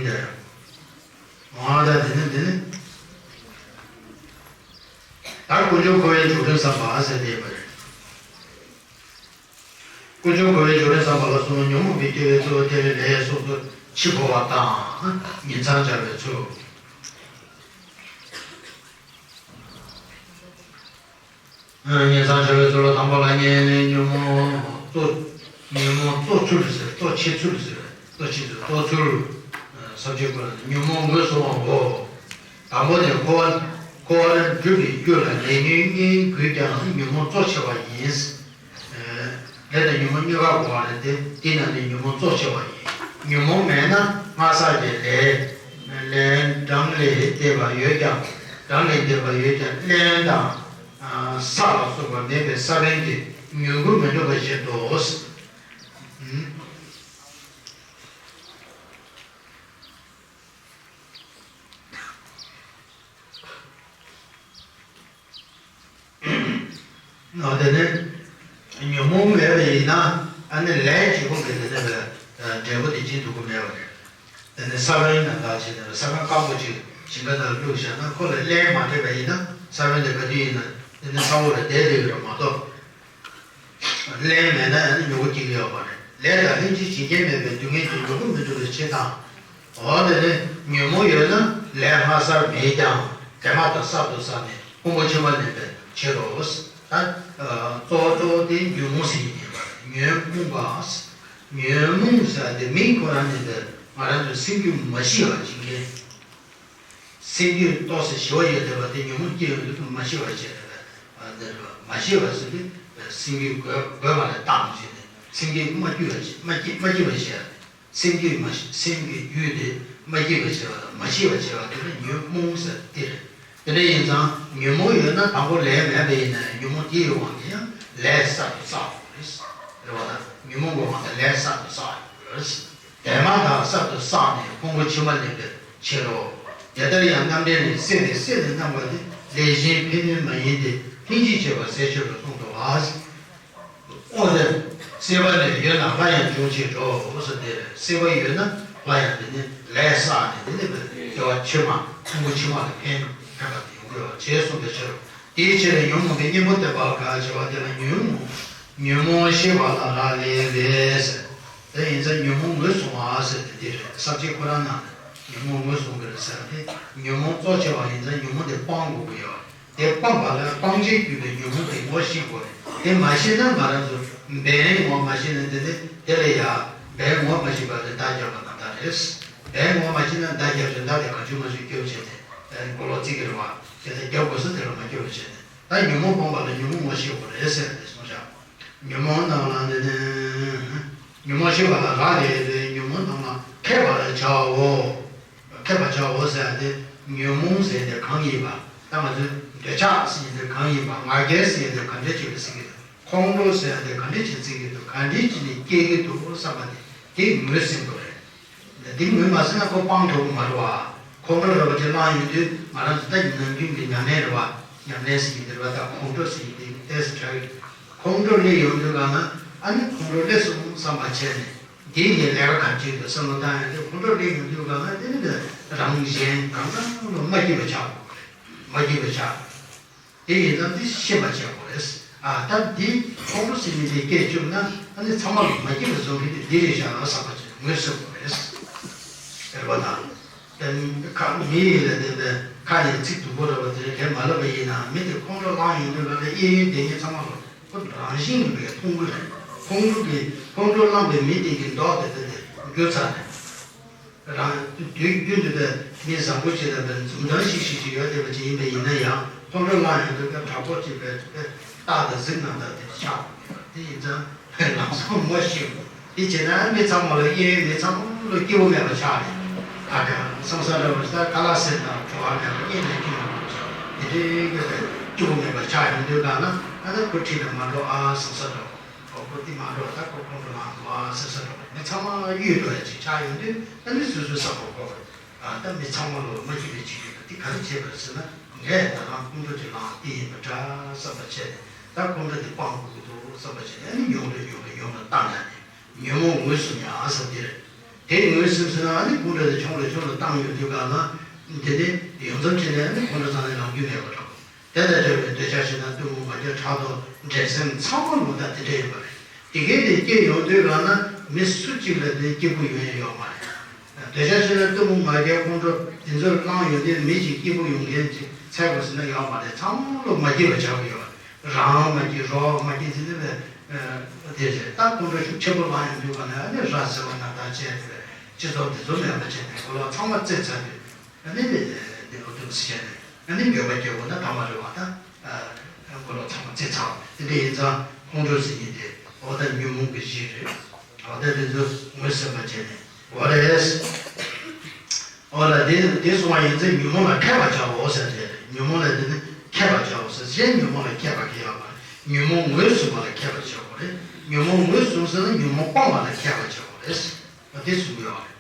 འདི་འོ་ད་འདི་ནི་འདི་ནི་ད་ཀུན་འབྱུང་འཁོར་བའི་རྒྱུ་རེད་བསམ་པ་ཟེར་དེ་ཡོད་པ་རེད། ཀུན་འབྱུང་འཁོར་བའི་སྦྱོར་བས་བསམ་པ་ལ་སོགས། ཉོན་མོངས་པའི་སྐྱེ་བོའི་ཚོགས། དེ་ལས་ལས་སོགས་ཚུལ་འཆི་འཕོ་བ་དང་། ཉིང་མཚམས་སྦྱར་བའི་ཚུལ། ཉིང་མཚམས་སྦྱར་བའི་ཚུལ་ལ། དང་པོ་ལ་ཉེ་ནས་ཉོན་མོངས་གཙོ། ཉོན་མོངས་གཙོ་ཚུལ་ཟེར། གཙོ་ཆེ་ཚུལ་ཟེར། གཙོ་ཆེ་ཚུལ། གཙོ་ཚུལ། ས་བཅད་ཀུན་ལ་ཉོན་མོངས་ངོས་བཟུང་བའོ། དང་པོ་ནི་འཁོར་བ། འཁོར་བར་འགྲོ་བའི་རྒྱུ་ལ་ལས་ཉོན་གཉིས་དགོས་ཀྱང་ཉོན་མོངས་གཙོ་ཆེ་བ་ཡིན། ལས་དང་ཉོན་མོངས་གཉིས་ཀ་དགོས་པ་རེད་དེ། དེ་ནང་ནས་ཉོན་མོངས་གཙོ་ཆེ་བ་ཡིན། ཉོན་མོངས་མེད་ན་སྔ་ས་ཀྱི་ལས། ལས་གྲངས་ལས་འདས་པ་ཡོད་ཀྱང་། གྲངས་ལས་འདས་པ་ཡོད་ཀྱང་རླན་དང་། ས་ལ་སོགས་པ་མེད་པའི་ས་བོན་གྱིས་མྱུ་གུ་མི་འགྲུབ་པ་བཞིན་དུ། ཨ་དེ་ནས་ཉོན་མོངས་མེད་པ་ཡིན་ན། ཨ་ནི་ལས་བྱེད་པོ་གི་དེ་ནས་འབྲས་བུ་དེ་སྦྱིན་ཐུབ་ཀྱི་མེད་པ་རེད། དེ་ནས་ས་བོན་ནང་ལ་བྱས་ནས་ས་བོན་སྐམ་པོ་ཅིག་ཞིང་ཁ་ནང་བླུགས་བཞག་ན། ཁོ་ལ་རླན་མ་སྤྲད་པ་ཡིན་ན་ས་བོན་དེ་ག་དུས་ཡིན་ན་དེ་ནས་ས་འོག་ལ་བསྡད་བསྡད་ཀྱི་རེད་མ་གཏོགས། རླན་མེད་ན་ཡང་ན་མྱུ་གུ་སྐྱེ་གི་ཡོད་པ་རེད། ལས་དང་ལྷན་ཅིག་བྱེད་རྐྱེན་མེད་པའི་སྡུག་བསྔལ་གྱི་མྱུ་གུ་མི་འགྲུབ་པའི་ཕྱིར་དང་། འོ་དེ་ནི་ཉོན་མོངས་ཡོད་ན་ལས་སྔ་སར་མེད་ཀྱང་དེ་མ་ཐག་གསར་དུ་བསགས་ནས་ཕུང་པོ་ཕྱི་མ་ལེན་པའི་ཕྱིར་རོ། ད་གཙོ་བོ་གཙོ་བོ་དེ་ཉོན་མོངས་ཟེར་གྱི་ཡིན་པ་རེད། ཉོན་མོངས་པ། ཉོན་མོངས་ཟེར་དེ་མིང་ཁོ་རང་ནས་དེ་ང་རང་ཚོའི་སེམས་རྒྱུད་མ་ཤེས་པ་བྱེད་མཁན། སེམས་རྒྱུད་ཏོག་ཙམ་ཞི་བ་ཡོད་བསྡད་པ་དེ་ཉོན་མོངས་སྐྱེ་ཡོང་དུས་མ་ཤི་བ་བྱས་རེད་པས། འདི་རེད་པ། མ་ཤི་བ་ཟེར་དུས་སེམས་རྒྱུད་རྒོད་རྒོད་པ་ལ་བཏང་བྱས་ནས་སེམས་རྒྱུད་མ་སྐྱེ་བ་བྱས། མ་སྐྱེ་མ་སྐྱེ་བ་བྱས། སེམས་རྒྱུད་མ་སེམས་ཀྱི་རྒྱུད་དེ་མ་སྐྱེ་བ་བྱས་པ་དང་མ་ཤི་བ་བྱས་པ་དེ་ལ་ཉོན་མོངས་ཟེར་དེ་རེད། དེ་འདྲ་ཡིན་ཙང་ཉོན་མོངས་ཡོད་ན་དང་པོ་ལས་མེད་པ་ཡིན་ན་ཉོན་མོངས་དེ་ཡོད་དབང་གིས་ཡང་ལས་གསར་དུ་བསགས་དགོས་རེད། རེད་པ། ད་ཉོན་མོངས་ཀྱི་དབང་གིས་ལས་གསར་དུ་བསགས་དགོས་རེད། དེ་མ་ཐག་གསར་དུ་བསགས་ནས་ཕུང་པོ་ཕྱི་མ་ལེན་པའི་ཕྱིར་རོ། དེ་ལྟར་ཡང་རྣམ་འགྲེལ་ནས་སྲེད་པས་སྲེད་དུ་རྣམ་པ་དེ་ལས་གཞན་ཕན་གནོད་མ་ཡིན་ཏེ་ལྷན་ཅིག་བྱེད་པ་ཟད་ཕྱིར་རོ་གསུངས་འདུག་པ། འོ་དེ་སྲེད་པ་ནི་ཡོད་ན་སླར་ཡང་འབྱུང་བྱེད་འགྲོ་ཟེར་དེ་རེད། སྲེད་པ་ཡོད་ན་སླར་ཡང་དེ་ནི་ལས་བསགས་ནས་དེ་ནི་སྐྱེ་བ་ཕྱི་མ་ཕུང་པོ་ཕྱི་མ་ལ་ཕན་ཕན་པ་དེ་ཡོང་གི་ཡོད་ཅེས་གསུངས་པའི་ཕྱིར་རོ། དེའི་ཕྱིར་ཉོན་མོངས་པའི་གཉེན་པོ་སྟོན་པ་ག་ཞེས་པ་དེ་ལ་ཉོན་མོངས་ཉོན་མོངས་ཤེས་པ་ལ་རག་ལས་པས་ཟེར། དེ་ཡིན་ཙང་ཉོན་མོངས་ངོས་བཟུང་བ་ཟེར་དེ་འདི་རེད། ས་བཅད་ཁོ་རང་ནང་ནས་ཉོན་མོངས་ངོས་བཟུང་གི་རེད་ཟེར་ཏེ། ཉོན་མོངས་གཙོ་ཆེ་བ་ཡིན་ཙང་ཉོན་མོངས་དེ་སྤང་དགོས་ཀྱི་ཡོད། དེ་སྤངས་པ་ལ་སྤང་བྱར་གྱུར་པའི་ཉོན་མོངས་དེ་ངོ་ཤེས་དགོས་རེད། དེ་མ་ཤེས་ན་ང་རང་ཚོ་བན་ངོ་མ་ཤེས་ན་དེ་ནི་དེ་ལ་ཡ་བན་ངོ་མ་ཤེས་པ་དེ་བརྡ་རྒྱབ་པ་ནང་ལྟར་རེད། བན་ངོ་མ་ཤེས་ན་བརྡ་རྒྱབ་ཚེ་བརྡ་དེ་གང་བྱུང་མང་བྱུང་སྐྱོབ་བྱས་ཏེ་མགོ་ལོག་རྩིས་ཀྱི་རེད་བ། དེ་ལྟར་རྒྱབ་དགོས་ས་དེ་ལ་མ་སྐྱོབ་བྱས་ཏེ། ད་ཉོན་མོངས་སྤངས་པ་ལ་ཉོན་མོངས་ངོ་ཤེས་དགོས་རེད་ཟེར་ཏེ་གསུངས་བཞག་ཉོན་མོངས་རྣམས་ལ་འདི་ནི། ཉོན་མོངས་ཤེས་པ་ལ་རག་ལས་པས་ཉོན་མོངས་རྣམས་ལ་མཁས་པར་བྱའོ། མཁས་པར་བྱའོ་ཟེར་ཏེ། ཉོན་མོངས་ཟེར་ཏེ་གང་ཡིན་པ། ད་ང་ཚོས་འདོད་ཆགས་ཟེར་ཏེ་གང་ཡིན་པ། ང་རྒྱལ་ཟེར་ཏེ་ག་འདྲ་ཅིག་ལ་ཟེར་གྱི་འདུག་ཁོང་ཁྲོ་ཟེར་ཏེ་ག་འདྲ་ཅིག་ཟེར་གྱི་འདུག་ག་འདྲ་ཅིག་ནས་སྐྱེ་གི་འདུག་བསམ་པ་དེ་དེ་ངོས་ཟིན་དགོས་རེད། འདི་ངོས་མ་ཟིན་ན་ཁོ་སྤང་ཐུབ་ཀྱི་མ་རེད་བ། ཁོང་ཁྲོ་ར་བ་དེ་བླངས་ཡོང་དུས་ང་རང་ཚོ་ད་ནམ་རྒྱུན་གྱི་ཉམས་ལེན་རེད་བ། ཉམས་ལེན་ཟེར་གྱི་འདི་རེད་བ། ད་ཁོང་ཁྲོ་ཟེར་གྱི་འདི་ཏོག་ཙམ་དྲག་གི། ཁོང་ཁྲོ་སླེབས་ཡོང་དུས་གང་ན་ཨ་ནི་ཁོང་ཁྲོ་སླེབས་སོང་བསམ་པ་བྱས་ནས་འདིའི་ངའི་ལས་ཀ་ག་རེ་བྱེད་འདུག་བསམ་བློ་བཏང་ཡོང་དུས་ཁོང་ཁྲོ་སླེབས་ཡོང་དུས་གང་ན་དེ་ནི་རང་གཞན་རང་རང་ལ་མ་སྐྱིད་པ་ཆགས་དགོས་རེད། མ་སྐྱིད་པ་ཆགས། དེ་ཡིན་ཙང་འདི་ཤེས་པ་བྱེད་དགོས་རེད། ཨ་ད་འདི་ཁོང་ཁྲོ་ཟེར་མཁན་དེ་སྐད་བཅུག་ན་ཨ་ནི་ཚང་མ་ལ་མ་སྐྱིད་པ་བཟོ་མཁན་དེ་འདི་རེད་བཞག་ལ་བསམ་པ་བྱས་ངོས་ཟིན་དགོས་རེད། ཟེར་བ་དང་། དེ་ཁ་མི་ཡིན་ལ་དེ་དེ་ཁ་ནས་ཚིག་སྡུག་པོ་རེད་བ། དེ་དེ་མ་ལབ་པ་ཡིན་ན་མི་དེ་ཁོང་ཁྲོ་ལངས་ཡོང་དུས་ལ་ལ་གཡས་གཡོན་བསྡད་མཁན་ཚང་མ་ལ་ཁོ་རང་བཞིན་གྱིས་མཐོང་གི་རེད། ཁོང་ཁྲོ་གི་ཁོང་ཁྲོ་ལངས་པའི་མི་དེ་གི་མདོག་དེ་དེ་དེ་འགྱུར་ཚར་རེད། རང་དུས་རྒྱུན་དུ་དེ་མི་བཟང་པོ་ཞིག་དང་དེ་འཛུམ་མདངས་ཤིག་ཤིག་ཅིག་ཡོད་བསྡད་པ་ཅིག་ཡིན་པ་ཡིན་ན་ཡང་ཁོང་ཁྲོ་ལངས་ཡོང་དུས་ཀ་དྲག་པོ་ཅིག་བས་བས་རྟག་ཏུ་གཟིགས་གནང་སྟངས་དེ་ཆགས་དགོས་པ་དེ་ཡིན་ཙང་ལམ་སང་ངོ་ཤེས་དགོས། དེ་བྱས་ན་མི་ཚང་མ་ལ་གཡས་གཡོན་མི་ཚང་མ་ལ་སྐྱིད་པོ་མེད་པ་ཆགས་རེད། ཨ་ཀ་སོང་ས་ར་བ་ད་ཁ་ལག་ཟས་དང་བྲོ་བ་མེད་པ་གཉིད་ལས་སྐྱིད་པོ་མེད་པ་ཆགས་དེ་འདྲའི་གི་སྐྱིད་པོ་མེད་པ་ཆགས་ཡོང་དུས་ག་ན་ཨ་ད་ཁོ་ཁྲིད་ལ་མ་འགྲོ་ཨ་སོང་ས་ར་བ། ཁོ་ཁོ་དེ་མ་འགྲོ་ད་ཁོ་ཁོང་ཁྲོ་ལངས་འགྲོ་ཨ་ཟེར་ས་འགྲོ་མི་ཚང་མ་གཡོལ་འགྲོ་ཡ་ཅིག་ཆགས་ཡོང་དུས་ད་ནི་སོ་སོའི་བསམ་བློ་འཁོར་བ་ཨ་ད་མི་ཚང་མ་ལོ་མ་སྐྱིད་པའི་ཅིག་ཡོད་པ་དེ་ག་རེ་བྱས་པ་ཟེར་ན་ངས་ད་རང་ཁོང་ཁྲོ་ཅིག་ལངས་དེ་ཡིན་པ་འདྲ་བསམ་པ་བྱས་ནས་ད་ཁོང་ཁྲོ་དེ་སྤང་དགོས་ཀྱི་འདུག་བསམ་པ་བྱས་ནས་ཨ་ནི་ཉུང་རུ་ཉུང་རུ་ཉུང་རུ་བཏང་ཡ་ནས་ཉོན་མོངས་ངོས་བཟུང་ཡ་ཟེར་དེ་རེད། དེ་ངོས་བཟུང་ཟེར་ན་ཨ་ནི་ཁོང་ཁྲོ་དེ་ཆུང་རུ་ཆུང་རུ་བཏང་ཡོང་དུས་ག་ན་དེ་ནས་ཡོངས་ཚང་བྱས་ནས་ཨ་ནི་ཁོང་ཁྲོ་ཚང་ནས་ལངས་རྒྱུ་མེད་པ་འདྲ་བོ། དེ་དང་འབྲེལ་བའི་འདོད་ཆགས་ཞེ་སྡང་གཏི་མུག་ང་རྒྱལ་ཕྲག་དོག་འགྲན་སེམས་ཚང་མ་ལོ་ཟླ་དེ་འདྲ་ཡིན་པ་རེད། དེ་གས་དེ་སྐྱེ་ཡོང་དུས་གང་ན་མི་སུ་གཅིག་ལ་དེ་སྐྱིད་པོ་ཡོང་ཡ་ཡོད་མ་རེད། འདོད་ཆགས་ཞེ་སྡང་གཏི་མུག་ང་རྒྱལ་ཁོང་ཁྲོ་དེ་ཚོར་བསླངས་ཡོང་དུས་མི་གཅིག་སྐྱིད་པོ་ཡོང་མཁན་ཅིག་འཚོལ་དགོས་ཟེར་ན་ཡོད་མ་རེད། ཚང་མ་ལོ་མ་སྐྱིད་པ་ཆགས་ཀྱི་ཡོད་རེད། རང་མ་སྐྱིད་རོགས་མ་སྐྱིད་ཟེར་ནས་པས་དེ་རེད། ད་ཁོང་ཁྲོ་ཤུགས་ཆེན་པོ་བསླངས་ཡོང་དུས་གང་ན་ཨ་ནི་ར་ཟེར་བ་ན་ད་བྱས་དེ་སྤྱི་ཚོགས་དེ་ཚོ་མེད་པ་བྱས་ནས་ཁོ་ལ་ཚང་མ་རྩེ་ཚར་དུས། ཨ་ནི་འདི་ལོ་དུམ་སི་བྱས་ནས་ཨ་ནི་འགྱོད་པ་སྐྱེ་དགོས་ན་ད་མ་རེད་བ། ད་མགོ་ལོག་ཚང་མ་རྩེ་ཚར་བ་དེ་འདྲ་ཡིན་ཙང་ཁོང་ཁྲོ་ཟེར་མཁན་དེ་འོ་ད་ཉོན་མོངས་ཀྱི་གཞི་རེད། འོ་ད་དེ་ཚོ་ངོས་ཟིན་པ་བྱས་ནས་འོ་རེད། འོ་ལ་དེ་དེ་གསུང་བ་ཡིན་ཙང་ཉོན་མོངས་ལ་མཁས་པར་བྱའོ་ཟེར་དེ་རེད། ཉོན་མོངས་ལ་དེ་ནི་མཁས་པར་བྱའོ་ཟེར། གཞན་ཉོན་མོངས་ལ་མཁས་པ་གི་ཡོད་མ་རེད། ཉོན་མོངས་ངོས་བཟུང་བ་ལ་མཁས་པར་བྱའོ་རེད། ཉོན་མོངས་ངོས་བཟུང་ཟེར་ན་ཉོན་མོངས་སྤང་བ་ལ་མཁས་པར་བྱའོ་རེད། འོ་དེ་གསུང་གི་ཡོད་རེད།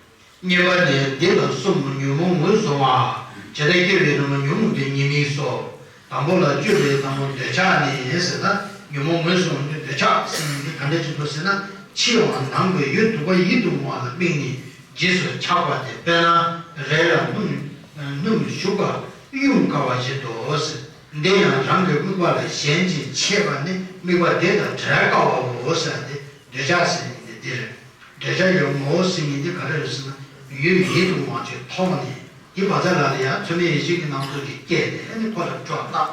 གཉིས་པ་ནི་འདི་ལ་གསུམ། ཉོན་མོངས་ངོས་བཟུང་བ། ཇི་ལྟར་སྐྱེ་བའི་ནང་ཉོན་མོངས་པའི་ཉེས་དམིགས་སོ། དང་པོ་ལ་སྤྱོད་པའི་དང་པོ་འདོད་ཆགས་ནི་ཟེར་ན་ཉོན་མོངས་ངོས་བཟུང་འདོད་ཆགས་ཟེར་ནས་འདི་ག་འདྲ་ཅིག་འདུག་ཟེར་ན། ཕྱིའམ་ནང་གི་ཡུལ་དུ་བ་ཡིད་དུ་འོང་བ་ལ་དམིགས་ནས་རྗེས་སུ་ཆགས་པ་སྟེ། དཔེར་ན་རས་ལ་སྣུམ་སྣུམ་ཞུགས་པ་གཡུང་དཀའ་བ་བཞིན་དུ་ཟེར། འདི་ཡང་རང་གི་དམིགས་པ་ལ་ཞེན་ཅིང་ཆེས་པ་ནི་དམིགས་པ་དེ་དང་བྲལ་དཀའ་བའོ་ཟེར་ཏེ་འདོད་ཆགས་ཟེར་ནི་འདི་རེད། འདོད་ཆགས་ཀྱི་ངོ་བོ་ཟེར་མཁན་འདི་ག་རེ་རེད་ཟེར་ན། ཡུལ་ཡིད་དུ་འོང་བ་ཅིག་མཐོང་ནས་དེ་བ་ཚ་ལ་ལ་ཡང་ཚོར་མེད་ཡིད་བྱེད་ཀྱི་སྣང་ཚུལ་གྱི་སྐྱེས་ནས་ཨ་ནི་ཁོ་ལ་སྤྲོ་བཏང་།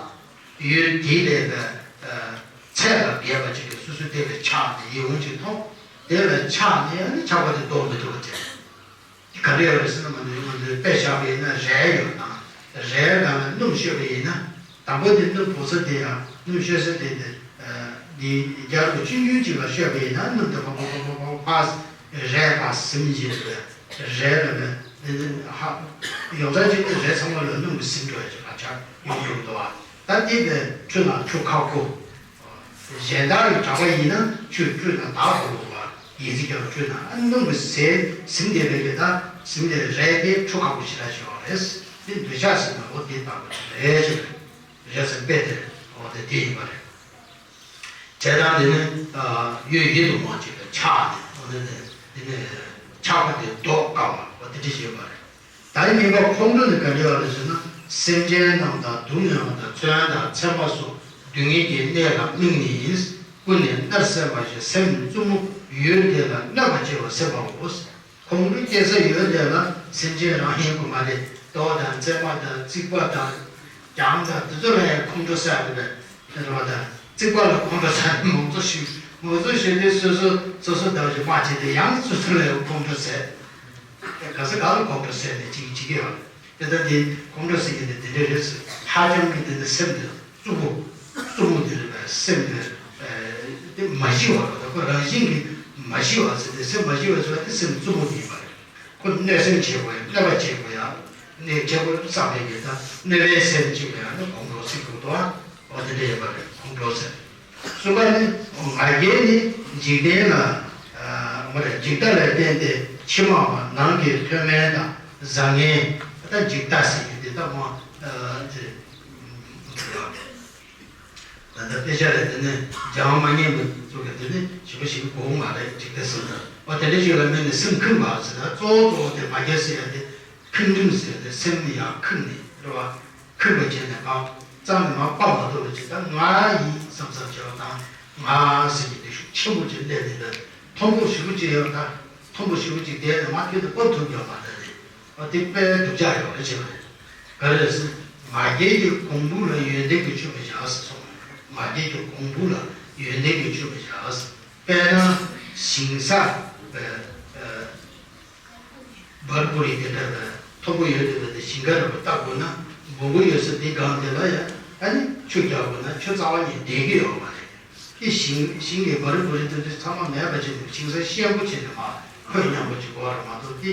ཡུལ་དེ་ལས་པའི་ཚད་ལ་བརྒལ་བ་ཅིག་གིས་སོ་སོ་དེ་ལ་ཆགས་ནས་ཡིད་འོང་ཅིག་མཐོང་། དེ་ལ་ཆགས་ནས་ཨ་ནི་ཆགས་པ་དེ་ལྡོག་མི་ཐུབ་པ་དེ། ག་རེ་ཡོད་རེད་ཟེར་ན། ང་ཚོས་ང་ཚོས་དཔེ་བཞག་པ་ཡིན་ན་རས་ཡོད་དང་། རས་སྒང་ལ་སྣུམ་བཤོས་པ་ཡིན་ན། དང་པོ་དེ་སྣུམ་བོར་ས་དེ་ཡང་སྣུམ་བཤོས་ས་དེ་དེ་འདི་རྒྱ་རུ་ཆུང་ཆུང་ཅིག་ལ་བཤོས་པ་ཡིན་ན་སྣུམ་དེ་ཕ་ཕ་ཕ་ཕ་ཕ་ཕ་རས་ཕར་ཟིམ་བཞིན་རེད། རས་ལ་ནི་ཧ་ཡོངས་གྲགས་ཅིག་ནི་རས་ཚང་མ་ལ་སྣུམ་གྱིས་ཟིན་འགྲོ་ཡ་ཅིག་ལ་ཆགས་ཡོང་གི་འདུག་བ། ད་དེ་དེ་ཁྲུས་ན་ཆུ་ཁ་ཁུ། གཞན་དག་གི་གྲགས་པ་ཡིན་ན་ཆུ་བཀྲུས་ན་དག་ཏུ་འོང་བ། ཡི་ཙི་རྒྱག་བཀྲུས་ན་ཨ་སྣུམ་གྱི་ཟས་ཟིན་བསྡད་པའི་གི་ད་ཟིན་བསྡད་རས་དེ་ཁྲུ་ཁ་པོ་ཞེ་དྲག་ཞིག་ཡོད་རེད། དེ་འདོད་ཆགས་ཟེར་ན་འོ་དེ་ལྟ་བུ་རེད་ཅེས་རེད་ཟེར་དཔེ་དེ་འོ་དེ་དེ་ཡིན་པ་རེད། བྱས་ཙང་དེ་ནི་ཡུལ་ཡིད་དུ་འོང་ཅིག་ལ་ཆགས་ནས་འོ་དེ་ནི་དེ་ནི་ཆགས་པ་དེ་ལྡོག་དཀའ་བ་འོ་དེ་འདྲ་ཞིག་ཡོད་པ་རེད། ད་རིང་ངེས་པ་ཁོང་ཁྲོ་ནི་ག་འདྲ་བ་རེད་ཟེར་ན། སེམས་ཅན་རྣམས་དང་སྡུག་བསྔལ་བ་དང་མཚོན་དང་ཚེར་མ་སོགས་སྡུག་བསྔལ་གྱི་གནས་ལ་དམིགས་ནས་ཡིན། ཀུན་ནས་མནར་སེམས་པ་བཞིན་སེམས་ནི་རྩུབ་མོ་ཡུལ་དེ་ལ་གནོད་པ་བྱེད་པར་སེམས་པའོ། ཁོང་ཁྲོ་སྐྱེ་ས་ཡུལ་དེ་ལ་སེམས་ཅན་རང་ཡིན་དགོས་མ་རེད། རྡོ་དང་རྩེ་མ་དང་རྩིག་པ་དང་གྱང་དང་དེ་ཚོ་ལ་ཡང་ཁོང་ཁྲོ་ཟེར་བ་རེད། དེ་རེད་བ། ད་རྩིག་པ་ལ་ཁོང་ཁྲོ་ཟེར་ནས་མང་གཙོ་ཞིག་མང་གཙོ་ཞིག་དེ་སོ་སོ་སོ་སོ་ལྟ་བུ་ཞིག་མ་བྱེད་དེ་ཡང་སོ་སོ་ལ་ཡང་ཁོང་ཁྲོ་ཟེར། ག་ས་ག་ལ་ཁོང་ཁྲོ་ཟེར་ནས་ཅིག་བྱེད་ཀྱི་ཡོད། དེ་ལྟར་དེ་ཁོང་ཁྲོ་ཟེར་མཁན་དེ་དེ་འདྲ་རེད་ཟེར། ཧ་ཅང་གི་དེ་ནི་སེམས་དེ་རྩུབ་པོ་རྩུབ་མོ་དེ་རེད་པས། སེམས་དེ་དེ་མ་ཞི་བ་རེད། ཁོ་རང་བཞིན་གྱིས་མ་ཞི་བ་ཟེར་ཏེ་སེམས་མ་ཞི་བ་ཟེར་བ་དེ་སེམས་རྩུབ་མོ་དེ་ཡིན་པ་རེད། ཁོ་གནོད་སེམས་བྱེད་དགོས་ཡ། གནོད་པ་བྱེད་དགོས་ཡ། གནོད་བྱེད་དགོས་བསམ་པའི་གི་ད་གནོད་པའི་སེམས་ཅིག་ལ་ཡང་ནི་ཁོང་ཁྲོ་ཟེར་དགོས་འདུག་ཨ། འོ་དེ་འདྲ་ཡོད་པ་རེད། ཁོང་ཁྲོ་ཟེར། གསུམ་པ་ནི་ང་རྒྱལ་ནི་འཇིག་རྟེན་ལ་མ་རེད། འཇིག་ལྟ་ལ་བརྟེན་ཏེ་ཕྱི་མ་བ་ནང་གི་མཐོ་དམན་དང་བཟང་ངན་ད་འཇིག་ལྟ་ཟེར་གྱི་འདི་ལྟ་མ་ཨ་ཅེ། ད་ལྟ་དཔེ་ཆ་ལ་དེ་ནས་སྦྱང་མ་ཉན་པ་ཚོ་གི་དེ་ནས་ཞིབ་པ་ཞིག་དགོས་མ་རེད། འཇིག་ལྟ་ཟེར་ན་འོ་དེ་འདྲ་ཞིག་ལ་དམིགས་ནས་སེམས་ཁེངས་པ་ཟེར་ན་གཙོ་བོ་གཙོ་བོ་དེ་ང་རྒྱལ་ཟེར་ཡ་དེ། ཁེངས་དྲེགས་ཟེར་ཏེ་སེམས་ནི་ཡང་ཁེངས་ནས་རེད་བ། ཁེངས་པ་བྱས་ནས་ཨ་རྩ་ནས་མར་སྤར་མ་ཐུབ་པ་ཅིག་ད་ང་ཡིན་བསམ་བསམ་བྱས་པ་དང་ང་ཟེར་གྱི་དེ་ཤུགས་ཆེན་པོ་ཅིག་སླེབས་ནས་ད་མཐོན་པོ་ཞེ་པོ་ཅིག་ཡོད་ད། མཐོན་པོ་ཞེ་པོ་ཅིག་བསྡད་ནས་མར་ཁྱོན་དུ་སྤར་ཐུབ་ཀྱི་ཡོད་མ་རེད། ཨ་དེ་དཔེ་སྡུག་ཅག་ཡོད་རེད་བྱས་པ་རེད། ག་རེ་ཟེར། ང་རྒྱལ་གྱི་གོང་བུ་ལ་ཡོན་ཏན་གྱི་ཆུ་མི་བཞག་ཟེར་སོང་། ང་རྒྱལ་གྱི་གོང་བུ་ལ་ཡོན་ཏན་གྱི་ཆུ་མི་བཞག་ཟེར། དཔེར་ན་ཞིང་ས་ཨ་ཨ། བར་པོ་རི་དེ་འདྲ་དང་མཐོན་པོ་ཡོད་དེ་འདྲ་དེ་ཞིང་ཁ་རུ་བཏབ་དགོས་ན་སྦོམ་པོ་ཡོད་ས་དེ་སྒང་དེ་ལ་ཡ་ཨ་ནི་ཆུ་རྒྱག་དགོས་ན་ཆུ་རྩ་བ་ནས་བསྡད་ཀྱི་ཡོད་མ་རེད། དེ་ཞིང་ཞིང་གི་བར་པོ་རི་དེ་ཚོ་ཚང་མ་མེད་པ་བྱས་ནས་ཞིང་ས་ཤན་པོ་བྱས་ནས་མར་ཁོད་མཉམ་པོ་ཅིག་དགོས་རེད་མ་གཏོགས་དེ་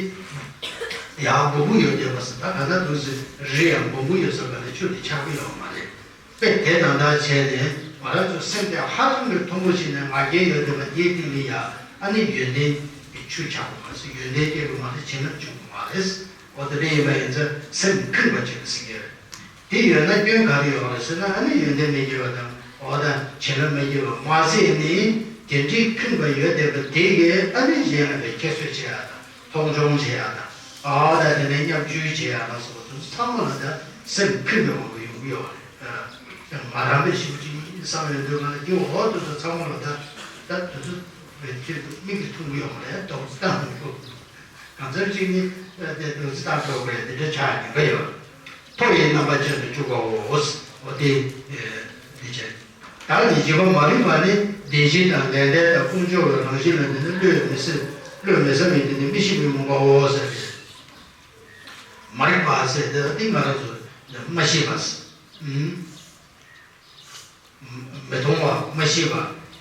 ཡང་སྦོམ་པོ་ཡོད་བསྡད་པ་ཟེར་ད་ག་ན་འདུག་ཟེར། རི་ཡང་སྦོམ་པོ་ཡོད་ས་ག་ནས་ཆུ་དེ་ཆགས་ཀྱི་ཡོད་མ་རེད། དཔེ་དེ་དང་འདྲ་བྱས་ནས་ང་རང་ཚོ་སེམས་དེ་ཧ་ཅང་གི་མཐོན་པོ་ཞིག་ནས་ང་རྒྱལ་ཡོད་བསྡད་པ་དེའི་སྟེང་ལ་ཡ་ཨ་ནི་ཡོན་ཏན་གྱི་ཆུ་ཆགས་དགོས་མ་ཟེར། ཡོན་ཏན་སྐྱེ་དགོས་མ་ཟེར། བྱིན་རླབས་འབྱུང་དགོས་མ་རེད། འོ་དེ་འདྲ་ཡིན་པ་ཡིན་ཙང་སེམས་ཁེངས་པ་བྱེད་དགོས་ཟེར་གྱི་རེད། དེ་ཡོད་ན་སྐྱོན་ག་རེ་ཡོད་རེད་ཟེར་ན་ཨ་ནི་ཡོན་ཏན་མི་སྐྱེ་བ་དང་འོ་ད་བྱིན་རླབས་མི་སྐྱེ་བ་མ་ཟད་ནི་དེ་འདྲའི་ཁེངས་པ་ཡོད་བསྡད་པ་དེ་གས་ཨ་ནི་གཞན་ལ་བའི་ཁྱད་གསོད་བྱེད་ཡ་དང་། མཐོང་ཆུང་བྱེད་ཡ་དང་། ཨ་ད་དེ་ནས་བརྙས་བཅོས་བྱེད་ཡ་ལ་སོགས་པ་དེ་ཚོ་ཚང་མ་ལ་ད་སེམས་ཁེངས་པའི་དབང་གིས་ཡོང་གི་ཡོད་རེད། ང་རང་པའི་ཞིབ་ཅིག་བསམ་ཡོང་དུས་ང་ལ་དེ་འོག་དེ་ཚོ་ཚང་མ་ལ་ད་ད་དེ་ཚོ་ པའི་ཆེད་དུ་མིག་གིས་མཐོང་གི་ཡོད་མ་རེད། རྡོག་རྫིས་བཏང་མི་ཐུབ། གང་ཚར་གཅིག་ནི་དེ་རྡོག་རྫིས་བཏང་ཐུབ་པ་རེད། དེ་འདྲ་ཆགས་ཉེན་ཁ་ཡོད། མཐོ་བའི་རྣམ་པ་ཅན་དུ་འཇུག་པའོ། འོ་དེ་དེ་བྱས། བདག་ནི་བྱིས་པ་མ་རིག་པ་ནི་བདེན་བཞི་དང་ལས་འབྲས་དང་ཀུན་འབྱུང་བའི་རང་བཞིན་ལ་འདི་ནི་བློས་མི་ཟིན། བློས་མི་ཟིན་པའི་འདི་ནི་མི་ཤེས་པའི་རྨོངས་པའོ་ཟེར་ཏེ། མ་རིག་པ་ཟེར་དེ་ལ་ཏིང་ང་རང་ཚོ་མ་ཤེས་པ་ཟེར། མི་མཐོང་བ། མ་ཤེས་པ།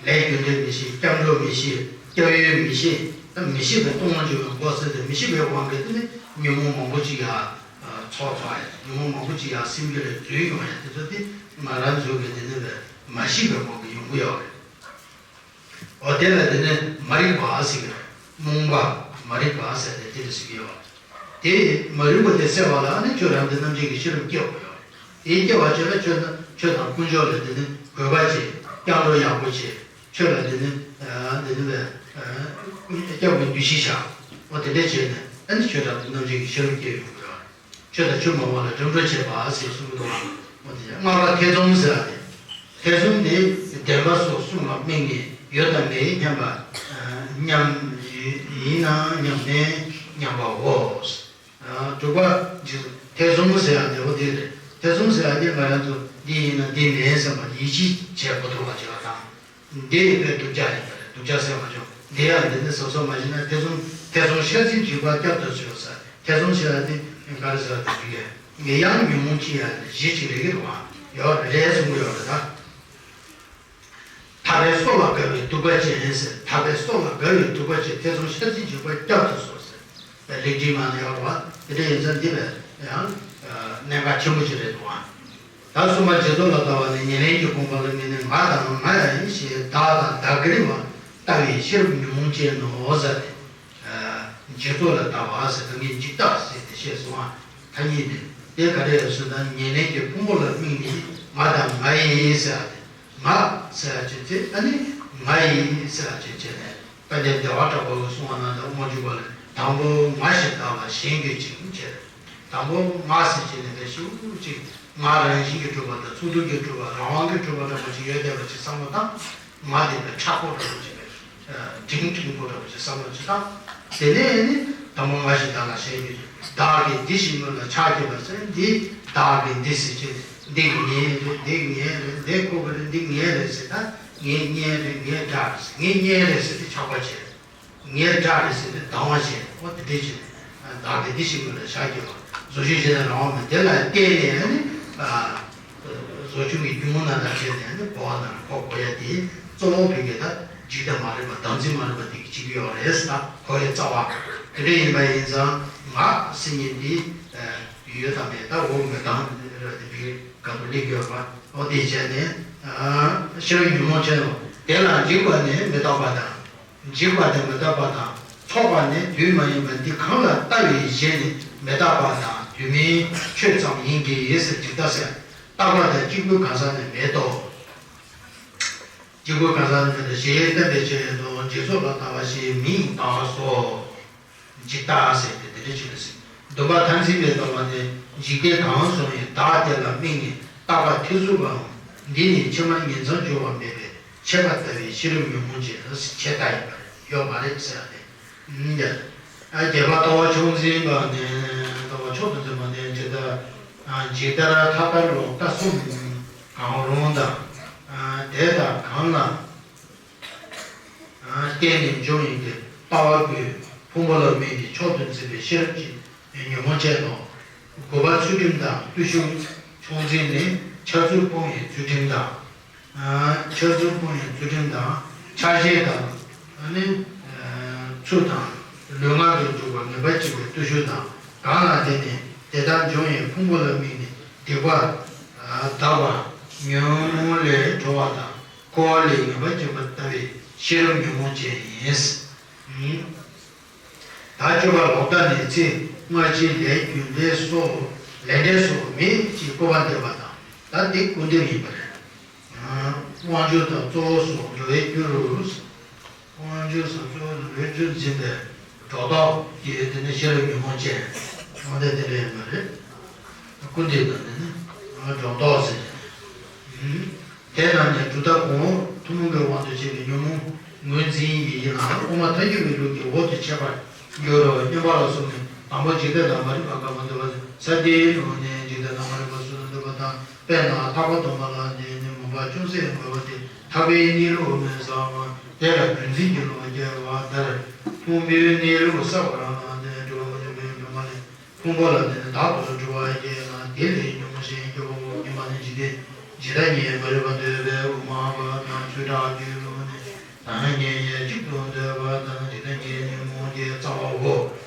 ལས་རྒྱུ་འབྲས་མི་ཤེས། སྐྱབས་འགྲོ་མི་ཤེས། སྐྱབས་ཡུལ་མི་ཤེས། ད་མི་ཤེས་པའི་སྟོང་ཉིད་ཀྱི་འགོག་ཟེར་ཏེ་མི་ཤེས་པའི་དབང་གིས་དེ་ནི་ཉོན་མོངས་མང་པོ་ཅིག་ཡར་ཚོགས་ཚོགས་ཡ། ཉོན་མོངས་མང་པོ་ཅིག་ཡར་སེམས་རྒྱུད་ལ་འཛུལ་ཡོང་ཡ། དེ་ཚོ་དེ་ང་རང་ཚོ་གི་དེ་ནི་མ་ཤེས་པའི་དབང་གིས་ཡོང་གི་ཡོད་རེད། འོ་དེ་ལ་དེ་ནི་མ་རིག་པ་ཟེར་གི་རེད། རྨོངས་པ། མ་རིག་པ་ཟེར་ཏེ་དེ་ལ་ཟེར་གི་ཡོད། དེ་མ་རིག་པ་དེ་སེལ་བ་ལ་ཨ་ནི་ཆོས་རབ་ཏུ་རྣམ་འབྱེད་ཀྱི་ཤེས་རབ་སྐྱེ་དགོས་ཡོད། དེ་སྐྱེ་བ་ཆེ་ལ་ཆོས་དང་ཆོས་དང་དཀོན་མཆོག་ལ་དེ་ནི་གུས་པ་བྱེད། སྐྱབས་འགྲོ་ཡག་པོ་བྱེད། ཆོས་ལ་དེ་ནི་དེ་ནི་སྐྱབས་ཀྱི་འདུ་ཤེས་བཞག་འོ་དེ་འདྲ་བྱས་ནས་ཨ་ནི་ཆོས་རབ་ཏུ་རྣམ་འབྱེད་ཀྱི་ཤེས་རབ་སྐྱེ་ཡོང་གི་ཡོད། ཆོས་དང་ཆོས་མ་འོངས་ལ་འགྲིམ་འགྲུལ་བྱེད་པ་ཞེས་གསུངས་འདུག་པ། འོ་དེ་ལྔ་པ་ཐེ་ཚོམ་ཟེར་བ་དེ། ཐེ་ཚོམ་དེ་བདེན་པ་སོགས་གསུམ་ལ་དམིགས་ནས་ཡོད་དང་མེད་མཉམ་པ། མཉམ་ཡིན་ནའང་མཉམ་མེད་མཉམ་པའོ། དྲུག་པ་ཐེ་ཚོམ་ཟེར་བ་དེ་འོ་དེ་རེད། ཐེ་ཚོམ་ཟེར་བ་དེ་ང་རང་ཚོ་འདི་ཡིན་ན་འདི་མིན་བསམ་པ་ཡིད་ཆེས་བྱེད་དགོས་ཐུབ་པ་བྱེད་པ་དང་། འདི་ཡི་བས་སྡུག་ཅག་ཡིན་པ་རེད། སྡུག་ཅག་སེལ་མ་བྱུང་། འདི་ཡང་འདི་ནི་གཟབ་གཟབ་མ་བྱས་ན་ཐེ་ཚོམ། ཐེ་ཚོམ་ཤ་ཚའི་འཇིགས་པ་བསྐྱབ་ཏུ་གསོལ་ཟེར། ཐེ་ཚོམ་ཟེར་བ་ནི་ག་རེ་ཟེར་བ་དེ་འདུག་གས། ངས་ཡང་ཉོན་མོངས་ཅི་ཡང་ལས་གཞི་གཅིག་རེ་གི་རུང་ཡོད་རེད་གསུང་གི་ཡོད་རེད་ད། ཐར་པའི་སྲོག་ལ་དགའ་བའི་སྡུག་པ་ཅན་ཟེར། ཐར་པའི་སྲོག་ལ་དགའ་བའི་སྡུག་པ་ཅན། ཐེ་ཚོམ་ཤ་ཚའི་འཇིགས་པ་བསྐྱབ་ཏུ་གསོལ་ཟེར། ལེགས་སྒྲིག་མ་ནས་ཡོད་རེད་བ། དེ་འདྲ་ཡིན་ཙང་འདི་བས་ཡང་གནད་འགག་ཆེན་པོ་ཅིག་རེད་འདུག་བ། ད་གསུམ་པ་རྗེས་ཐོབ་ལ་ལྟ་བ་ནི་ཉེར་ལེན་གྱི་དགོངས་པ་ལ་དམིགས་ནས་ང་དང་ང་ཡིན་ཞེས་བདག་དང་བདག་གིར་བ་ལྟ་བའི་ཤེས་རབ་ཉོན་མོངས་ཅན་ནོ་ཟེར་ཏེ། རྗེས་ཐོབ་ལ་ལྟ་བ་ཟེར་ད་ངས་འཇིག་ལྟ་ཟེར་ཏེ་བཤད་སོང་ཨ། ཐ་སྙད་དེ་དེ་ག་རེ་ཡོད་ཟེར་ན་ཉེར་ལེན་གྱི་ཕུང་པོ་ལ་དམིགས་ནས་ང་དང་ང་ཡིན་ཟེར་ཏེ། ང་ཟེར་ཡ་ཅིག་དེ་ཨ་ནི་ང་ཡིན་ཟེར་ཡ་ཅིག་བྱས་ནས། དཔལ་ལྡན་བདེ་བ་གྲགས་པ་གིས་གསུངས་པ་ན་ད་དབང་ཕྱུག་པ་ལ་དང་པོ་ང་ཞེས་བདག་ལ་ཞེན་གྱིས་བཅིངས་བྱས། དང་པོ་ང་ཟེར་བྱས་ནས་ད་ཞེ་པོ་ཅིག་ང་རང་བཞིན་གྱིས་གྲུབ་པ་དང་ཚུལ་ཁྲིམས་ཀྱིས་གྲུབ་པ་རང་དབང་གིས་གྲུབ་པ་འདྲ་པོ་ཅིག་ཡོད་བསྡད་པ་ཅིག་བསམ་བློ་བཏང་། ང་དེ་ལ་ཁྲག་པོ་འདྲ་པོ་ཅིག་རེད། འབྲིང་འབྲིང་པོ་འདྲ་པོ་ཅིག་བསམ་བློ་ཅིག་བཏང་། དེ་ནས་ནི་དང་པོ་ང་ཞེས་བདག་ལ་ཞེན་གྱིས་བཅིངས། བདག་གི་འདི་ཞིག་སྔོན་ལ་ཆགས་བསྐྱེད་པ་ཟེར་འདི་བདག་གི་འདི་ཟེར་བྱས་ནས་འདི་ངའི་རེད། འདི་ངའི་རེད། འདི་ཁོ་གི་རེད། འདི་ངའི་རེད་ཟེར་ད། ངའི་གཉེན་རེད། ངའི་དགྲ་རེད་ཟེར། ངའི་གཉེན་རེད་ཟེར་ཏེ་ཆགས་པ་བྱས། ངའི་དགྲ་རེད་ཟེར་ཏེ་སྡང་བ་བྱས། འོ་དེ་འདྲ་བྱས་ནས་བདག་གི་འདི་ཞིག་སྔོན་ལ་ཆགས་བསྐྱེད་པ། བཟོ་བཅོས་བྱེད་ན་རང་དབང་མེད། དེ་ལ་བརྟེན་ནས་ནི་བཟོ་བཅོས་ཀྱི་རྒྱུ་ནང་ལ་བརྟེན་ནས་ནི་འགོག་པ་དང་འགོག་དགོས་ཡ་དེ་གཙོ་བོ་བོད་ཀྱི་ད་འཇིག་ལྟ་མ་རིག་པ་བདག་འཛིན་མ་རིག་པ་དེ་གིས་བྱེད་ཀྱི་ཡོད་རེད་ཟེར། ད་ཁོ་ཡི་རྩ་བ་དེ་འདྲ་ཡིན་པ་ཡིན་ཙང་ང་ཟེར་མཁན་དེ་ཡོད་དང་མེད་ད་འོག་མེད་དང་ར་དེ་བི་ག་དུ་སླེབས་ཡོད་པ། འོ་དེ་བྱས་ནས་ཤེས་རབ་ཉོན་མོངས་ཅན་ནོ། དེ་ལ་འཇིགས་པ་ནི་མི་རྟག་པ་དང་། འཇིགས་པ་ནི་མི་རྟག་པ་དང་ཚོགས་པ་ནི་དུས་མ་ཡིན་པ་འདི་གང་ལ་ལྟ་བའི་གཞི་ནི་མི་རྟག་པ་དང་དུས་མིན་ཆོས་ཙམ་ཡིན་གྱི་ཟེར་འཇིག་ལྟ་ཟེར། རྟག་པ་དང་གཅིག་པུའི་གང་ཟག་ནི་མེད་དོ། གཅིག་པུའི་གང་ཟག་ནི་མེད་དོ་ཞེས་བསྟན་པའི་ཕྱིར་དུ་འཇིག་ཚོགས་ལ་ལྟ་བ་ཞེས་མིང་བཏགས་སོ། འཇིག་ལྟ་ཟེར་ཏེ་དེ་འདྲ་ཅིག་ལ་ཟེར། སྡོམ་པ་མཐར་འཛིན་པའི་ལྟ་བ་ནི་འཇིག་རྟེན་གང་བཟུང་ཡང་བདག་དེ་ལ་དམིགས་ནས་རྟག་པ་ཐེར་ཟུག་པའམ། འདི་ནི་ཕྱི་མར་ཉིང་མཚམས་སྦྱོར་བ་མེད་པས་ཆད་པ་ལྟ་བུའི་ཤེས་རབ་ཉོན་མོངས་ཅན་ཆད་ལྟ་ཡིན་པ་ཡོད་མ་རེད་ཟེར་ཡ་དེ། ཨ་བརྒྱད་པ་ལྟ་བ་མཆོག་འཛིན་པ་ནི་ལྟ་བ་མཆོག་ཏུ་འཛིན་པ་ནི་ཇི་ལྟར་ཇི་ལྟར་མཐའ་ལྟར་ལོག་ལྟ་གསུམ་གང་རུང་དང་དེ་དག་གང་ལ། བརྟེན་ནས་འབྱུང་ཡིན་ཏེ་ལྟ་བ་ཀུན་ཕུང་པོ་ལ་དམིགས་ཏེ་མཆོག་ཏུ་འཛིན་པའི་ཤེས་རབ་ཀྱི་ཉོན་མོངས་ཅན་ནོ། དགུ་པ་ཚུལ་ཁྲིམས་དང་བརྟུལ་ཞུགས་མཆོག་འཛིན་ནི་འཆར་ཚུལ་སྤོང་བའི་ཚུལ་ཁྲིམས་དང་། འཆར་ཚུལ་སྤོང་བའི་ཚུལ་ཁྲིམས་དང་ཆགས་ཞེན་དང་ནི་ཚུལ་དང་ལུས་ངག་ཏུ་འཇུག་པ་ངེས་པར་འབྱིན་པའི་བརྟུལ་ཞུགས་དང་གང་ལ་བརྟེན་ནས་དེ་ལྟར་འབྱུང་བའི་ཕུང་པོ་ལ་དམིགས་ནས་སྡིག་པ་དག་པ་ཉོན་མོངས་ལས་གྲོལ་བ་དང་། འཁོར་བ་ལས་ངེས་པར་འབྱིན་པ་ལྟ་བུའི་ཤེས་རབ་ཉོན་མོངས་ཅན་ཡིན། ད་སྤྱོད་པ་ལོག་ལྟ་ནི་ཚེ་སྔ་ཕྱིའི་ལས་རྒྱུ་འབྲས་སོགས་ལས་འབྲས་སོགས་མེད་ཅེས་སྤོབས་པ་འདོད་པ་དང་། ད་འདི་སྐུར་འདེབས་ཡིན་པ་རེད། དབང་ཕྱུག་དང་གཙོ་བོ་སོགས་འགྲོ་བའི་རྒྱུ་རུ། དབང་ཕྱུག་དང་གཙོ་བོ་སོགས་འགྲོ་བའི་རྒྱུར་འཛིན་པའི་སྒྲོ་འདོགས་ཀྱིས་དེ་ནི་ཤེས་རབ་ཉོན་མོངས་ཅན། དབང་ལྡན་དེ་འདྲ་ཡིན་པ་རེད། སྐུར་འདེབས་དང་ནི་སྒྲོ་འདོགས་ཟེར། དེ་རྣམས་ནི་གྲུབ་མཐའ་གོང་འོག་ ཐུན་མོང་གི་དབང་དུ་བྱས་པའི་ཉོན་མོངས་ངོས་འཛིན་ཡིན་ལ། དབུ་མ་ཐལ་འགྱུར་བའི་ལུགས་ཀྱི་འོག་ཏུ་འཆད་པར་འགྱུར་རོ། སྙོམས་པར་སོང་ནས་དང་པོ་འཇིག་ལྟ་དང་མ་རིག་པ་འགགས་པར་འདོད་པ། ས་དེའི་ལུགས་ནས་འཇིག་ལྟ་དང་མ་རིག་པ་སོ་སོར་འདོད་པ་དང་། དཔེར་ན་ཐར་པ་སྟོང་པ་ལ་བརྟེན་ནས་མུན་པ་ཅུང་ཟད་འགགས་པ་དེ་ཐར་པའི་གནས་ལུགས་མིན་བསམ། དེ་ལ་བདེན་འཛིན་གྱི་བློ་སྐྱེ་བ་ལྟར། ཕུང་པོའི་གནས་ལུགས་གསལ་བ་རང་ལ་བརྟེན་འགྲོ་བ་ཡོད་པའི་སྒྲོན་མ་ལས། ཕུང་པོ་ལ་བརྟེན་ནས་བདག་ཏུ་འགྲོ་བ་སྐྱེས་ལ། དེ་ལས་ཉོན་མོངས་ཞེན་སྐྱེ་བའོ། སྙོམས་པར་ནི་འཇིག་རྟེན་ཇི་ལྟར་ཉིད་མ་རིག་པ་འདོད་པའི་དབུ་མ་པ་དང་ཆོས་གྲགས་ཀྱི་ལུགས་ནི། བདག་ཉིད་ཉིད་གཅིག་ཏུ་འདོད་པ་དང་། འཇིག་རྟེན་གྱི་ཉོན་མོངས་ཀྱི་རྩ་བའོ།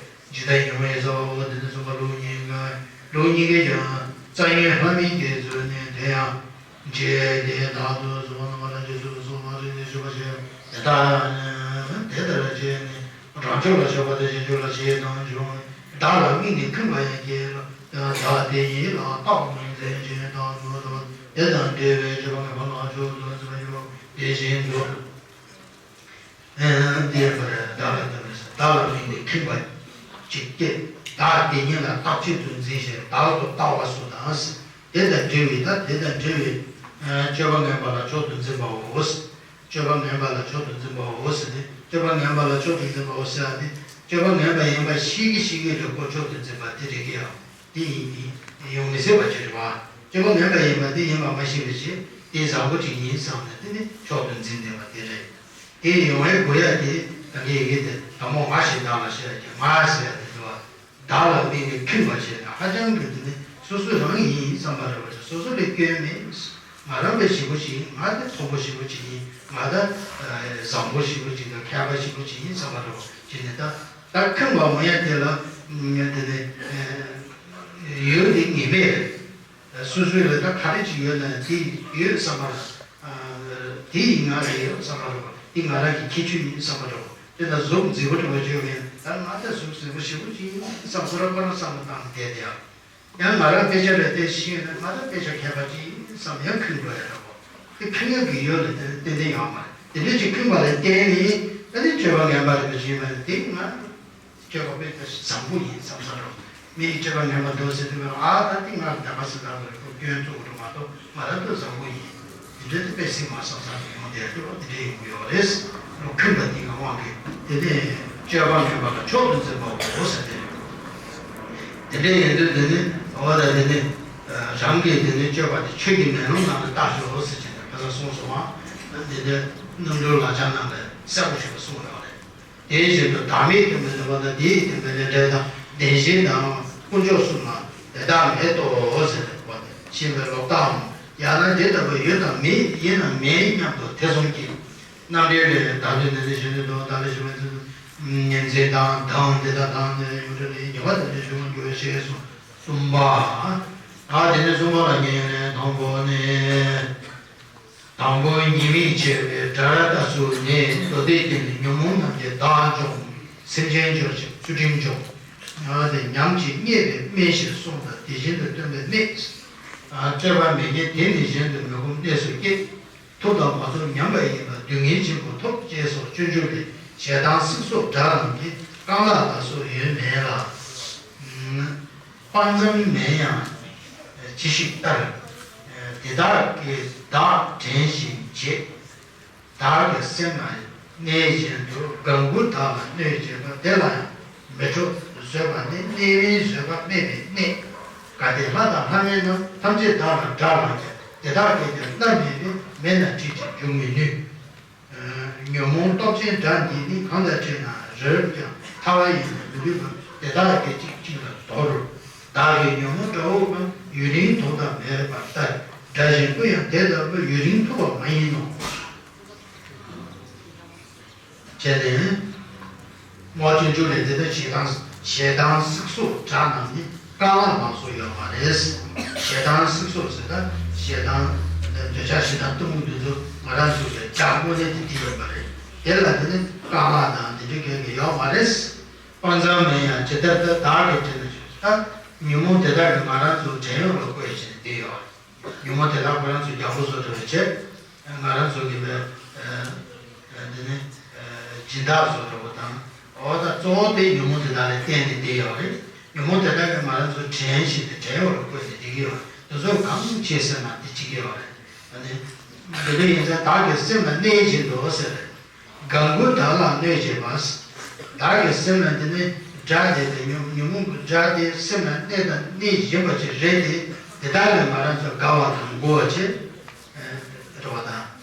འཇིག་རྟེན་ཉོན་མོངས་ཀྱི་རྩ་བའོ། དེ་ནི་གསུམ་པ་ལུགས་གཉིས་ཀ། ལུགས་གཉིས་ཀའི་ཀྱང་རྩ་ཉོན་ལྷ་མིན་གྱི་ཚུལ་ནི། དེ་ཡང་འཇིག་རྟེན་བདག་ཏུ་གཟུང་བ་རྣམ་པར་བརྟག་ཅེས་སོགས་སོ་སོར་རིག་ནས་ཞུགས་པར་བྱེད། དེ་ལྟར་དེ་ལྟར་བྱས་ནས་རང་ཕྱོགས་ལ་ཕྱོགས་པ་དང་གཞན་ཕྱོགས་ལ་ཞེས་དང་འབྱུང་། བདག་ལ་དམིགས་ནས་ཁེངས་པ་ཡང་སྐྱེ་ལ། བདག་དེ་ཉིད་ལ་རྟག་ཏུ་ངོས་འཛིན་ཅན་དང་ནོར་དང་དེ་དང་འབྲེལ་བའི་སྤྱོད་པ་ངན་པ་ལ་ཕྱོགས་སུ་འཛིན་པ་ཡོད། དེ་བཞིན་དུ། ཨ་དེ་ཡང་བདག་ལ་ལྟོས་པས་སོ། བདག་ལ་དམིགས་ནས་ཁེངས་པ་ཅིག་སྐྱེ། བདག་དེ་ཉིད་ལ་རྟག་ཆད་དུ་འཛིན་ཞིང་བདག་ཏུ་ལྟ་བ་སོགས་དང་། དེ་དང་འབྲེལ་བའི་ད་དེ་དང་འབྲེལ་བའི་ཨ་སྤྱོད་པ་ངན་པ་ལ་མཆོག་ཏུ་འཛིན་པའོ། སྤྱོད་པ་ངན་པ་ལ་མཆོག་ཏུ་འཛིན་པའོ་ཟེར་ཏེ། སྤྱོད་པ་ངན་པ་ལ་མཆོག་ཏུ་འཛིན་པའོ་ཟེར་ཏེ། སྤྱོད་པ་ངན་པ་ཡིན་པ་ཤེས་ཀྱི་ཤེས་ཀྱི་རེད། ཁོ་མཆོག་ཏུ་འཛིན་པ་དེ་རེད་ཀྱི་ཡང་དེ་ཡིན་ཡིན་ཡོང་མི་སྲིད་པ་ཅིག་རེད་བ། སྤྱོད་པ་ངན་པ་ཡིན་པ་དེ་ཡིན་པ་མ་ཤེས་པའི་ཕྱིར་དེ་བཟང་པོ་ཅིག་ཡིན་བསམ་ནས་དེ་ནི་མཆོག་ཏུ་འཛིན་བསྡད་པ་དེ་རེད། དེ་ཡོང་བའི་དགོས་ཡ་དེ་ད་གིན་ཡི་གེ་དེ་དང་པོ་ང་ཞེས་བདག་ལ་བཤད་ཀྱི་ང་ཟེར་ཡ་དེ་འདུག་བ། བདག་ལ་དམིགས་ནས་ཁེངས་པ་བྱས་ན་ཧ་ཅང་གི་དེ་ནི་སོ་སོ་རང་ཡིན་བསམ་པ་རེད་བ། སོ་སོ་ལས་སྐྱོན་མེད། ང་རང་ལས་ཞེ་པོ་ཞིག་ཡིན། ང་དེ་མཐོ་པོ་ཞེ་པོ་ཅིག་ཡིན། ང་ད་བཟང་པོ་ཞེ་པོ་ཅིག་དང་མཁས་པ་ཞེ་པོ་ཅིག་ཡིན་བསམ་པ་རེད་བ། བྱས་ནས་ད་ད་ཁེངས་པ་མ་ཡ་དེ་ལ་དེ་ནི་ཡོད་དེ་ངེས་མེད་རེད། སོ་སོའི་ལས་ཀ་ག་རེ་ཅིག་ཡོད་ན་དེ་ཡོད་བསམ་པ་ལ། དེ་ཡིན་ང་རེ་ཡོད་བསམ་པ་རེད་བ། དེ་ང་རང་གི་ཁྱད་ཆོས་ཡིན་བསམ་པ་རེད་བ། དེ་ལ་གཟུགས་མཛེས་པོ་འདྲ་བོ་ཅིག་ཡོད་མཁན་ད་ང་ད་གཟུགས་མཛེས་པོ་ཞེ་པོ་ཅིག་ཡིན་བསམ་ཁོ་རང་ཁོ་རང་བསམ་བློ་བཏང་བསྡད་དེ་ཡང་། ཡང་ང་རང་དཔེ་ཆ་རེ་དེ་ཤེས་ན་ང་ད་དཔེ་ཆ་མཁས་པ་ཅིག་ཡིན་བསམ་ཡང་ཁེངས་འགྲོ་ཡ་རེད་བ། དེ་ཁེངས་ཡོད་ཀྱི་ཡོད་ལ་དེ་ཏན་ཏན་ཡོད་མ་རེད། དེ་འདྲ་ཅིག་ཁེངས་པ་ལ་བརྟེན་ནས་ད་ནི་སྤྱོད་པ་ངན་པ་རེད་པ་ཅིག་ཡིན་པ་ནི་དེ་ང་སྤྱོད་པ་དཔེ་བཟང་པོ་ཡིན་བསམ་ས་རོ། མི་ཡི་སྤྱོད་པ་ངན་པ་འདུག་ཟེར་དུས་ཨ་ད་དེ་ང་ལ་དད་པ་སེམས་དང་ལ་ཁོ་སྐྱོན་བཙུགས་འགྲོ་མ་གཏོགས་ང་རང་ལྟོས་བཟང་པོ་ཡིན། དེ་འདྲ་དེ་དཔེ་སྲིད་མ་བསམ་ས་རེ་ཡོང་དེ་ལྟོས་དེ་འདྲ་ཡོང་གི་ཡོད་རེད། ལོ་ཁུན་པ་དེ་གི་དབང་གིས་དེ་ནས་སྤྱོད་པ་ངན་པ་ལ་མཆོག་ཏུ་འཛིན་པའོ་ཟེར་དེ་རེད། དེ་འདྲ་ཡིན་དུས་དེ་ནི་འོ་ད་དེ་ནི་རང་གིས་དེ་ནི་སྤྱོད་པ་དེ་ཆོས་ཀྱི་མེ་ལོང་ནང་ལ་བལྟ་ཤོག་ཟེར་གྱིན་ནས་ཁ་སང་གསུངས་སོང་བ། དེ་འདྲ་རྣམ་གྲོལ་ལག་ཆ་ནང་ལ་གསལ་པོ་ཞིག་གསུངས་ཡོད་རེད། དེ་བཞིན་དུ་བདག་མེད་ཀྱི་མི་འདུན་པ་དང་དེའི་བདེན་པའི་ལས་འབྲས་དང་བདེན་ཞེན་དང་དཀོན་མཆོག་གསུམ་ལ་དེ་དག་མེད་དོ་ཟེར་བ་ཞེས་པའི་ལོག་ལྟའམ། ཡང་ན་དེ་ལྟ་བུ་ཡོད་དམ་མེད་ཡིན་ནམ་མེད་སྙམ་དུ་ཐེ་ཚོམ་གྱིས། རྣམ་འགྲེལ་ལས་བདག་ལུས་ནི་ནི་ཞེས་འདོད་དོ། བདག་ལུས་ཞེས་པ་ཉིན་མཚན་དང་དང་དེ་དག་དང་ནི་ཡོངས་གྲུབ་ནི་ཉེ་བར་དམ་བཅའ་ཞུ་བར་འགྱུར་ཞེས་གསུངས། གསུམ་པ། ད་དེ་ནི་གསུམ་པ་ལ་ཉན་ནས་དང་པོ་ནི། དང་པོ་ཉེས་དམིགས་ཕྱེ་བའི་སྒྲ་ལྟ་ཚུལ་ནི། མདོ་སྡེ་སྟེང་ནས་ཉོན་མོངས་རྣམས་ཀྱིས་བདག་འཇོམས། སེམས་ཅན་སྐྱོབ་ཅིང་ཚུལ་ཁྲིམས་སྐྱོབ། ཡང་དེ་ཉམས་ཀྱིས་བརྙས་པའི་སྨན་ཞེས་གསུངས་པ་དེ་བཞིན་དུ་སྟོན་པའི་སྨན། སྤྱོད་པ་མེད་མཁན་དེ་ནི་གཞན་དུ་མི་ཁོམ་གནས་སུ་སྐྱེ། ཐུབ་དང་མ་ཐུབ་ཉམས་པ་ཡིན་པ་སྡུག་བསྔལ་ཆེན་པོ་ཐོབ་ཅེས་སོགས་སྤྱོད་འཇུག་ལས་ཞེ་སྡང་སྲེག་སོགས་སྒྲ་རྣམས་ཀྱིས་རྐང་ལག་ལ་སོགས་ཡོད་མེད་ལ། དཔག་མཚམས་མེད་ཡང་ཇི་ཞིག་ལྟར། དེ་དག་གིས་བདག་དྲན་བཞིན་བྱེད། བདག་གི་སེམས་ལ་གནས་བཞིན་དུ་དགའ་མགུ་བདག་ལ་གནོད་བྱེད་པ་དེ་ལ་ཡང་མི་སྤྲོ། བཟོད་པ་ནི་གནས་པའི་བཟོད་པ་སྨད་པའི་གནས། གལ་ཏེ་ལྷ་དང་ལྷ་མིན་རྣམས་ཐམས་ཅད་བདག་ལ་དགྲར་ལངས་ཀྱང་དེ་དག་གིས་ཀྱང་མནར་མེད་པས་མེད་ན་བྲིད་ཅིང་འཇུག་མི་ནུས། ཉོན་མོངས་སྟོབས་ཆེན་དགྲ་འདིས་ནི། གང་དང་ཕྲད་ན་རབ་ཀྱང་ཐར་བ་ཡིན་ནོ། མི་ལུས་པ་དེ་དག་གིས་གཅིག་གཅིག་ལ་དོར། བདག་གི་ཉོན་མོངས་དགྲ་བོ་གང་། ཡུན་རིང་ཐུབ་དང་མེད་པ་ལྟར། དགྲ་གཞན་ཀུན་ཡང་དེ་ལྟ་བུ། ཡུན་རིང་ཐུབ་པ་མ་ཡིན་ནོ། བྱས་ནས། དབང་ཕྱུག་ལས་དེ་ལྟར་ཞེ་སྡང་ཞེ་སྡང་སྲེག་སོགས་སྒྲ་རྣམས་ནི་རྐང་ལག་མ་སོགས་ཡོད་མ་རེད། ཞེ་སྡང་སྲེག་སོགས་ཟེར་ན་ཞེ་སྡང་འདོད་ཆགས་ཞེ་སྡང་གཏི་མུག་འདི་ཚོ་ང་རང་ཚོ་ལས་རྒྱག་དངོས་གནས་དེ་དེ་ཡོད་མ་རེད། དེ་ལ་དེ་ནི་རྐང་ལག་དང་དེ་འདྲའི་གང་གི་ཡོད་མ་རེད། དཔག་མཚམས་མེད་ཡང་ཇི་ལྟར་ད་བདག་གིས་དྲན་ན་ཞུ། ད་ཉོན་མོངས་དེ་དག་གིས་ང་རང་ཚོ་བྲན་གཡོག་ལ་བཀོལ་བྱས་ནས་བསྡད་ཡོད་རེད། ཉོན་མོངས་དེ་དག་ཁོ་རང་ཚོའི་རྒྱལ་པོ་བཟོ་འདྲ་བའི་ཆེད། ང་རང་ཚོ་གི་བའི། འདི་ནི། སྦྱིན་བདག་བཟོ་འདྲ་བོ་དང་། འོ་ད་གཙོ་བོ་དེ་ཉོན་མོངས་དེ་དག་ལ་བརྟེན་ནས་བསྡད་ཡོད་རེད། ཉོན་མོངས་དེ་དག་གིས་ང་རང་ཚོ་བྲན་བཞིན་དུ་བྲན་གཡོག་ལ་བཀོལ་ནས་བསྡད་ཀྱི་ཡོད་རེད། དེ་ཚོ་གང་བྱེད་ཟེར་ན་དེ་བྱེད་ཀྱི་ཡོད་རེད། ཨ་ནི། འདི་འདྲ་ཡིན་ཙང་བདག་གི་སེམས་ལ་གནོད་བྱེད་དོ་ཟེར། དགའ་མགུ་བདག་ལ་གནོད་བྱེད་པ། བདག་གི་སེམས་ལ་འདི་ནི་དགྲ་དེ་དང་ཉོན་ཉོན་མོངས་ཀྱི་དགྲ་དེ་སེམས་ལ་གནོད་དང་གནོད་བཞིན་པ་ཅིག་རེད་དེ། དེ་དག་ལས་ང་རང་ཚོ་དགའ་བ་དང་མགུ་བ་བྱེད། རེད་བ་དང་།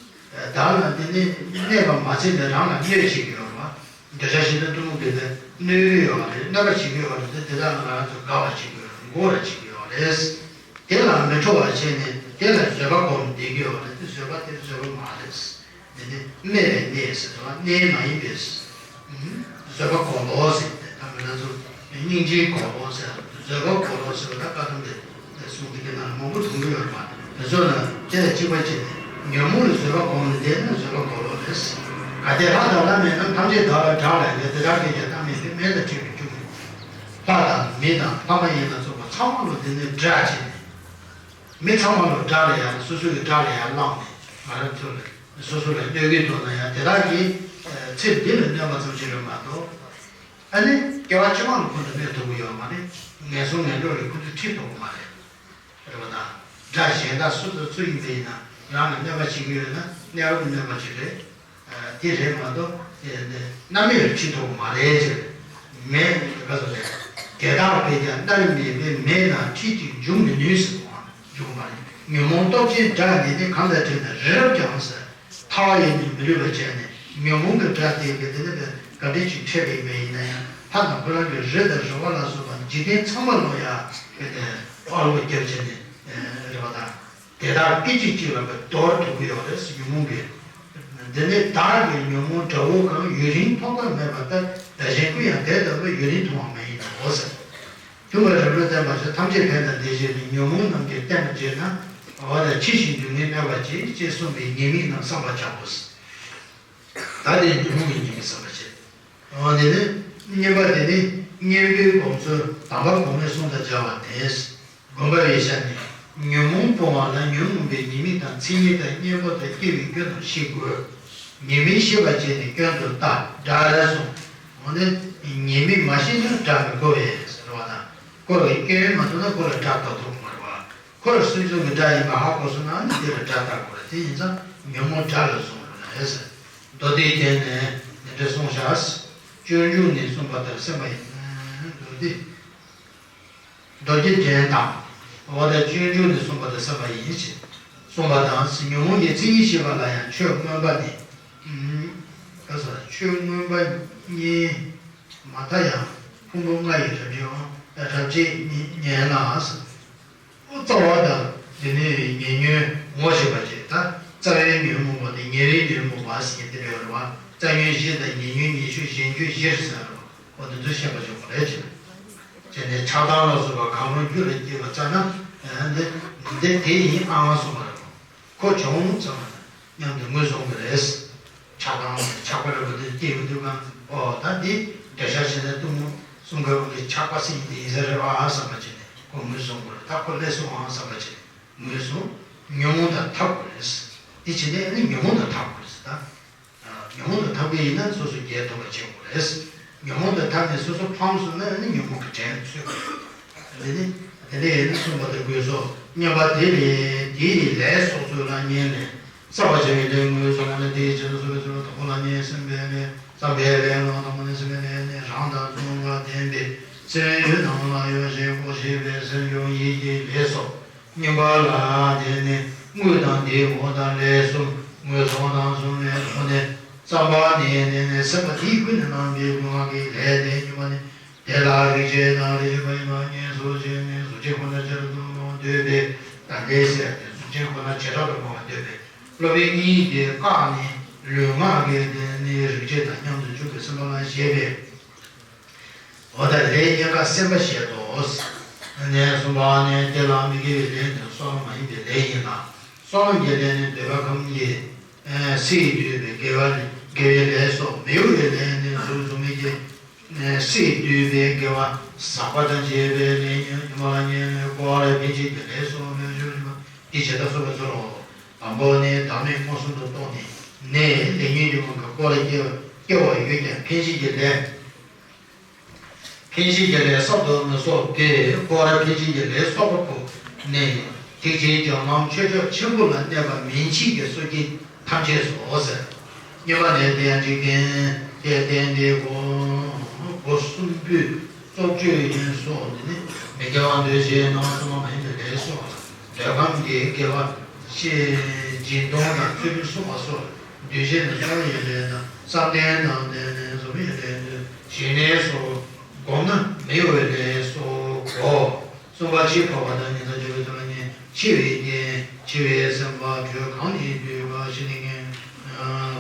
བདག་ལ་འདི་ནི་གནོད་པ་མ་ཚད་པའི་རང་ལ་གནོད་བྱེད་ཀྱི་ཡོད་རེད་བ། འདོད་ཆགས་ཞེ་སྡང་གཏི་མུག་གིས་དེ་གནོད་ཀྱི་ཡོད་རེད། གནོད་པ་བྱེད་ཀྱི་ཡོད་རེད་དེ། དེ་དག་ལ་ང་རང་ཚོ་དགའ་བ་བྱེད་ཀྱི་ཡོད་རེད། མགུ་བ་བྱེད་ཀྱི་ཡོད་རེད། དེ་ལ་མི་ཁྲོ་བར་བྱས་ནས་དེ་ལ་བཟོད་པ་སྒོམ་བསྡད་ཀྱི་ཡོད་རེད་དེ། བཟོད་པ་དེ་བཟོད་པ་མ་རེད། དེ་ནི་སྨད་པའི་གནས་ཟེར་བ་གནས་མ་ཡིན་པའི། བཟོད་པ་གོ་ལོ་ཟེར་ཏེ། ད་ང་རང་ཚོ་སྙིང་རྗེའི་གོ་ལོ་ཟེར། བཟོད་པ་གོ་ལོ་ཟེར་བ་ད་བཀའ་གདམས་པའི་གསུང་དེ་གའི་ནང་ལ་མང་པོ་མཐོང་གི་ཡོད་རེད་པ། དེ་ཚོ་ལ་དེ་ལ་གཅིག་པ་བྱས་ནས་ཉོན་མོངས་ལ་བཟོད་པ་སྒོམ་ནས་བསྡད་ན་བཟོད་པ་གོ་ལོ་རེད། གལ་ཏེ་ལྷ་དང་ལྷ་མིན་ནམ་ཐམས་ཅད་བདག་ལ་དགྲ་ལ་ཡང་དེ་དག་གིས་ཀྱང་བདག་མེད་པའི་དམན་དང་འཕྲད་པའི་རྒྱུ་མེད། ལྷ་དང་མི་དང་ལྷ་མ་ཡིན་ལ་སོགས་པ་ཚང་མ་ལ་དེ་ནས་དགྲ་བྱས་ནས། མི་ཚང་མ་ལ་དགྲ་ལ་ཡང་སོ་སོའི་དགྲ་ལ་ཡང་བླངས་ནས་ང་རང་ཚོ་ལ་སོ་སོ་ལ་གནོད་ཀྱི་འདུག་ན་ཡང་དེ་དག་གིས་ཚེ་འདི་ལ་གནོད་པ་ཙམ་ཞིག་རེད་མ་གཏོགས། ཨ་ནི་སྐྱེ་བ་ཕྱི་མ་ལ་ཁོ་ཚོ་གནོད་ཐུབ་ཀྱི་ཡོད་མ་རེད། ངན་སོང་ངན་འགྲོ་ལ་ཁོ་ཚོ་ཁྲིད་ཐུབ་ཀྱི་མ་རེད། རེད་པ་དང་། དགྲ་གཞན་དག་སུ་དང་སུ་ཡིན་པ་ཡིན་ན་རང་ལ་གནོད་པ་བྱེད་ཀྱི་ཡོད་ན་གནས་སྐབས་ཀྱི་གནོད་པ་ཅིག་རེད། དེ་རེད་མ་གཏོགས་དེ་ནི་རྣམ་སྨིན་ལ་ཁྲིད་ཐུབ་ཀྱི་མ་རེད་ཟེར། མེ་ག་ཚོད་རེད། དེ་དག་གིས་ཀྱང་མནར་མེད་པའི་མེ་ནང་ཁྲིད་ཅིང་འཇུག་མི་ནུས་ཟེར་བ་འཇུག་མ་རེད། ཉོན་མོངས་སྟོབས་ཆེན་དགྲ་འདི་ནི་གང་དང་འཕྲད་ན་རི་རབ་ཀྱང་ཟེར། ཐལ་བ་ཡིས་ནི་མི་ལུས་པར་བྱས་ནས་ཉོན་མོངས་ཀྱི་དགྲ་དེ་གི་དེ་ནི་ག་འདྲ་ཅིག་འཕྲད་པ་ཡིན་ན་ཡང་ལྷ་དང་ཁོ་རང་གི་རི་དང་རི་བ་ལ་སོགས་པ་འཇིག་རྟེན་ཚང་མ་ལ་ཡང་དེ་ནི་དཔའ་བོ་རྒྱབ་བྱས་ནས་རེད་པ་དང་། དེ་དག་སྐད་ཅིག་གཅིག་ལ་འདོར་ཐུབ་ཀྱི་ཡོད་རེད་ཟེར། ཉོན་མོངས་ཀྱི། འདི་ནི་བདག་གི་ཉོན་མོངས་དགྲ་བོ་གང་། ཡུན་རིང་ཐོག་མཐའ་མེད་པ་ལྟར། བདག་གཞན་ཀུན་ཡང་དེ་ལྟ་བུར། ཡུན་རིང་མཐོང་བ་མ་ཡིན་ནོ་ཟེར། མཐུན་པའི་རིམ་གྲོ་བསྟན་པ་ཞིག་ཐམས་ཅད་ཕན་དང་བདེ་ཞིང་རིང་། ཉོན་མོངས་རྣམས་ཀྱིས་བསྟེན་པར་བྱས་ན། འོ་ན་འཆི་ཞིང་སྡུག་བསྔལ་མེད་པར་བྱེད། ཅེས་གསུངས་པའི་ཉེས་དམིགས་རྣམས་བསམ་པར་བྱའོ། ད་དེ་ཉོན་མོངས་ཀྱི་ཉེས་དམིགས་བསམ་པར་བྱེད། འོ་དེ་ནི་གཉིས་པ་དེ་ནི་གཉེན་པོའི་སྒོམ་ཚུལ་དམ་པ་གོང་མའི་གསུང་དང་སྦྱར་བ་དེ། དགོངས་པ་ཡི་ཆ་ནས་ཉོན་མོངས་སྤོང་བ་ལ་ཉོན་མོངས་པའི་ཉེས་དམིགས་དང་མཚན་ཉིད་དང་གཉེན་པོ་དང་སྐྱེ་བའི་རྒྱུ་རྣམས་ཤེས་དགོས། ཉེས་དམིགས་ཤེས་པར་བྱས་ནས་སྐྱོན་དུ་ལྟ། དགྲ་ལ་སོགས། འོ་ན་ཉེས་དམིགས་མ་ཤེས་ན་དགྲ་མི་དགོས་པས་ཟེར་བ་དང་། ཁོ་ལ་སྐྱོན་མ་ཐུག་ན་ཁོ་ལ་དགྲ་ལྟ་ཐུབ་མ་རེད་བ། ཁོ་ལ་སུན་ཚོད་ཀྱི་དགྲ་ཡིན་པ་ཧ་གོ་སོང་ན་ནི་དེ་ལ་དགྲ་ལྟ་དགོས་རེད། དེ་ཡིན་ཙང་ཉོན་མོངས་དགྲ་ལ་བཟུང་དགོས་ན་ཨེ་ཟེར། མདོ་སྡེའི་རྒྱན་ནས་འདི་འདྲ་གསུངས་བཞག། སྤྱོད་འཇུག་ནས་གསུངས་པ་ལྟར་སེམས་པ་ཡིན། མདོ་སྡེ། མདོ་སྡེ་རྒྱན་དང་། འོ་ད་སྤྱོད་འཇུག་ནས་གསུངས་པ་དང་བསམ་པ་ཡིན་ཞེས་གསུངས་པ་དང་། ཉོན་མོངས་ཀྱི་མཚན་ཉིད་ཤེས་པ་ལ་ཡང་ཆོས་མངོན་པ་ནི། ཨུམ། ག་ས་ཆོས་མངོན་པ་གཉིས་མ་མཐའ་ཡང་ཕུང་པོ་ལྔ་ཡི་རབ་བྱེད་རབ་བྱེད་ཉན་ལ། རྩ་བ་དང་དེ་ནས་ཉེ་ཉོན་ངོ་ཤེས་པ་བཅས། ད་རྩ་བའི་ཉོན་མོངས་པ་དང་ཉེ་བའི་ཉོན་མོངས་པ་ཟེར་དེ་འདྲ་ཡོད་རེད་བ། རྩ་ཉོན་བཞི་དང་ཉེ་ཉོན་ཉེ་ཆོས་གཞན་ཆོས་བཞིར་ཟེར་རོ། འོ་དེ་ཚོ་ཤེས་པ་བྱུང་བ་རེད་ཅེས། བྱས་ནས་ཆགས་སྡང་ལ་སོགས་པ་གང་རུང་རྒྱུད་ལ་སྐྱེས་པ་ཙ་ན། འདི་འདི་དེ་ཡིན་ཨང་གསུངས་པ་རེད། ཁོ་བྱུང་ཙམ་མཉམ་དུ་ངོས་བཟུང་གི་རེད། ཆགས་སྡང་ཆགས་པ་རེད་པ་དེ་སྐྱེས་ཡོང་དུས་གང་ཨོ་ད་འདི་འདོད་ཆགས་ཞེ་སྡང་གཏི་མུག་གསུམ་ཀའི་དབང་གིས་ཆགས་པ་སྲིད་འདི་ཡིན་ས་རེད་པ་བསམ་པ་བྱས་ནས་ཁོ་ངོས་བཟུང་དགོས་རེད། ད་ཁོ་སླེབས་སོང་ཨང་བསམ་པ་བྱས་ནས་ངོས་བཟུང་། ཉོན་མོངས་དང་འཐབ་དགོས་རེད། འདི་བྱས་ནས་ཨ་ནི་ཉོན་མོངས་དང་འཐབ་དགོས་རེད་ད། ཉོན་མོངས་དང་འཐབ་ཀྱི་ཡིན་ན་སོ་སོ་རྒྱལ་ཐུབ་པ་བྱེད་དགོས་རེད། ཉོན་མོངས་དང་འཐབ་ནས་སོ་སོ་ཕམ་སོང་ན་ཨ་ནི་ཉོན་མོངས་ཀྱི་བྲན་ཚུད་དགོས་རེད། འདི་ནི་དེ་འདྲ་ཡིན་ན་གསུངས་པ་ལྟར་དགོས་སོ། བསྙེན་པ་དེ་ལས་དེའི་ལས་སོགས་ཚུལ་ལ་བསྙེན་ནས། བསགས་པར་བྱ་བའི་ལས་ངོས་བཟུང་བ་ལ་དེའི་རྗེས་སུ་སོ་སོའི་ཚུལ་དང་པོ་ལ་བསྙེན་བསམ་པའི་ལས་བསམ་པའི་ལས་ལོག་དང་པོ་ནི་སེམས་པའི་ལས་ནི་རང་དང་མཚུངས་པར་ལྡན་པའི་སེམས་ཡུལ་རྣམས་ལ་ཡོད་ཅེས་གོ་ཤེས་པའི་སེམས་བྱུང་ཡིད་ཀྱི་ལས་སོ། བསྙེན་པ་ལ་དེ་ནི་དངོས་དང་དེའི་འོག་དང་ལས་གསུམ་ངོས་བཟུང་དང་གསུམ་ལས་དང་པོ་ནི་བསམ་པ་ནི་ནི་ནི་སེམས་པ་དེའི་ཀུན་ནས་བསླངས་པའི་ལུས་ངག་གི་ལས་དེ་གཉིས་པ་ནི། དེ་ལ་རིག་བྱེད་དང་རིག་བྱེད་པ་ཡིན་པ་གཉིས་སུ་ཕྱེ་ནས་གཟུགས་ཅན་ཁོ་ན་བྱེ་བྲག་ཏུ་མང་བ་འདོད་པས། ད་ལྟའི་ཟེར་ཏེ་གཟུགས་ཅན་ཁོ་ན་བྱེ་བྲག་ཏུ་མང་བ་འདོད་པས། སློབ་དཔོན་གཉིས་ཀྱིས་བཀག་ནས་ལུས་ངག་གི་དེ་ནི་རིག་བྱེད་དང་མཉམ་དུ་འཇུག་པའི་སེམས་པ་ལ་བཞེད་པས། འོ་ད་ལས་རྙེད་དཀའ་སེམས་པ་བཞེད་དོ། ནས་གསུངས་པ་ནི་དེ་ལ་མི་དགེ་བའི་ལས་ནི་བསོད་ནམས་མ་ཡིན་པའི་ལས་ཡིན་ལ། བསོད་ནམས་ཀྱི་ལས་ནི་འདོད་པ་ཁམས་ཀྱི་སྲིད་བསྡུས་པའི་དགེ་བ་དགེ་བའི་ལས་སོ། མི་གཡོ་བའི་ལས་ནི་གཟུགས་གཟུགས་མེད་ཀྱི་སྲིད་བསྡུས་པའི་དགེ་བ་ཟག་པ་དང་བཅས་པའི་ལས་ཉོན་ཉོན་མོངས་ལ་ཉེ་བའི་འཁོར་བ་ལ་འཕེན་བྱེད་ཀྱི་ལས་སོ། མི་གཡོ་བའི་ལས་འདི་བྱེད་དང་གསུངས་པའི་ཚུལ་ལོ། དང་པོ་ནི་བདག་མེད་མངོན་སུམ་དུ་རྟོགས་ནས་ནས་ལས་ཉོན་ཉོན་མོངས་ཀྱི་འཁོར་བ་སྐྱེ་བ་སྐྱེ་བ་ཡོད་ཀྱང་འཕེན་བྱེད་ཀྱི་ལས། འཕེན་བྱེད་ཀྱི་ལས་བསགས་དུ་མི་གསོག་སྟེ། འཁོར་བར་འཕེན་བྱེད་ཀྱི་ལས་གསོག་པ་པོ་ནི། ཐེག་ཆེན་ཇོ་ནང་ཆོས་ཕྱོགས་ཆེན་པོ་ལ་གནས་པ་མན་ཆད་ཀྱི་སོ་སྐྱེ་ཐམས་ཅད་སོ་ཟེར། གཉིས་པ་ནི་དེ་ཡང་འཇིག་རྟེན་དེ་རྟེན་འདི་སྒོ་སྒོ་གསུམ་པོའི་བཙོག་ཆོས་ཡིན་སོགས་འདི་ནི་མི་དགེ་བ་འདུ་བྱེད་རྣམ་གསུམ་མ་ཡིན་པའི་ལས་སོགས་ལ། འདོད་ཁམས་ཀྱི་དགེ་བ་ཤེས་སྦྱིན་གཏོང་དང་བརྩོན་འགྲུས་སོགས་པ་སོགས་འདུས་བྱས་ནི་བསམ་ཡས་ལས་དང་བསམ་གཏན་དང་ལྡན་ནས་འཛོམས་ཡས་ལས་འདུས་ཞི་གནས་སོགས་བསྒོམས་ན་མི་གཡོ་བའི་ལས་སོགས་གོ། གསུམ་པ་ཕྱིར་འཕོས་པ་དང་ཉི་ཚེ་བྱེད་པའི་ཚུལ་ལ་ཉོན། འཆི་བའི་རྐྱེན། འཆི་བའི་སེམས་པ་དྲོད་གང་གིས་འདུས་པ་ཤི་ནི་རྐྱེན།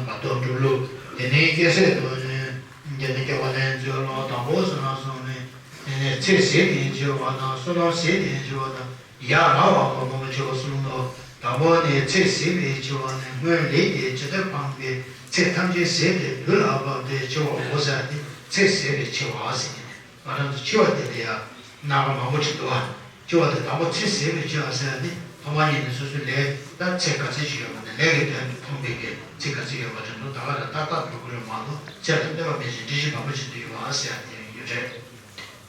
བར་དོ་སྒྲུབ་ལུགས། དེ་ནས་སྐྱེ་ཚེ་དང་ནི། དེ་ནས་སྐྱེ་བ་ལེན་ཚུལ་ལོ། དང་པོ་བསོད་ནམས་བསགས་ནས། དེ་ནས་ཚེ་ཟད་ནས་འཆི་བ་དང་། བསོད་ནམས་ཟད་ནས་འཆི་བ་དང་། ཡ་ར་བ་མ་ཕམ་པར་འཆི་བ་གསུམ་ལོ། དང་པོ་ནི་ཚེ་ཟད་པའི་འཆི་བ་ནི་སྔོན་ལས་ཀྱི་ཇི་ལྟར་འཕངས་པའི་ཚེ་ཐམས་ཅད་ཟད་དེ་དུས་ལ་བབ་སྟེ་འཆི་བའོ་ཟེར་ཏེ་ཚེ་ཟད་པའི་འཆི་བ་ཟེར་ནས། ང་རང་ཚོ་འཆི་བ་དེ་ལ་ཡང་སྣ་ཁ་མང་པོ་ཅིག་འདུག་བ། འཆི་བ་དེ་དང་པོ་ཚེ་ཟད་པའི་འཆི་བ་ཟེར་ཡ་དེ་ཐོག་མར་ཡིན་ནས་སོ་སོའི་ལས་ད་ཚེ་ག་ཚོད་ཅིག་ཡོད་པ་དང་ལས་ཀྱི་དོན་དུ་ཕོངས་པའི་གི་ཚེ་ག་ཚོད་ཡོད་པ་དེ་ཚོ་ད་ག་རང་ཏག་ཏག་འགྲོ་གི་རེད་མ་གཏོགས་ཚེ་ལ་ལྟོས་པ་མེད་ཅིང་འདྲིས་གཞི་བར་པོ་ཅིག་ཏུ་ཡོད་པ་ཟེར་ཡ་དེ་ཡོད་རེད།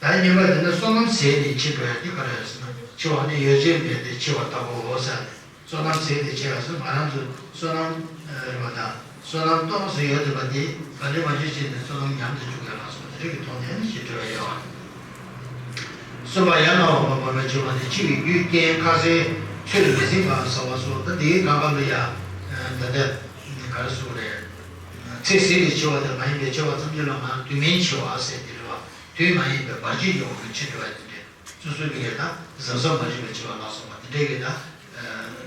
ད་གཉིས་པ་དེ་ནི་བསོད་ནམས་ཟད་དེ་འཆི་འགྲོ་ཡ་དེ་ག་རེ་རེད་ཟེར་ན། འཆི་བ་ནི་ཡོ་བྱད་མེད་དེ་འཆི་བ་ལྟ་བུའོ་ཟེར་ནས། བསོད་ནམས་ཟད་དེ་འཆི་བ་ཟེར་ང་རང་ཚོ་བསོད་ནམས་རེད་པ་དང་བསོད་ནམས་ཏོག་ཙམ་ཡོད་བསྡད་པ་དེ་ག་ལེ་མ་བྱེད་བྱས་ནས་བསོད་ནམས་ཉམས་དུ་འཇུག་ཡ་ལ་སོགས་དེ་རིགས་ཀྱི་ཐོག་ནས་ནི་ཞེས་འབྲེལ་བ་ཡོད། གསུམ་པ་ཡ་ར་བ་མ་ཕམ་པར་འཆི་བ་ནི་འཆི་བའི་རྒྱུ་རྐྱེན་ཁ་གསལ་ཚོད་མི་ཟིན་པ་ཟ་བ་སོགས་ད་དེའི་གང་ག་ལ་ཡ་ད་ལྟ་ག་རེ་ཟེར་དགོས་རེད། ཚེ་ཟད་པའི་འཆི་བ་དང་མ་ཡིན་པའི་འཆི་བ་ཐམས་ཅད་ལ་ང་དུས་མིན་འཆི་བ་ཟེར་དེ་རེད་བ། དུས་མ་ཡིན་པའི་བར་ཆད་ཀྱི་འོག་ཏུ་འཆི་འགྲོ་བ་དེ་འདྲས་སོ་སོའི་ལུས་ལ་གཟབ་གཟབ་མ་བྱས་པའི་འཆི་བ་ལ་སོགས་པ་དེ་འདྲས་ཀྱི་ད་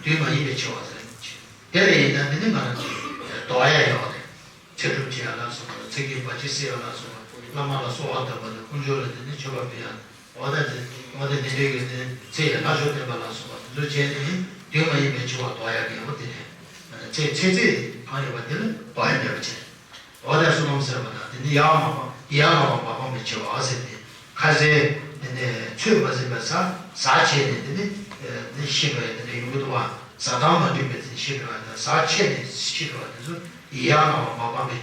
དུས་མ་ཡིན་པའི་འཆི་བ་ཟེར་ནས་འཆི། དེ་ལ་ཡིན་ན་དེ་ནི་ང་རང་ཚོས་ལྡོག་ཡ་ཡོད་རེད། ཚེ་སྒྲུབ་བྱེད་ཡ་ལ་སོགས་པ་ཚེ་གི་བར་ཆད་སེལ་ཡ་ལ་སོགས་པ་བླ་མ་ལ་གསོལ་བ་བཏབ་པ་དང་དཀོན་མཆོག་ལ་དེ་ནི་མཆོད་པ་ཕུལ་ཡ་འོ་ད་དེ་འོ་ད་དེ་འདྲས་ཀྱི་དེ་ཚེ་ཡི་ལྷ་མཆོག་བསྟེན་པ་ལ་སོགས་པ་དེ་ཚོ་བྱས་ནས་དུས་མ་ཡིན་པའི་འཆི་བ་ལྡོག་ཡ་གི་འོ་དེ་ནས་ཚེ་ཚེ་ཚེ་གང་ཡོད་པ་དེ་ལ་ལྡོག་ཡ་མེད་པ་བྱས། འོ་ད་བསོད་ནམས་ཟད་པ་དང་དེ་ནི་ཡ་མ་པ་ཡ་ང་བ་མ་ཕམ་པའི་འཆི་བ་ཟེར་ཏེ། ཁ་ཟས་དེ་ནས་ཚོད་མ་ཟིན་པའི་ཟ་ཟ་བྱས་ནས་དེ་ནི་ནི་ཤི་བའི་དེ་འདྲ་ཡོང་གི་འདུག་བ། ཟ་སྟངས་མ་འགྲིག་པའི་ཚེ་ཤི་འགྲོ་བ་དང་ཟ་ཆད་ནས་ཤི་འགྲོ་བ་དེ་ཚོ་ཡ་ང་བ་མ་ཕམ་པའི་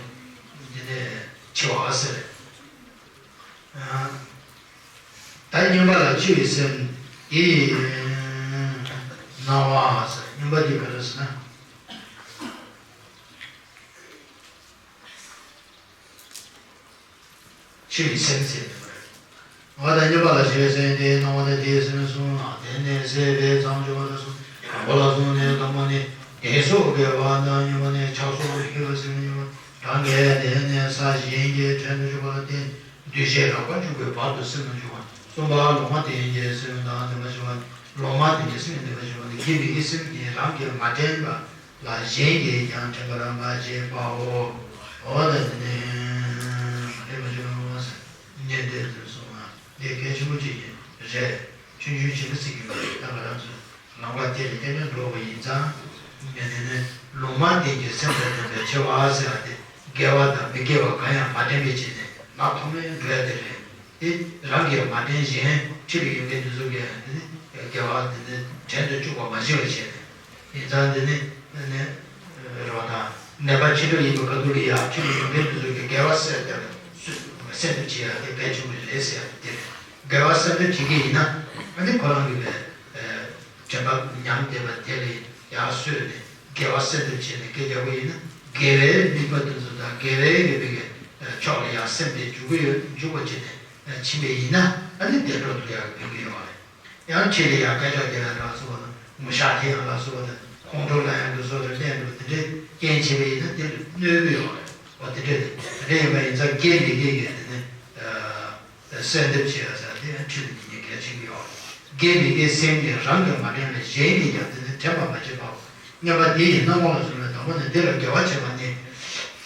དེ་ནས་འཆི་བ་ཟེར། ད་སྨྱོན་པ་ལ་འཆི་བའི་སེམས་དེ་སྣང་བ་ཟེར། སྨྱོན་པ་དེ་ག་རེ་ཟེར་ན། འཆི་བའི་སེམས་ཟེར་ནས་མ་རེད། འོ་ད་སྨྱོན་པ་ལ་འཆི་བའི་སེམས་དེ་སྣང་བ་དང་དེའི་སེམས་གསུམ་ལ་བརྟེན་ནས་ཟད་པའི་མཚམས་སྦྱོར་བ་དང་གསུམ། དང་པོ་ལ་སོང་ནས་དང་པོ་ནི་དེ་སོགས་དགེ་བ་དང་སྨྱོན་པ་ནི་ཆགས་སོགས་ལ་ཤེས་པ་སེམས་སྨྱོན་པ་རང་གིས་བརྟེན་ནས་ས་གཞན་གྱི་བྲན་དུ་གཅོད་པ་ལ་བརྟེན་འདུས་བྱས་རགས་པ་འཇུག་པའི་བར་དུ་སེམས་ལ་འཇུག་པ། གསུམ་པ་ལོག་པར་བརྟེན་གྱི་སེམས་དང་ལྡན་པ་ཞེས་པ། ལོག་པར་བརྟེན་གྱི་སེམས་ལྡན་པ་ཞེས་པ་ནི་དགེ་མི་དགེའི་སེམས་ཀྱིས་རང་གིས་མ་དྲན་པ་ལ་གཞན་གྱིས་ཀྱང་དྲན་པར་མ་བྱེད་པའོ། འོ་ད་དེ་ནི་མ་དྲན་པ་ཞིག་ལ་ངོ་ཟེར་ཉན་ཏེ་དུས་སོང་ང་འདི་གལ་ཆེན་པོ་གཅིག་ཡིན་རེད། ཆུང་ཆུང་བྱིས་པ་ཚིག་གི་མ་རེད། ད་ང་རང་ཚོ་ལམ་ཁ་དེ་ལ་སྐྱེལ་ནས་འགྲོ་བ་ཡིན་ཙང་། ངས་དེ་ནི་ལོག་པར་བརྟེན་གྱི་སེམས་དང་ལྡན་པའི་འཆི་བ་ཟེར་བ་དེ་དགེ་བ་དང་མི་དགེ་བ་གང་ཡང་མ་དྲན་པའི་ཆེད་ནས་ལ་ཐོག་མའི་འགྲོ་ཡ་དེ་རེད། དེ་རང་གིས་མ་དྲན་གཞན་འཁྲིས་ལ་ཡོད་མཁན་དེ་ཚོ་གིས་དེ་ནི་དགེ་བ་དེ་ནི་དྲན་དུ་བཅུག་པ་མ་བྱས་པ་བྱས་ནས། ཡིན་ཙང་འདི་ནི་ནི་རེ་བ་དང་ནད་པ་འཆི་འགྲོ་ཡིན་པའི་ཁ་ཐུག་ལ་ཡང་འཁྲིས་ལ་ཡོད་མཁན་དེ་ཚོ་གི་དགེ་བ་སེལ་ཏེ་སེལ་ཐབས་བྱེད་ཡ་དེ་གལ་ཆེན་པོ་རེད་ཟེར་ཡ་དེ་རེད། དགེ་བ་སེལ་ཐབས་བྱེད་ཀྱི་ཡིན་ན་ཨ་ནི་ཁོ་རང་གི་བའི་དྲན་པ་ཉམས་བསྡད་པ་དེ་ལ་ཡར་གསོས་ནས་དགེ་བ་སེལ་ཐབས་བྱས་ནས་སྐད་རྒྱག་པ་ཡིན་ན་དགེ་བའི་དམིགས་པ་དེ་ཚོ་དང་དགེ་བའི་ཡོད་པའི་གི་ཕྱོགས་ལ་ཡར་སེམས་དེ་འཇུག་གི་ཡོད་འཇུག་པ་བྱས་ནས་ཕྱིན་པ་ཡིན་ན་ཨ་ནི་བདེ་འགྲོ་འགྲོ་ཡག་གི་ཕན་གི་ཡོད་རེད། ཡང་ཕྱི་ལ་ཡང་སྐད་ཆ་དེ་ལ་རག་སོང་བ་དང་ངོ་ཤ་དེ་ཡང་རག་སོང་བ་དང་ཁོང་ཁྲོ་ལ་ཡང་འདུ་སོང་རེ་ལན་འགྲོ་དེ་འདྲའི་རྐྱེན་བྱས་པ་ཡིན་ན་དེ་ལ་གནོད་གི་ཡོད་རེད་བ། དེ་འདྲ་དེ་འདྲ་ཡིན་པ་ཡིན་ཙང་དགེ་མི་དགེ་གི་དེ་ནི་སེལ་ཐབས་བྱེད་ཡ་ཟེར་དེ་ཡང་ཁྲིད་དེ་ཉིད་ཀྱི་གལ་ཆེན་གི་ཡོད་རེད། དགེ་མི་དགེ་སེམས་ཀྱིས་རང་གིས་མ་དྲན་པའི་གཞན་གྱིས་ཀྱང་དེ་ནི་དྲན་པ་མ་བྱེད་པའོ། སྨྱོན་པ་འདི་ཡི་སྣང་བ་ལ་བཟུང་བའི་དང་པོ་ནི་འདི་ལ་དགེ་བ་བྱེད་པ་ནི།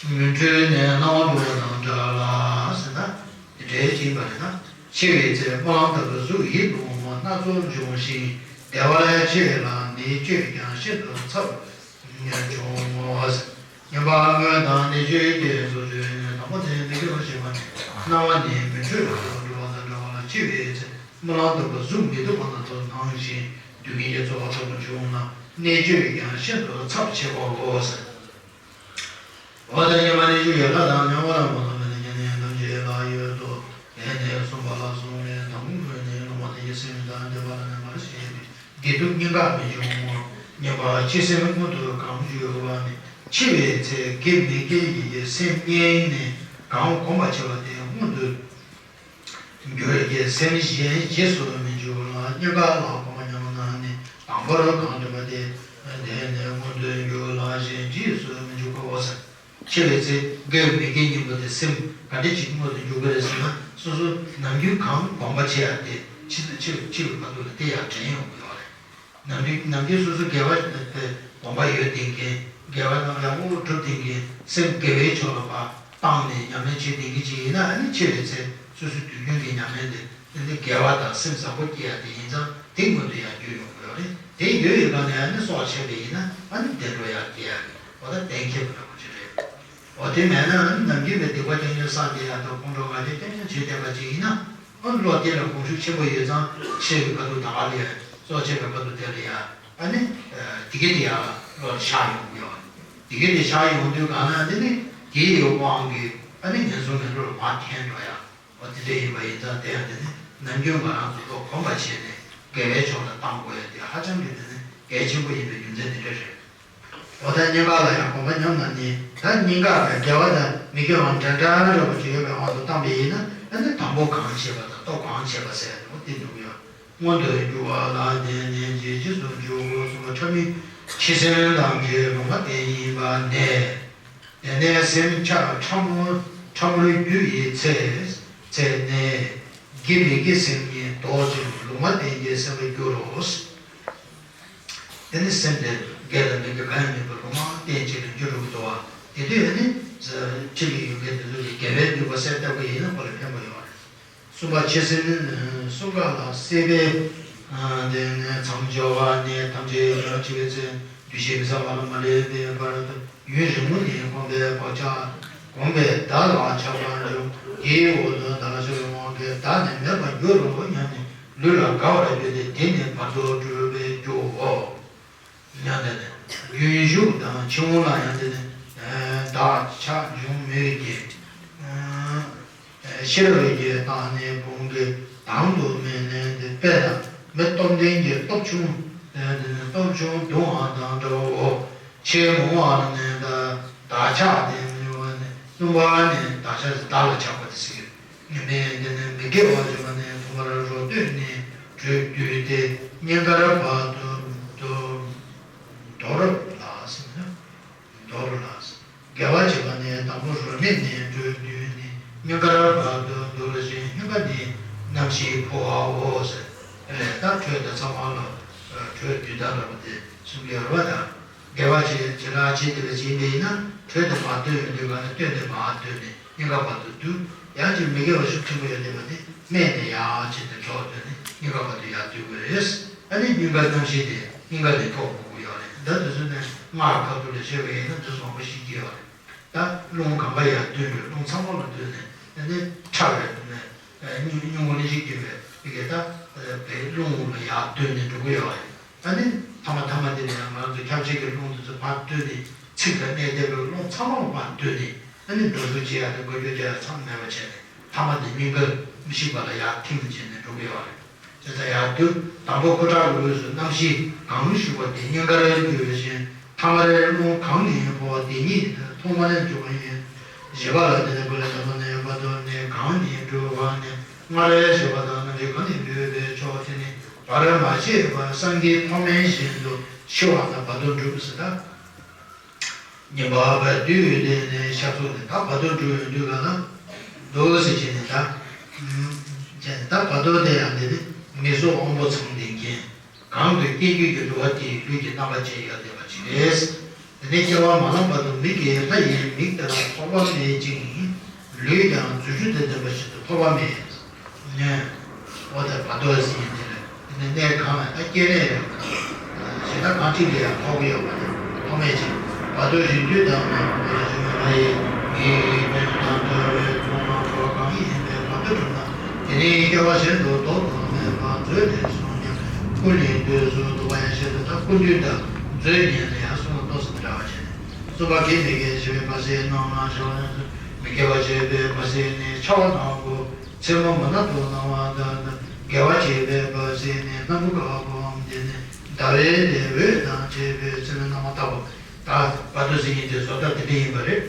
མི་འཕྲོད་ནས་སྣང་བ་འགྲོ་བ་དང་འདྲ་ལ་ཟེར་ན། དེ་འདྲའི་ཅིག་ཡིན་པ་རེད་ན། འཆི་བའི་ཚེ་སྨོན་ལམ་ལྟ་བུ་གཟུགས་ཡིད་དུ་འོང་བ་སྣ་ཚོགས་འབྱུང་ཞིང་བདེ་བ་ལ་འཆི་བས་ལ་ནད་བཅོས་ཀྱང་ཤིན་ཏུ་ཚབས་ཆུང་ངོ་། སྨྱོན་པ་སྔོན་དང་ནད་བཅོས་ཀྱི་གཟུགས་འཕྲོད་ནས་དང་པོ་དེ་མི་དགེ་བ་བྱེད་པ་ནི་སྣང་བ་ནི་མི་འཕྲོད་པར་འགྲོ་བ་དང་འདྲ་བ་ལ་འཆི་བའི་ཚེ་སྨོན་ལམ་ལྟ་བུ་གཟུགས་མི་སྡུག་པ་སྣ་ཚོགས་སྣང་ཞིང་སྡུག་བསྔལ་གྱི་ཚོར་བ་ལྟ་བུ་འབྱུང་ན་ནད་བཅོས་ཀྱང་ཤིན་ཏུ་ཚབས་ཆེ་བའོ། འོ་ད་སྨྱོན་པ་ནི་ཆོས་ཀྱི་ལྷ་དང་སྨྱོན་པ་ལ་མ་སོགས་པའི་ནི་ཉེ་གནས་ཐམས་ཅད་ལ་ཡོད་དོ། དེ་ནས་གསུམ་པ་ལ་སོང་ནས་དང་པོ་ནི་ལོག་པར་བརྟེན་གྱི་སེམས་དང་ལྡན་པ་ལ་ནི་མར་བཤད་པའི་ དགེ་སྡུག་གཉིས་ཀ་མི་འབྱུང་ངོ་། ཉེས་པ་འཆི་སེམས་མངོན་དུ་གང་འགྱུར་བ་ནི། འཆི་བའི་ཚེ་དགེ་མི་དགེ་ཡི་སེམས་གཉིས་ནི། གང་གོམས་པར་བྱས་པ་དེ་མངོན་དུ་འགྱུར་གྱི་སེམས་གཞན་རྗེས་སུ་མི་འཇུག་ལ། གཉིས་ཀ་ལ་གོམས་པ་མཉམ་ན་ནི། དང་པོར་གང་འདོད་པ་དེ་དེ་ནི་མངོན་དུ་འགྱུར་ལ། གཞན་རྗེས་སུ་མི་འཇུག་པའོ་ཟེར། འཆི་བའི་ཚེ་དགེ་བའི་མི་དགེ་གཉིས་པོ་དེ་སེམས་ག་འདྲ་ཅིག་མངོན་དུ་འགྱུར་གྱི་རེད་ཟེར་ན། སོ་སོ་ནམ་རྒྱུན་གང་གོམས་པ་བྱེད་ཡ་དེ་འཆི་འཆི་འཆི་བའི་བར་དུ་ལ་དེ་ཡར་དྲན་ཡོང་གི་ཡོད་རེད། ནམ་རྒྱུན་ནམ་རྒྱུན་སོ་སོ་དགེ་བ་དེ་གོམས་པ་ཡོད་བསྡད་མཁན། དགེ་བ་རྣམས་ཡག་པོ་སྒྲུབ་བསྡད་མཁན། སེམས་དགེ་བའི་ཕྱོགས་ལ་ཕར་བཏང་ནས་ཉམས་ལེན་བྱེད་བསྡད་མཁན་ཅིག་ཡིན་ན། ཨ་ནི་འཆི་བའི་ཚེ་སོ་སོའི་དུས་རྒྱུན་གྱི་ཉམས་ལེན་དེ་དེ་ནི་དགེ་བ་དང་སེམས་བཟང་པོ་སྐྱེ་ཡ་དེ་ཡིན་ཙང་། དེ་མངོན་དུ་ཡང་འགྱུར་ཡོང་གི་ཡོད་རེད། དེ་ཡོད་ཡོད་པ་ནས་ཨ་ནི་སྲོག་ཆད་པ་ཡིན་ན། ཨ་ནི་བདེ་འགྲོ་ཡར་སྐྱེ་ཡ་གི་འོ་ད་གཏན་འཁེལ་བ་འདྲ་པོ་ཅིག་རེད། འོ་དེ་མེད་ན་ནམ་རྒྱུན་པའི་སྡིག་པ་རྐྱང་རྐྱང་བསགས་བསྡད་ཡ་དང་། ཁོང་ཁྲོ་ང་རྒྱལ་རྐྱང་རྐྱང་བྱས་བསྡད་པ་ཅིག་ཡིན་ན། ཨ་བློ་གཏད་ལ་གོམས་ཤུགས་ཆེན་པོ་ཡོད་ཙང་། འཆི་བའི་བར་དུ་ད་ག་ལ་ཡ། སྲོག་ཆད་པའི་བར་དུ་དེ་ལ་ཡ། ཨ་ནི་སྡིག་པ་དེ་ཡར་བློ་ལ་ཤར་ཡོང་གི་ཡོད། སྡིག་པ་དེ་ཤར་ཡོང་དུས་གང་ན་དེ་ནི་དེའི་དབང་གིས་ཨ་ནི་ངན་སོང་གི་བློ་ལ་མར་འཐེན་འགྲོ་ཡ། འོ་དེ་འདྲ་ཡིན་པ་ཡིན་ཙང་། དེ་ཡང་དེ་ནི་ནམ་རྒྱུན་ང་རང་ཚོ་བློ་གོམས་པ་བྱས་ནས་དགེ་བའི་ཕྱོགས་ལ་བཏང་དགོས་ཡ་དེ་ཧ་ཅང་གི་དེ་ནི་གལ་ཆེན་པོ་ཡིན་པའི་རྒྱུ་མཚན་དེ་འདྲ་རེད། འོ་ད་གཉིས་ཀ་ལ་ཡང་གོམས་པ་མཉམ་ན་ནི། ད་གཉིས་ཀ་ལ་དགེ་བ་དང་མི་དགེ་བ་འདྲ་འདྲ་འདྲ་པོ་ཅིག་ཡོད་པའི་དབང་དུ་བཏང་པ་ཡིན་ན། ཨ་ནི་དང་པོ་གང་བྱེད་པ་དང་སྟོབས་གང་བྱེད་པ་ཟེར་ཡ་དེ་འདུག་ཡོད། མངོན་དུ་འགྱུར་བ་ལ་བརྟེན་ནས་འཇིགས་སུ་འཇུག་གསུངས་པ་ཕྲ་མོའི་འཆི་སེམས་ལམ་གྱི་ལུང་མ་བསྟན་ཡིན་པ་ནས། དེ་ནས་སེམས་ཆགས་ཕྲ་མོ་ཕྲ་མོར་གྱུར་བའི་ཚེ་ཚེ་ནས་དགེ་མི་དགེའི་སེམས་གཉིས་ལྡོག་ཅིང་ལུང་མ་བསྟན་གྱི་སེམས་ལ་འགྱུར་རོ། དེ་ནི་སེམས་དེ་དགེ་དང་མི་དགེ་གང་ཡང་མེད་པར་ལུང་མ་བསྟན་ཅིག་ཏུ་འགྱུར་རུ་འདུག་པ། དེ་དུས་ནི་འཁྲིས་ལ་ཡོད་མཁན་དེ་ཚོ་གིས་དགེ་བའི་ནུས་པ་གསལ་བཏབ་པ་ཡིན་ན་ཁོ་ལ་ཕན་པ་ཡོད་རེད། གསུམ་པ་འཆི་སེམས་གསུམ་ཀ་ལ་སྲེད་པའི། དེ་ནས་མཚམས་སྦྱོར་བ་ནས་ཐམས་ཅད་ཡང་འཆི་བའི་ཚེ་འདུ་ཤེས་མི་ཟ་བ་ལ་མ་སླེབས་པའི་བར་དུ་ཡུན་རིང་པོ་ནས་གོམས་པའི་བག་ཆགས་གོམས་པས་བདག་ལ་ཆགས་པར་འགྱུར། དེའི་འོག་ཏུ་བདག་ལ་ཆགས་པའི་དབང་གིས་བདག་ནི་མེད་པར་འགྱུར་རོ་སྙམ་ནས་ལུས་ལ་དགའ་བར་གྱུར་ཏེ། དེ་ནི་བར་དོར་འགྲུབ་པར་འགྱུར་རོ། ཡང་དེ་ནས་རྒྱུན་ཞུགས་དང་འཆི་འོང་ལ་ཡང་དེ་ནས་བདག་ཆགས་འབྱུང་མོད་ཀྱི། ཤེས་རབ་ཀྱི་བདག་ནི་བུང་གི་དང་དུ་མི་ལེན་ཏེ། དཔེ་ལ་མི་སྟོབས་ལྡན་གྱི་སྟོབས་ཆུང་། སྟོབས་ཆུང་གདུང་བ་དང་འདྲ་བའོ། ཆེས་མང་བ་ནི་བདག་ཆགས་ཏེ་མི་འོང་ནི། གསུམ་པ་ནི་བདག་ཆགས་བདག་ལ་ཆགས་པ་དེ་ཟེར། ངན་པས་འདི་ནི་མི་དགེ་བ་བྱས་པ་ནི། ཐོག་མར་རོ་སྟོད་ནས་བྲོས་བཏུལ་ཏེ། སྙིང་གར་བར་དུ་འདོར་ལ་ཟེར་ན། འདོར་ལ་ཟེར། དགེ་བ་བྱས་པ་ནི་དང་པོ་རོ་སྨད་ནས་བྲོས་བཏུལ་ནས། སྙིང་གར་བར་དུ་འདོར་ཞིང་། སྙིང་ག་ནི་རྣམ་ཤེས་འཕོ་བའོ་ཟེར། ཨེ་ད་བྲོས་དེ་ཚང་མ་ལ་བྲོས་བཏུལ་ད་ལ་བ་དེ་གསུང་གི་ཡོད་རེད་པ། ད། དགེ་བ་བྱེད་ཅེས་ལ་བྱེད་དེ་བ་བྱེད་པ་ཡིན་ན། བྲོས་དེ་མར་བཏུལ་ཡོང་དུས་ག་ནས་བཏུལ་དེ་མར་བཏུལ་ནས་སྙིང་ག་བར་དུ་བཏུལ། ཡང་ཅིག་མི་དགེ་བ་ཤུགས་ཆེན་པོ་ཡོད་དེ་བ་དེ་སྨད་ནས་ཡར་བྱེད་དེ་བྲོས་བཏུལ་ནས་སྙིང་ག་བར་དུ་ཡར་བཏུལ་དགོས་རེད། ཨ་ནི་སྙིང་ག་རྣམ་ཤེས་དེ་སྙིང་ག་ནས་འཕོ་དགོས་ཀྱི་ཡོད་རེད། ད་དེ་ཚོ་ནས་སྔགས་ཁ་ཐུག་ལ་བཤད་པ་ཡིན་ན་དེ་ཚོ་མང་པོ་ཤེས་ཀྱི་ཡོད་རེད། ད་རླུང་གང་ག་ཡར་བཏུལ་རེད། རླུང་ཚང་མ་ལ་བཏུལ་ནས་ཨ་ནི་ཕྲ་བའི་ནས། སྙིང་སྙིང་པོ་ནི་ཞིག་གྱུར་པའི་དེ་གས་ད་བའི་རླུང་ལ་ཡར་བཏོན་ནས་འགྲོ་གི་ཡོད་རེད། ཨ་ནི་ཐ་མ་ཐ་མ་དེ་ནས་ང་ཚོ་ཁྱབ་བྱེད་ཀྱི་རླུང་དེ་ཚོ་ཕར་བཏོན་ནས། ཚིགས་ལ་གནས་བསྡད་པའི་རླུང་ཚང་མ་ཕར་བཏོན་ནས། ཨ་ནི་འགྲོ་ཚུགས་བྱེད་ཡག་དང་འགུལ་སྐྱོད་བྱེད་ཡག་ཚང་མ་མེད་པ་བྱས་ནས། ཐ་མ་དེ་སྙིང་ག་མི་ཤིགས་པ་ལ་ཡར་ཐིམ་བྱས་ནས་འགྲོ་གི་ཡོད་རེད། དེ་ལྟར་ཡར་བཏོན། དང་པོ་སྐུ་དྲག་གི་དབུས་སུ་རྣམ་ཤེས་གང་ཞུགས་པ་དེ་སྙིང་གར་གྱུར་ཞིང་། ཐ་མར་རླུང་གང་ནས་འཕོ་བ་དེ་ཉིད་དུ་ཐོག་མར་འཇུག་པ་ཡིན། བཞི་པ་ལ་དེ་ནི་སྐུ་ལས་དང་པོ་ནས་བར་དོ་ནས་གང་ནས་འགྲུབ་པ་ནས། སྔར་བྱས་པ་དང་རྣམ་ཤེས་གང་ནས་འགྲུབ་པའི་ཕྱོགས་དེ་ནི་བར་མ་ཆད་པར་སངས་རྒྱས་ཐོགས་མེད་བཞིན་དུ་ཤི་བ་དང་བར་དོ་འགྲུབ་ཟེར་ད། ཉིན་པ་བར་དོའི་ལས་ནས་ཤར་ཚུགས་ནས་ད་བར་དོ་འགྲུབ་ཡོང་དུས་ག་ལ་འདུག་ཟེར་བྱས་ནས་ད། བྱས་ནས་ད་བར་དོ་དེ་ཡང་དེ་ནི་མིག་སོགས་དབང་པོ་ཚང་ལྡན་མཁན། གང་དུ་སྐྱེ་འགྱུར་གྱི་འགྲོ་བ་དེའི་ལུས་ཀྱི་རྣམ་པ་ཅན་ཡོད་བསྡད་པ་ཅིག་རེད། དེ་ནས་སྐྱེ་བ་མ་ལངས་བར་དུ་མིག་གི་ལྷ་ཡི་མིག་དེ་ལ་ཐོགས་པ་མེད་ཅིང་། ལུས་ཀྱང་རྫུ་འཕྲུལ་དང་ལྡན་པ་ཞིག་ཏུ་ཐོགས་པ་མེད། ནས། འོ་ད་བར་དོ་ཟེར་ཡིན་དེ་རེད། དེ་ནས་གནས་གང་ལ་ད་སྐྱེ་གནས་ཡོད་པ་དང་། ཞེ་ན་གང་ཅི་ལ་ཡང་ཐོགས་ཀྱི་ཡོད་པ་དང་ཐོགས་མེད་ཅིང་། བར་དོ་རིང་དུས་དང་ནས་བར་དོ་རིང་དུས་ལ་ཡི་མིག་གི་དོན་དང་འདྲ་བའི་མཐོང་བ་གང་ཡིན་པའི་བར་དོ་གྲུབ་ན། དེ་ནི་སྐྱེ་བ་གཞན་དུ་ལྡོག་ཏུ་མེད་པར་མཛོད་ནས་གསུངས་ཀྱང་། སྐུ་ནི་དུས་སུ་འདུག་པ་ཡང་ཞེས་པ་ད་སྐུ་མདུན་དང་མཛོད་གཉིས་ལ་ཡང་གསུང་ལ་ཏོག་ཙམ་འདྲ་བ་བྱས་ནས། གསུམ་པ་དགེ་མི་དགེ་ཞེས་པའི་བར་སྲིད་སྣང་བ་ཤར་བ་ཡང་མི་དགེ་བ་བྱས་པའི་བར་སྲིད་ནི་ཆར་པ་ནག་པོ་མཚན་མོ་མུན་ནག་ཏུ་སྣང་བ་དང་། དགེ་བ་བྱས་པའི་བར་སྲིད་ནི་སྣམ་བུ་དཀར་པོའམ་དེ་ནི་ ཟླ་བའི་ནི་འོད་དང་བཅས་པའི་ཚེར་མའི་སྣང་བ་ལྟ་བུ། ད་བར་དོ་ཟེར་མཁན་དེ་བཟོ་ལྟ་དེ་འདྲ་ཡིན་པ་རེད།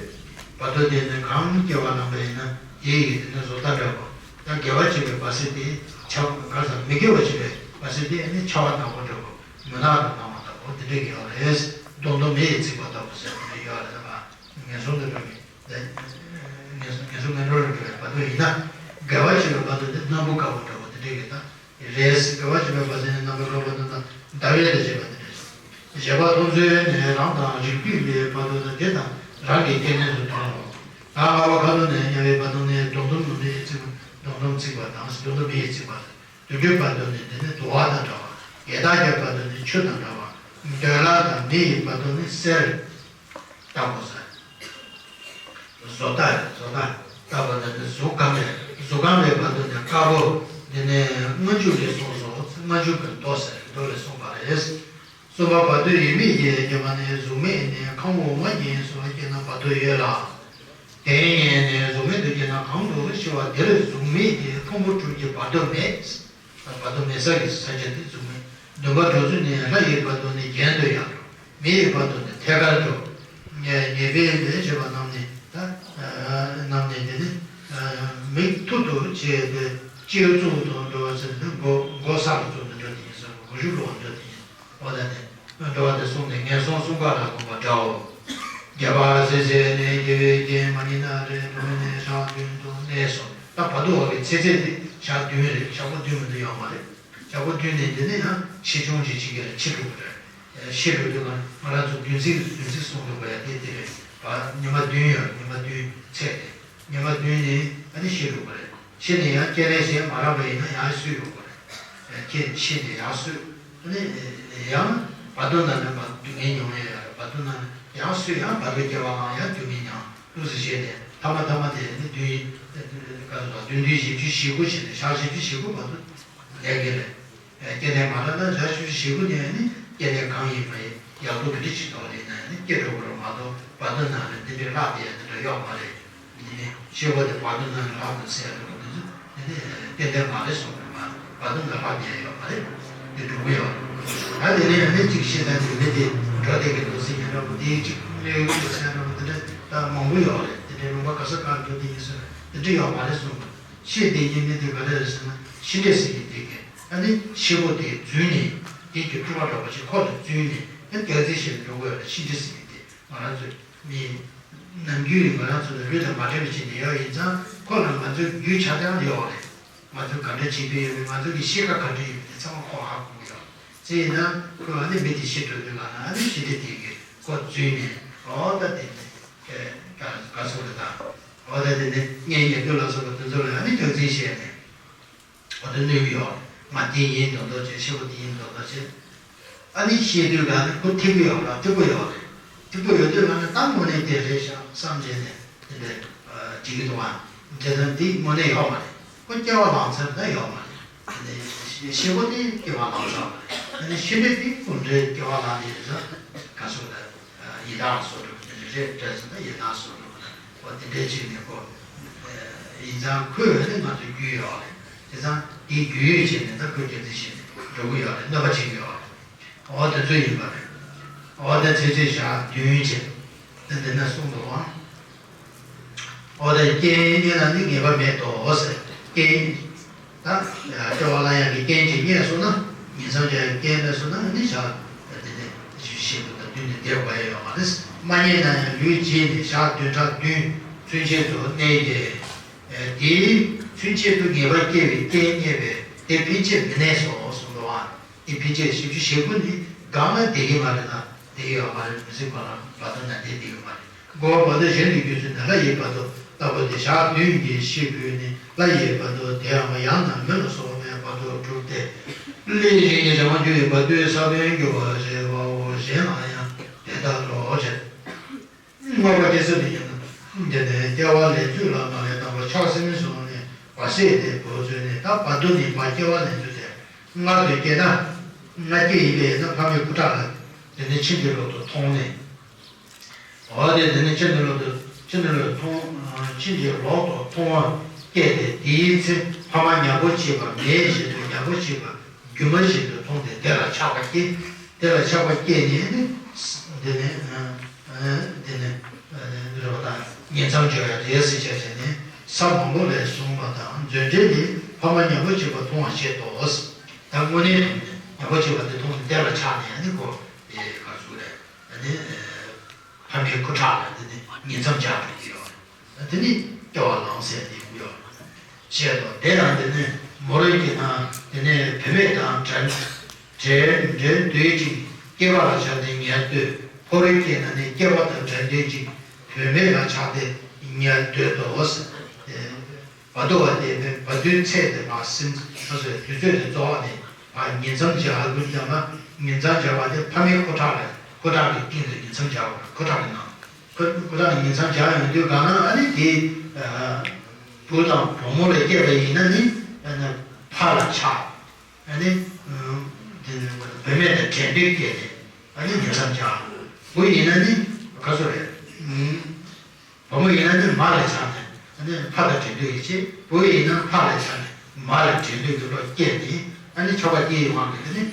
བར་དོ་དེ་ནི་གང་སྐྱེ་བ་བླངས་པ་ཡིན་ན་དེ་ཡི་དེ་ནི་བཟོ་ལྟ་འདྲ་བོ། ད་དགེ་བ་བྱེད་པའི་བར་སྲིད་དེ་ཆ་ག་ས་མི་དགེ་བ་བྱེད་པའི་བར་སྲིད་དེ་ནི་ཆ་བ་ནག་པོ་འདྲ་བོ། མུན་ནག་ཏུ་སྣང་བ་ལྟ་བུ་དེ་འདྲ་ཡོད་རེད། མདོག་མདོག་མེ་ཡིས་ཚིག་པ་ལྟ་བུ་ཟེར་བ་དེ་ཡོད་རེད། ད་ངན་སོང་དུ་འགྲོ་བའི། ངན་སོང་ངན་སོང་ངན་འགྲོར་འགྲོ་བའི་བར་དོ་ཡིན་ན། དགེ་བ་བྱེད་པའི་བར་དོ་དེ་སྣམ་བུ་དཀར་པོ་འདྲ་བོ་དེ་འདྲ་ཡོད་ད། རེས་དགེ་བ་བྱེད་པའི་བར་དོ་ནི་རྣམ་པར་རོལ་པ་དང་ཟླ་བའི་ལས་བྱེད་པ་དེ་རེད། བཞི་པ་མཐོང་ཚུལ་ནི་རང་དང་རིགས་རྒྱུད་ཀྱི་བར་དོ་དང་དེ་དང་རང་གི་སྐྱེ་གནས་སུ་མཐོང་ངོ་། ད་ལྔ་པ་ཁ་དོག་ནས་དམྱལ་བའི་བར་དོ་ནི་སྡོང་དུམ་ནི་ཚིག་སྡོང་དུམ་ཚིག་པ་དང་སྡོང་དུམ་མེ་ཡིས་ཚིག་པ། དུད་འགྲོའི་བར་དོ་ནི་དེ་ནི་དུ་བ་དང་འདྲ་བ། ཡི་དྭགས་ཀྱི་བར་དོ་ནི་ཆུ་དང་འདྲ་བ། འདོད་ལྷ་དང་མི་ཡི་བར་དོ་ནི་གསེར། ལྟ་བུ་ཟེར། བཟོ་ལྟ་རེད། བཟོ་ལྟ་ལྟ་བུ་ནི་གཟུགས་གང་རེད། གཟུགས་གང་རེད་བར་དོ་ནི་དཀར་པོ། འདི་ནི་སྔ་འཇུག་ལས་གསུངས་སོ། སྔ་འཇུག་གི་མདོ་ཟེར་མདོ་ལས་གསུངས་པ་རེད། གསུམ་པ་བར་དོ་ཡོད་མེད་ཀྱི་སྐྱེ་བ་ནི་གཟུགས་མེད་ནས་ཁམས་འོག་མ་གཉིས་སུ་སྐྱེས་ན་བར་དོ་ཡོད་ལ། དེ་ཡང་ནི་གཟུགས་མེད་དུ་སྐྱེས་ན་གང་དུ་ཤི་བ་དེར་གཟུགས་མེད་དེ་ཕུང་པོ་དྲུག་གི་བར་དོ་མེད། བར་དོ་མེད་ས་ཀྱི་ས་ཆ་དེ་གཟུགས་མེད། བདུན་པ་འགྲོ་ཚུལ་ནི་ལྷ་ཡི་བར་དོ་ནི་གྱེན་དུ་ཡར་འགྲོ། མི་ཡི་བར་དོ་ནི་ཐད་ཀར་འགྲོ། ཉེ་ཉེས་པའི་ལས་བྱེད་པ་རྣམས་ནི་ད་རྣམས་ནི་དེ་ནི་མིག་ཐུར་དུ་བྱས་ཏེ་སྤྱི་གཙུག་ཏུ་འགྲོ་བ་ཟེར་ནི་མགོ་མགོ་ས་ལ་གཙུག་ཏུ་འགྲོ་དེ་ཡིན་ཟེར། མགོ་གཞུག་ལ་འགྲོ་དེ་ཡིན། འོ་ད་ནི་འགྲོ་བ་དེ་གསུངས་ཏེ་ངན་སོང་གསུམ་ཀ་ལ་གོམས་པ་འདྲའོ། རྒྱས་པར་གཟིགས་ཚེ་ནི་དགེ་བའི་རྐྱེན་མ་རྙེད་ན་རེ། འགྲོ་བའི་གནས་ཞག་བདུན་དུ་གནས་སོ། ད་བར་དོ་འོག་གི་ཚེ་ཚད་དེ་ཞག་བདུན་རེད། ཞག་པོ་བདུན་མི་འདུག་ཡོད་མ་རེད། ཞག་པོ་བདུན་ནས་འདི་ནས་ཡང་ཆེ་ཆུང་ཅིག་ཅིག་གིས་ཆེ་འགྲོ་གི་རེད། ཆེ་འགྲོ་དུས་ང་ང་རང་ཚོ་བདུན་ཚིགས་བདུན་ཚིགས་གསུང་འགྲོ་དགོས་ཡ་དེ་དེ་རེད། བ་ཉི་མ་བདུན་ཡོད། ཉི་མ་བདུན་ཚད་དེ། ཉི་མ་བདུན་ནས་ཨ་ནི་ཤི་འགྲོ་གི་རེད། ཤི་ནས་ཡང་སྐྱེ་ལེན་བྱས་མ་རག་པ་ཡིན་ན་ཡང་གསོས་ཡོང་གི་རེད། ཁྱེད་ཤི་ནས་ཡང་གསོས། ཨ་ནི་ཡང་བར་དོ་ན་ནི་མ་སྡུག་བསྔལ་མྱོང་ཡ་ཡོད་རེད། བར་དོ་ན་ནི་ཡང་གསོས། ཡང་བར་དོ་སྐྱེ་བ་ལའང་ཡང་སྡུག་བསྔལ་མྱོང་། འདུག་སེ་བྱས་ནས་ཐ་མ་ཐ་མ་དེ་ནི་བདུན། ག་ཚོད་བདུན་བདུན་བཞི་བཅུ་ཞེ་དགུ་བྱས་ནས་ཞག་བཞི་བཅུ་ཞེ་དགུ་བར་དུ་ལས་ཀྱི་རེད། སྐྱེ་ལེན་མ་རག་ན་ཞག་བཞི་བཅུ་ཞེ་དགུ་ནས་ནི་སྐྱེ་ལེན་གང་ཡིན་པ་ཡིན་ཡག་པོ་ག་འདྲ་ཞིག་འདུག་ལས་ན་ནི་སྐྱེ་འགྲོ་གི་རེད་མ་གཏོགས་བར་དོ་ན་ནི་འདི་འདྲའི་ལྷག་བསྡད་ཡ་དེ་འདྲ་ཡོད་མ་རེད། འདི་ནི་ཤེས་པ་དེ་བར་དོ་ན་ནི་ལྷག་འདུག་ཟེར་ཡ་འདུག་འདི་ཚོ་འདི་ནི་ཏན་ཏན་མ་རེད་གསུངས་པ་རེད། བར་དོ་ན་ལྷག་བསྡད་ཡ་ཡོད་མ་རེད། དེ་འགྲོ་གི་ཡོད་རེད། ད་དེ་ནས་ཡང་ནི་གཅིག་ཤེས་ན་དེ་མི་དེ་འགྲོ་བསྡད་ཀྱི་འདུག་ཟེར་མཁན་འདྲ་པོ། དེ་གཅིག་གནས་ཡུལ་དུ་ཟེར་འདྲ་པོ་དེ་འདྲ་ད་མང་པོ་ཡོད་རེད། དེ་འདྲའི་ལུང་པ་ག་ས་ག་འགྲོ་བསྡད་ཡིན་ཟེར་དེ་འདྲ་ཡོད་མ་རེད་གསུངས་པ། ཤེས་བསྡད་མཁན་མི་དེ་ག་རེ་རེད་ཟེར་ན་ཤི་འདྲེ་ཟེར་མཁན་དེ་གས། ཨ་ནི་ཤི་བོ་དེ་འཛུལ་ནས་དེ་གི་སྤྲུལ་པ་འདྲ་པོ་ཞིག་ཁོ་ལ་འཛུལ་ནས་ཨ་རྒྱལ་རྩིས་བྱས་ནས་འགྲོ་དགོས་ཡོད་རེད། ཤི་འདྲེ་ཟེར་མཁན་དེ་ང་རང་ཚོའི་མི་ནམ་རྒྱུན་ང་རང་ཚོ་ལ་ལུས་དང་མ་འབྲེལ་བ་བྱས་ནས་ཡོད་ཡིན་ཙང་ཁོ་ལ་ང་ཚོའི་རྒྱུས་ཆ་ཚང་ཡོད་རེད། ང་ཚོས་ག་འདྲ་བྱེད་ཀྱི་ཡོད་མེད། ང་ཚོ་གི་གཤིས་ཀ་ག་འདྲ་ཡོད་མེད་དེ་ཚང་མ་ཁོ་ཧ་གོ་གི་ཡོད། དེ་ཡིན་ན་ཁོས་ཨ་ནི་མི་དེ་ཤི་འགྲོ་དུས་ལ་ན་ཨ་ནི་ཤི་འདྲེ་དེ་གིས་ཁོ་འཛུལ་ནས་འོ་ད་དེ་ནི་ག་ག་སོགས་རེད་ད། འོ་ད་དེ་ནི་གཉེན་ཉེ་དུ་ལ་སོགས་པ་དེ་ཚོ་ལ་ཨ་ནི་རྒྱག་རྩིས་བྱས་ནས་འོ་ད་གནོད་ཀྱི་ཡོད། ང་དེ་ཡིན་མདོག་མདོག་བྱས། ཤི་བོ་དེ་ཡིན་མདོག་མདོག་བྱས། ཨ་ནི་ཤེས་དུས་ག་ནི་ཁོ་ཐིག་པོ་ཡོད་ལ་ཐིག་པོ་ཡོད་རེད། ཐིག་པོ་ཡོད་དུས་ག་ནི་ད་དངོས་གནས་དེ་རེད་ཤག་བསམ་བྱས་ནས་དེ་འདྲ་བྱེད་ཀྱི་འདུག་ཨ། དེ་ཙང་དེ་དངོས་གནས་ཡོད་མ་རེད། ཁོ་སྐྱེ་བ་ལེན་ཚར་ད་ཡོད་མ་རེད། ཨ་ནི་ཤེས་པོ་དེ་སྐྱེ་བ་ལེན་ཚར་བ་རེད། ཨ་ནི་ཤི་འདྲེ་དེ་ཁོ་འདྲའི་སྐྱེ་བ་ལེན་ནས་རེད་ཟེར་ག་སོགས་ད་ཡི་དྭགས་སོགས་འགྲོ་གི་རེད། འདྲ་ཟེར་ད་ཡི་དྭགས་སོགས་འགྲོ་གི་རེད། ཁོ་དེ་འདྲའི་ཅིག་ནས་ཁོ་ཡིན་ཙང་ཁོས་ནི་ང་ཚོའི་རྒྱུས་ཡོད་རེད། དེ་ཙང་དེའི་རྒྱུས་ཡོད་བྱས་ནས་ད་ཁོས་སྐྱེ་རྩིས་བྱས་ནས་འགྲོ་གི་ཡོད་རེད། གནོད་པ་བྱེད་ཀྱི་ཡོད་རེད། འོ་དེ་ཚོ་ཡིན་པ་རེད། འོ་དེ་ཚེ་ཚད་ཞག་བདུན་བྱས། དེ་འདི་ན་གསུངས་འདུག་ཨང་། འོ་དེ་རྐྱེན་རྙེད་ན་ནི་ངེས་པ་མེད་དོ་ཟེར། རྐྱེན། ད་སྐྱེ་བ་ལེན་ཡག་གི་རྐྱེན་ཅིག་རྙེད་སོང་ན་ཉིང་མཚམས་སྦྱར་ཡག་རྐྱེན་རྙེད་སོང་ན་ནི་ཞག་དེ་ནས་བཞི་བཅུ་ཞེ་དགུ་དང་བདུན་ནས་འདས་པ་ཡོད་མ་རེད། མ་རྙེད་ན་ཡང་ལུས་བརྗེས་ནས་ཞག་བདུན་ཕྲག་བདུན་ཚུན་ཆད་དུ་གནས་ཏེ། དེའི་ཚུན་ཆད་དུ་ངེས་པ་སྐྱེ་བའི་རྐྱེན་རྙེད་པས་དེ་ཕན་ཆད་མི་གནས་སོ་གསུངས་འདུག་ཨང་། དེ་ཕན་ཆད་བཞི་བཅུ་ཞེ་དགུ་ནི་སྒང་ལ་བསྡད་ཀྱི་མ་རེད་ན་བསྡད་ཀྱི་ཡོད་མ་རེད། མི་ཚེ་གང་ལ་བར་དོ་ན་བསྡད་བསྡད་ཀྱི་མ་རེད། འགོག་པ་བར་དོ་གཞན་དུ་གྱུར་ཚུལ་ནི་ལྷ་ཡི་བར་དོ་ལྟ་བུ་སྟེ་ཞག་བདུན་གྱི་ཤི་དགོས་ནི་ལྷ་ཡི་བར་དོ་དེའམ་ཡང་ན་མི་ལ་སོགས་པའི་བར་དོ་དྲུག་སྟེ། ཀླུའི་གཞན་གྱི་བྱ་བ་འགྱུར་བའི་བར་དོའི་ས་བོན་གྱི་བར་ཞེས་པའོ། གཞན་ལ་ཡང་དེ་ལྟར་རོ་ཞེས། མངོན་པར་སྐྱེ་ས་དེ་ཡིན་ན། དེ་ནས་སྐྱེ་བ་ལེན་ཚུལ་ལ་མ་ལས་དང་པོ་ཆགས་ཟིན་སོང་ནས་བར་སྲིད་དེ་བུ་ཚོས་ནས་ད་བར་དོ་ནི་བར་སྐྱེ་བ་ལེན་ཚུལ་དེ་མངལ་དུ་སྐྱེས་ན། མངལ་སྐྱེས་ཡིན་པས་ན་ཕ་མའི་སྐུ་ཁྲག་ལ་དེ་ནས་ཕྱི་འདི་ལོག་ཏུ་མཐོང་ནས། འོ་དེ་དེ་ནས་ཕྱི་འདི་ལོག་ཏུ་ཕྱི་འདི་ལོག་ཏུ་མཐོང་བ་སྐྱེས་ཏེ་དེའི་ཚེ་ཕ་མ་ཉམ་པོ་བྱེད་པ་མེད་བཞིན་དུ་ཉམ་པོ་བྱེད་པ་སྒྱུ་མ་བཞིན་དུ་མཐོང་སྟེ་དེ་ལ་ཆགས་པ་སྐྱེས། དེ་ལ་ཆགས་པ་སྐྱེས་ནས་ནི། འདི་ནི། འདི་ནི། རེ་བ་དང་ཉིང་མཚམས་སྦྱོར་བ་རེད་ཟེར་བྱས་བྱས་ནས་ས་མང་པོ་ལས་བཟུང་བ་དང་མཛོད་འགྲེལ་ནི་ཕ་མ་མཉམ་པོ་གཅིག་པ་མཐོང་བར་བྱེད་དོ། ད་དངོས་གནས་དྲང་གནས་མཉམ་པོ་གཅིག་པ་དེ་མཐོང་ནས་དེ་ལ་ཆགས་ནས་ནི་ཁོ་དེ་ག་ཚོད་རེད། ནི། ཕ་མའི་སྐུ་ཁྲག་ལ་འདི་ནི་ཉིང་མཚམས་སྦྱར་དགོས་ཀྱི་ཡོད། དེ་ནི་སྐྱེ་བ་ལེན་ཟེར་དེ་ཡོད། ཞེས་དང་དེ་ཡང་འདི་ནི་མོ་རང་གི་ནང་དེ་ནི་བུད་མེད་དང་བྲལ་བྲལ་འདོད་ཅིང་སྐྱེ་བ་ལ་ཆགས་ཏེ་ཉལ་འདོད། ཕོ་རང་གི་ནང་ནི་སྐྱེ་བ་དང་བྲལ་འདོད་ཅིང་བུད་མེད་ལ་ཆགས་ཏེ་ཉལ་འདོད་དོ། བར་དོ་བ་སྟེ་བར་དོའི་ཚེ་དེ་མ་ཟིན་ཚ་སོའི་དུས་ཚོད་དེ་རྫོགས་ནས་ཉིང་མཚམས་སྦྱར་དགོས་ཀྱང་ན། ཉིང་མཚམས་སྦྱར་བ་དེ་ཕ་མའི་སྐུ་ཁྲག་ལས་སྐུ་ཁྲག་གི་སྟེང་དུ་ཉིང་མཚམས་སྦྱར་བ། སྐུ་ཁྲག་གི་ནང་སྐུ་སྐུ་ཁྲག་གི་ཉིང་མཚམས་སྦྱར་ཡོང་དུས་གང་ན་ཨ་ནི་དེ་བུ་དང་བུ་མོ་ལ་སྐྱེས་པ་ཡིན་ན་ནི་ཨ་ནི་ཕ་ལ་ཆགས། ཨ་ནི་དེ་ནི་བུད་མེད་དང་བྲལ་འདོད་སྐྱེས་ནས་ཨ་ནི་ཉིང་མཚམས་སྦྱར། བུ་ཡིན་ན་ནི་ག་ཚོད་རེད། བུ་མོ་ཡིན་ན་ནི་མ་ལ་ཆགས་ནས་ཨ་ནི་ཕ་དང་བྲལ་འདོད་ཡིད་ཆེས། བུ་ཡིན་ན་ཕ་ལ་ཆགས་ནས་མ་ལ་བྲལ་འདོད་ཀྱི་བློ་སྐྱེས་ནས་ཨ་ནི་ཆགས་པ་སྐྱེ་ཡི་དབང་གིས་ཨ་ནི་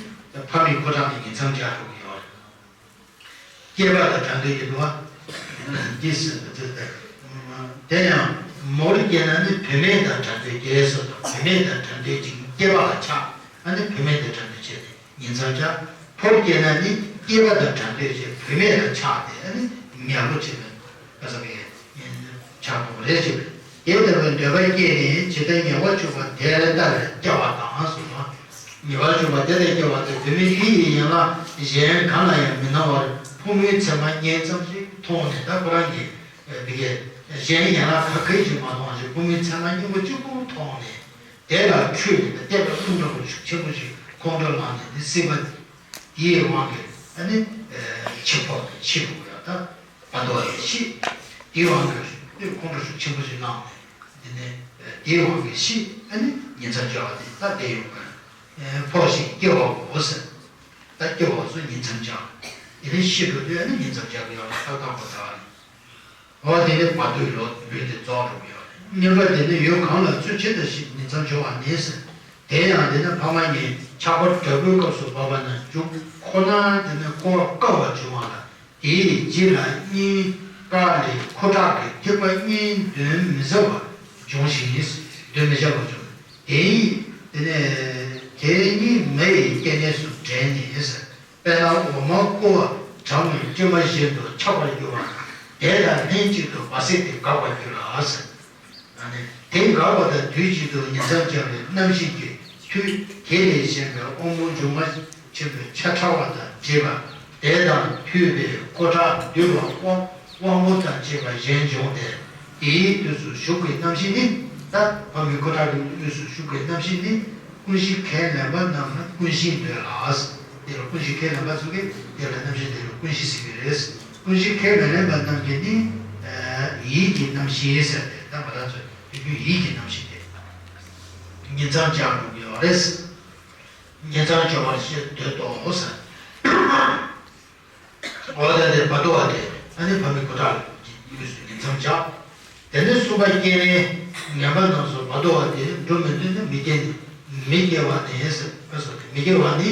ཕ་མའི་སྐུ་ཁྲག་ནས་ཉིང་མཚམས་སྦྱར་ཐུབ་ཀྱི་ཡོད་རེད། སྐྱེས་པ་དང་བྲལ་འདོད་ཀྱི་བློ་སྐྱེས་ཟེར་བ་དེ་ལྟར། དེ་ཡང་མོར་སྐྱེས་ན་ནི་བུད་མེད་དང་བྲལ་འདོད་སྐྱེས་སོ་དང་བུད་མེད་དང་བྲལ་འདོད་ཅིང་སྐྱེས་པ་ལ་ཆགས་ཨ་ནི་བུད་མེད་དང་བྲལ་འདོད་བྱས་ནས། ཉིང་མཚམས་སྦྱར། ཕོ་སྐྱེས་ན་ནི་སྐྱེས་པ་དང་བྲལ་འདོད་ཅིང་བུད་མེད་ལ་ཆགས་ཏེ་ཨ་ནི་ཉལ་པོ་བྱེད་པའི་ཁ་སང་གི་ཆགས་པོ་རེད་ཅེས་པས། དེ་ལྟ་བུའི་འདོད་པ་སྐྱེས་ནས་ཇི་ལྟར་ཉེ་བར་བཅུག་པ་དེ་ལྟར་སྐྱེ་བ་དང་གསུངས་ལ། ཉེ་བར་བཅུག་པ་དེ་ལྟར་སྐྱེ་བ་དེ་བུད་མེད་དེ་ཡི་ཡན་ལག་གཞན་གང་ལ་ཡང་མི་སྣང་བར་ཕོ་མོའི་མཚན་མ་སྙེད་ཙམ་ཞིག་མཐོང་ནས་ད་ཁོ་རང་གི་འདི་གའི་གཞན་ཡན་ལག་ག་གེ་ཞིག་མ་མཐོང་བ་ཞིག་ཕོ་མོའི་མཚན་མ་སྙིང་པོ་གཅིག་པུ་མཐོང་ནས། དེ་ལ་ཁྲོས་ནས་དེ་ལ་རླུང་འདྲ་པོ་ཤུགས་ཆེན་པོ་ཞིག་ཁོང་ཁྲོ་ལངས་ནས་དེ་སྲིད་པ་དེའི་དབང་གིས་ཨ་ནི་འཆི་འཕོ་ནས་འཆི་འཕོ་ཡ་ད་བར་དོ་ཡི་ཤི། དེའི་དབང་གིས་ཁོང་ཁྲོ་ཤུགས་ཆེན་པོ་ཞིག་ལངས་ནས་དེ་ནས་དེའི་དབང་གིས་ཤི་ཨ་ནི་ཉིང་མཚམས་སྦྱར་བ་དེ་ད་དེ་ཡོང་གི་ཕོ་ཞིག་སྐྱེ་བ་འོ་ཟེར། ད་སྐྱེ་བ་སུ་ཉིང་མཚམས་སྦྱར། དེ་ནས་ཤི་འགྲོ་དུས་ཨ་ནི་ཉིང་མཚམས་སྦྱར་གི་ཡོད་ལ་ཏག་ཏག་པོ་ད་ཨ་ནི། འོ་དེ་ནི་བར་དོའི་ལུས་དེ་རྫོགས་འགྲོ་གི་ཡོད་རེད། གཉིས་པ་དེ་ནི་ཡུལ་གང་ལ་ཚུལ་ཇི་ལྟར་ཞིག་ཉིང་མཚམས་སྦྱོར་བ་ནི་ཟེར། དེ་ཡང་དེ་ནི་ཕ་མ་གཉིས་ཆགས་པ་དྲག་པོའི་སྐབས་སུ་བབས་པ་ན་མཇུག་ཁོ་ན་དེ་ནི་སྐོར་བ་བཀབ་པ་བྱུང་བ་ལ་དེའི་རྗེས་ལ་སྙིང་ག་ལས་ཁུ་ཁྲག་གི་ཐིགས་པ་གཉིས་འདོན་མི་བཟའ་བར་འབྱུང་ཞིང་། འདོན་མི་བཟའ་བར་འབྱུང་། དེ་ཡིས་དེ་ནི་དེ་གཉིས་མེ་ཡི་སྐྱེ་གནས་སུ་འདྲེན་ནས་ཟེར། དཔེར་ན་འོ་མ་བསྐོལ་བ་གྲང་བའི་སྐྱོ་མ་བཞིན་དུ་ཆགས་པར་འགྱུར་བ། དེ་དང་ལྷན་ཅིག་ཏུ་བ་ཟེར་དེ་འགག་པར་འགྱུར་ལ་ཟེར། ཨ་ནི་དེ་འགག་པ་དང་དུས་གཅིག་ཏུ་ཉིང་མཚམས་སྦྱར་བའི་རྣམ་ཤེས་ཀྱི་མཐུས་དེ་ལས་གཞན་པའི་དབང་པོ་འབྱུང་བ་ཆེན་པོའི་ཆ་ཕྲ་བ་དང་འདྲེས་པ་དེ་དང་མཐུད་པའི་ཁུ་ཁྲག་འདུས་པ་དབང་དབང་པོ་དང་བཅས་པ་གཞན་འབྱུང་སྟེ། དེའི་དབུས་སུ་ཞུགས་པའི་རྣམ་ཤེས་ནི། ད་ཕ་མའི་ཁུ་ཁྲག་གི་དབུས་སུ་ཞུགས་པའི་རྣམ་ཤེས་ནི། ཀུན་གཞི་ཁས་ལེན་པ་རྣམས་ལ་ཀུན་གཞི་འདོད་ལ། དེ་ལ་ཀུན་གཞི་ཁས་ལེན་པ་ཚོ་གིས་དེ་ལ་རྣམ་ཤེས་དེ་ལ་ཀུན་གཞི་ཟེར་གྱི་རེད། ཀུན་གཞི་ཁས་མི་ལེན་པ་རྣམས་ཀྱིས་ནི། ཡིད་ཀྱི་རྣམ་ཤེས་ཟེར་ཏེ་ད་ང་རང་ཚོས་དེ་རྒྱུ་ཡིད་ཀྱི་རྣམ་ཤེས་དེ། ཉིང་མཚམས་སྦྱར་འགྲོ་གི་ཡོད་རེད། ཉིང་མཚམས་སྦྱོར་བར་ཞེས་འདོད་དོ་ཟེར། འོ་ད་དེ་བར་དོ་བ་དེ་ཨ་ནི་ཕ་མའི་ཁུ་ཁྲག་གི་དབུས་སུ་ཉིང་མཚམས་སྦྱར། དེ་ནས་གསུམ་པ་སྐྱེ་གནས་ངན་པ་རྣམས་སུ་བར་དོ་བ་དེ་འགྲོ་མི་འདོད་ན་མི་སྐྱེ་ནས་མི་སྐྱེ་བ་ནས་ཟེར་བ་སོགས་དེ་མི་སྐྱེ་བ་ནི་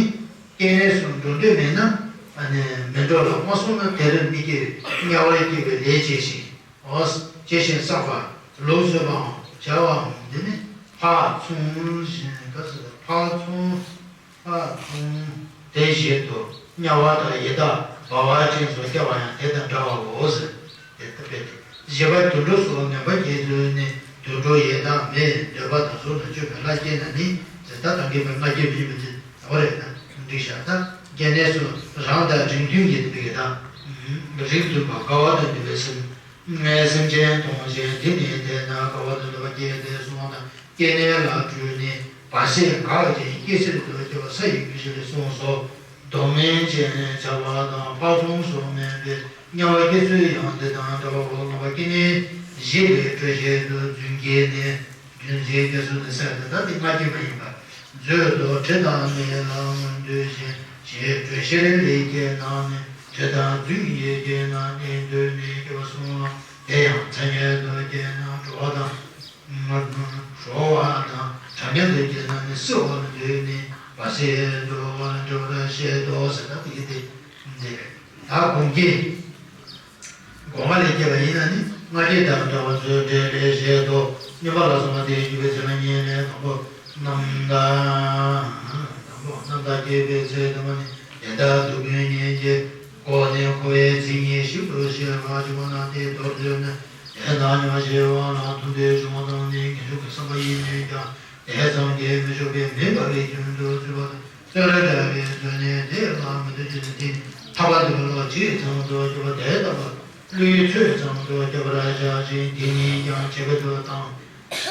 སྐྱེ་གནས་སུ་འགྲོ་འདོད་མེད་ན་ཨ་ནི་མི་འགྲོ་ལ་མ་སོང་ན་དེར་མི་སྐྱེ་བའི་དམྱལ་བར་སྐྱེ་བའི་ལས་བྱས་ཤིང་། འོ། ཇི་བཞིན་བསགས་པ་ལུགས་བཟོད་པའམ་བྱ་བའམ་འདི་ནི་ཕར་མཚུངས་བཞིན་ག་ཟེར་ཕར་མཚུངས་ཕར་མཚུངས་དེ་བཞིན་དུ་དམྱལ་བ་དང་ཡི་དྭགས་འབར་བ་ཅན་སོགས་སྐྱེ་བ་ཡང་དེ་དང་འདྲ་བའོ་ཟེར། དེ་ལྟ་བས་ཏེ་བཞི་པ་དུད་འགྲོ་སོགས་ངན་པ་བརྒྱད་ཚུལ་ནི་དུད་འགྲོ་ཡི་དྭགས་མི་འདོད་པ་དང་གཟུགས་དང་སྤྱོད་པའི་ལྷ་སྐྱེས་ན་ནི་ཟེར་ད་གང་གིས་པའི་ལྷ་སྐྱེས་མི་ཡིན་པ་དེ་འོ་རེད་ན་འགྲིག་ཤག་ད་སྐྱེ་གནས་སུ་རང་དང་རིགས་མཐུན་གྱི་དེ་བས་ད་རིགས་མཐུན་པ་དགའ་བ་དང་ལྡན་པའི་སེམས། ངས་སེམས་ཅན་མཐོང་ཞིང་འདི་ནི་དེས་ན་དགའ་བ་དང་ལྡན་པ་སྐྱེས་ཏེ་གསུངས་དང་སྐྱེ་གནས་ལ་སྤྲུལ་ནས་བར་ཆད་འགག་ཅིང་སྐྱེ་སྲིད་དུ་སྐྱེ་བ་ས་ཡི་རྒྱུ་ཞིག་ལས་གསུངས་སོ། སྡུག་བསྔལ་ཅན་བྱ་བ་དང་ཕར་མཚུངས་སུ་དམན་པའི་དམྱལ་བ་སྐྱེ་ཚུལ་ཡང་འདི་དང་འདྲ་བའོ། ལུང་པ་སྐྱེ་གནས་བཞི་པའི་དྲོད་བཞིན་དུ་རྫུན་སྐྱེས་ནས་རྫུན་སྐྱེས་སྐྱེ་ཚུལ་ནི་གསལ་ཏེ་ད་འདི་ང་སྐྱེ་མ་ཡིན་པ། མཛོད་དུ་དྲི་དང་ནད་ལ་མངོན་འདོད་ཅིང་ཞེས་དྲོད་གཤེར་ལས་སྐྱེས་ན་ནི་དྲི་དང་རྫུན་གྱིས་སྐྱེས་ན་ནི་འདོད་ནས་སྐྱེ་བ་གསུངས་ལ། དེ་ཡང་ཚ་ཉལ་དུ་སྐྱེས་ན་བྲོ་བ་དང་། ཧྲོ་བ་དང་གྲང་ཉལ་དུ་སྐྱེས་ན་ནི་བསིལ་བ་ལ་འདོད་ནས་བ་ ཟེར་འགྲོ་བར་འགྲོ་བར་བཤད་དོ་ཟེར་ན་དེ་གི་དེ་འདི་རེད། ད་སྒོམ་གྱི་སྒོམ་པ་ལས་སྐྱེས་པ་ཡིན་ན་ནི་སྔ་རྗེས་དང་འདྲ་བ་མཛོད་འགྲེལ་ལས་བཤད་དོ། སྙོམས་པ་ལ་སོགས་པ་དེའི་རྒྱུ་བའི་ཚེ་ན་ཉེར་ལྔའི་དང་པོ་རྣམ་དག་དང་པོ་རྣམ་དག་སྐྱེས་པའི་ཚེ་དང་པོ་ནི་དེ་ལྟར་སྡུག་ཀུན་ཉེར་གཅིག་གོ་ནས་འཁོར་བའི་མཚན་ཉིད་ཞིབ་ཏུ་ཤེས་པར་གྱུར་པ་ན་དེའི་མདོར་བསྡུས་ནས། དེ་དག་ཉམས་བཞེས་པ་ལ་མཐུན་འབྲེལ་བྱུང་བ་དང་ནི་ངེས་འབྱུང་གི་བསམ་པ་ཡིན་ནོ་ཀྱང་དེ་ཙམ་གྱིས་མི་ཆོག་པས་མིན་པ་ལས་རྒྱུན་དུ་ཚུད་པ་དང་། བཙོན་ར་འདྲ་བའི་མཛོད་ནས་དེ་ལ་མི་འདོད་ཀྱི་ནི་དེ་ནི་ཐར་པ་འདོད་པ་ལ་ཇི་ཙམ་དུ་སྐྱོ་བ་དེ་ལྟ་བུ་བློའི་ཚོད་ཙམ་དུ་སྐྱོ་བར་བྱ་ཞིང་དེ་ཉིད་ཀྱང་ཇེ་གི་དུ་བཏང་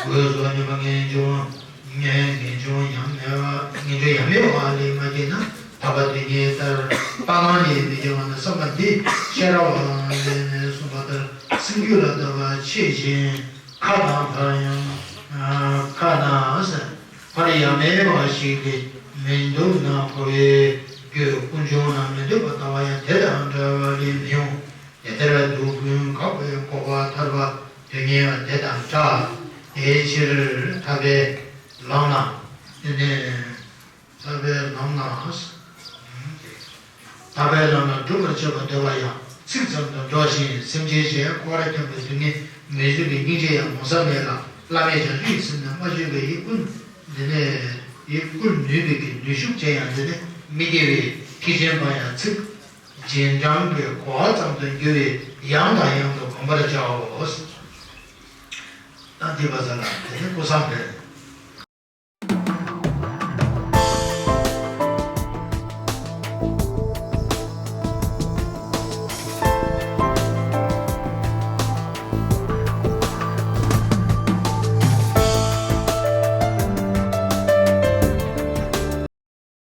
དགོས་སོ། སྙོམས་པ་ངེས་འབྱུང་ངེས་ངེས་འབྱུང་ཡང་མེད་པ་ངེས་འབྱུང་ཡང་མེད་པ་ལས་མ་སྐྱེས་ན་ཐར་པ་དེ་ཉིད་ལྟར་ལྟ་སྣང་ལས་མི་སྐྱེ་བ་ན་བསམ་པ་འདི་ཤེས་རབ་ལས་ནས་གསུངས་པ་ལྟར་སེམས་རྒྱུད་ལ་ལྟ་བ་ཆེ་ཞིང་། ཁ་དང་བར་ཡང་ཁ་དང་ས་བར་ཡང་མེད་པ་ཞིག་ལས་མི་འདུག་ན་འཁོར་བའི་རྒྱུ་ཀུན་འབྱུང་ལ་མི་འདོད་པ་ལྟ་བ་ཡང་དེ་དང་འདྲ་བ་ལས་མི་འོང་། དེ་ལྟར་སྡུག་ཀུན་འགག་པའི་འགོག་པ་ཐར་པ་དོན་གཉེར་བ་དེ་དང་འདྲ། དེའི་ཕྱིར་ཐར་པའི་ལམ་ལ་དེ་ནས། ཐར་པའི་ལམ་ལ། ཐར་པའི་ལམ་ལ་སྒྲུབ་པར་བྱེད་པ་འདོད་པ་ཡང་ཚིག་ཙམ་དུ་འགྲོ་ཞིང་སེམས་ཅན་གཞན་འཁོར་བར་འཁྱམས་པའི་སྡུག་བསྔལ་མི་བཟོད་པའི་སྙིང་རྗེ་ཡང་ངོ་ཚ་མེད་ལ་བླ་མེད་ཀྱང་ལུས་སེམས་ནས་སྨྲ་བརྗོད་པའི་ཡིད་ཀུན་འདི་ནས་ཡིད་ཀུན་ནུས་པའི་གི་ནུས་ཤུགས་ཅན་ཡང་འདི་ནས་མི་དགེ་བའི་ཐེག་ཆེན་པ་ཡང་ཚིག་རྗེས་འབྲང་གི་གོ་བ་ཙམ་དུ་འགྱུར་བས་ཡང་དང་ཡང་དུ་བསྒོམ་པར་བྱའོ། ད་འདི་བ་ས་ལ་དེ་ནས་སྐུ་བསམ་པས།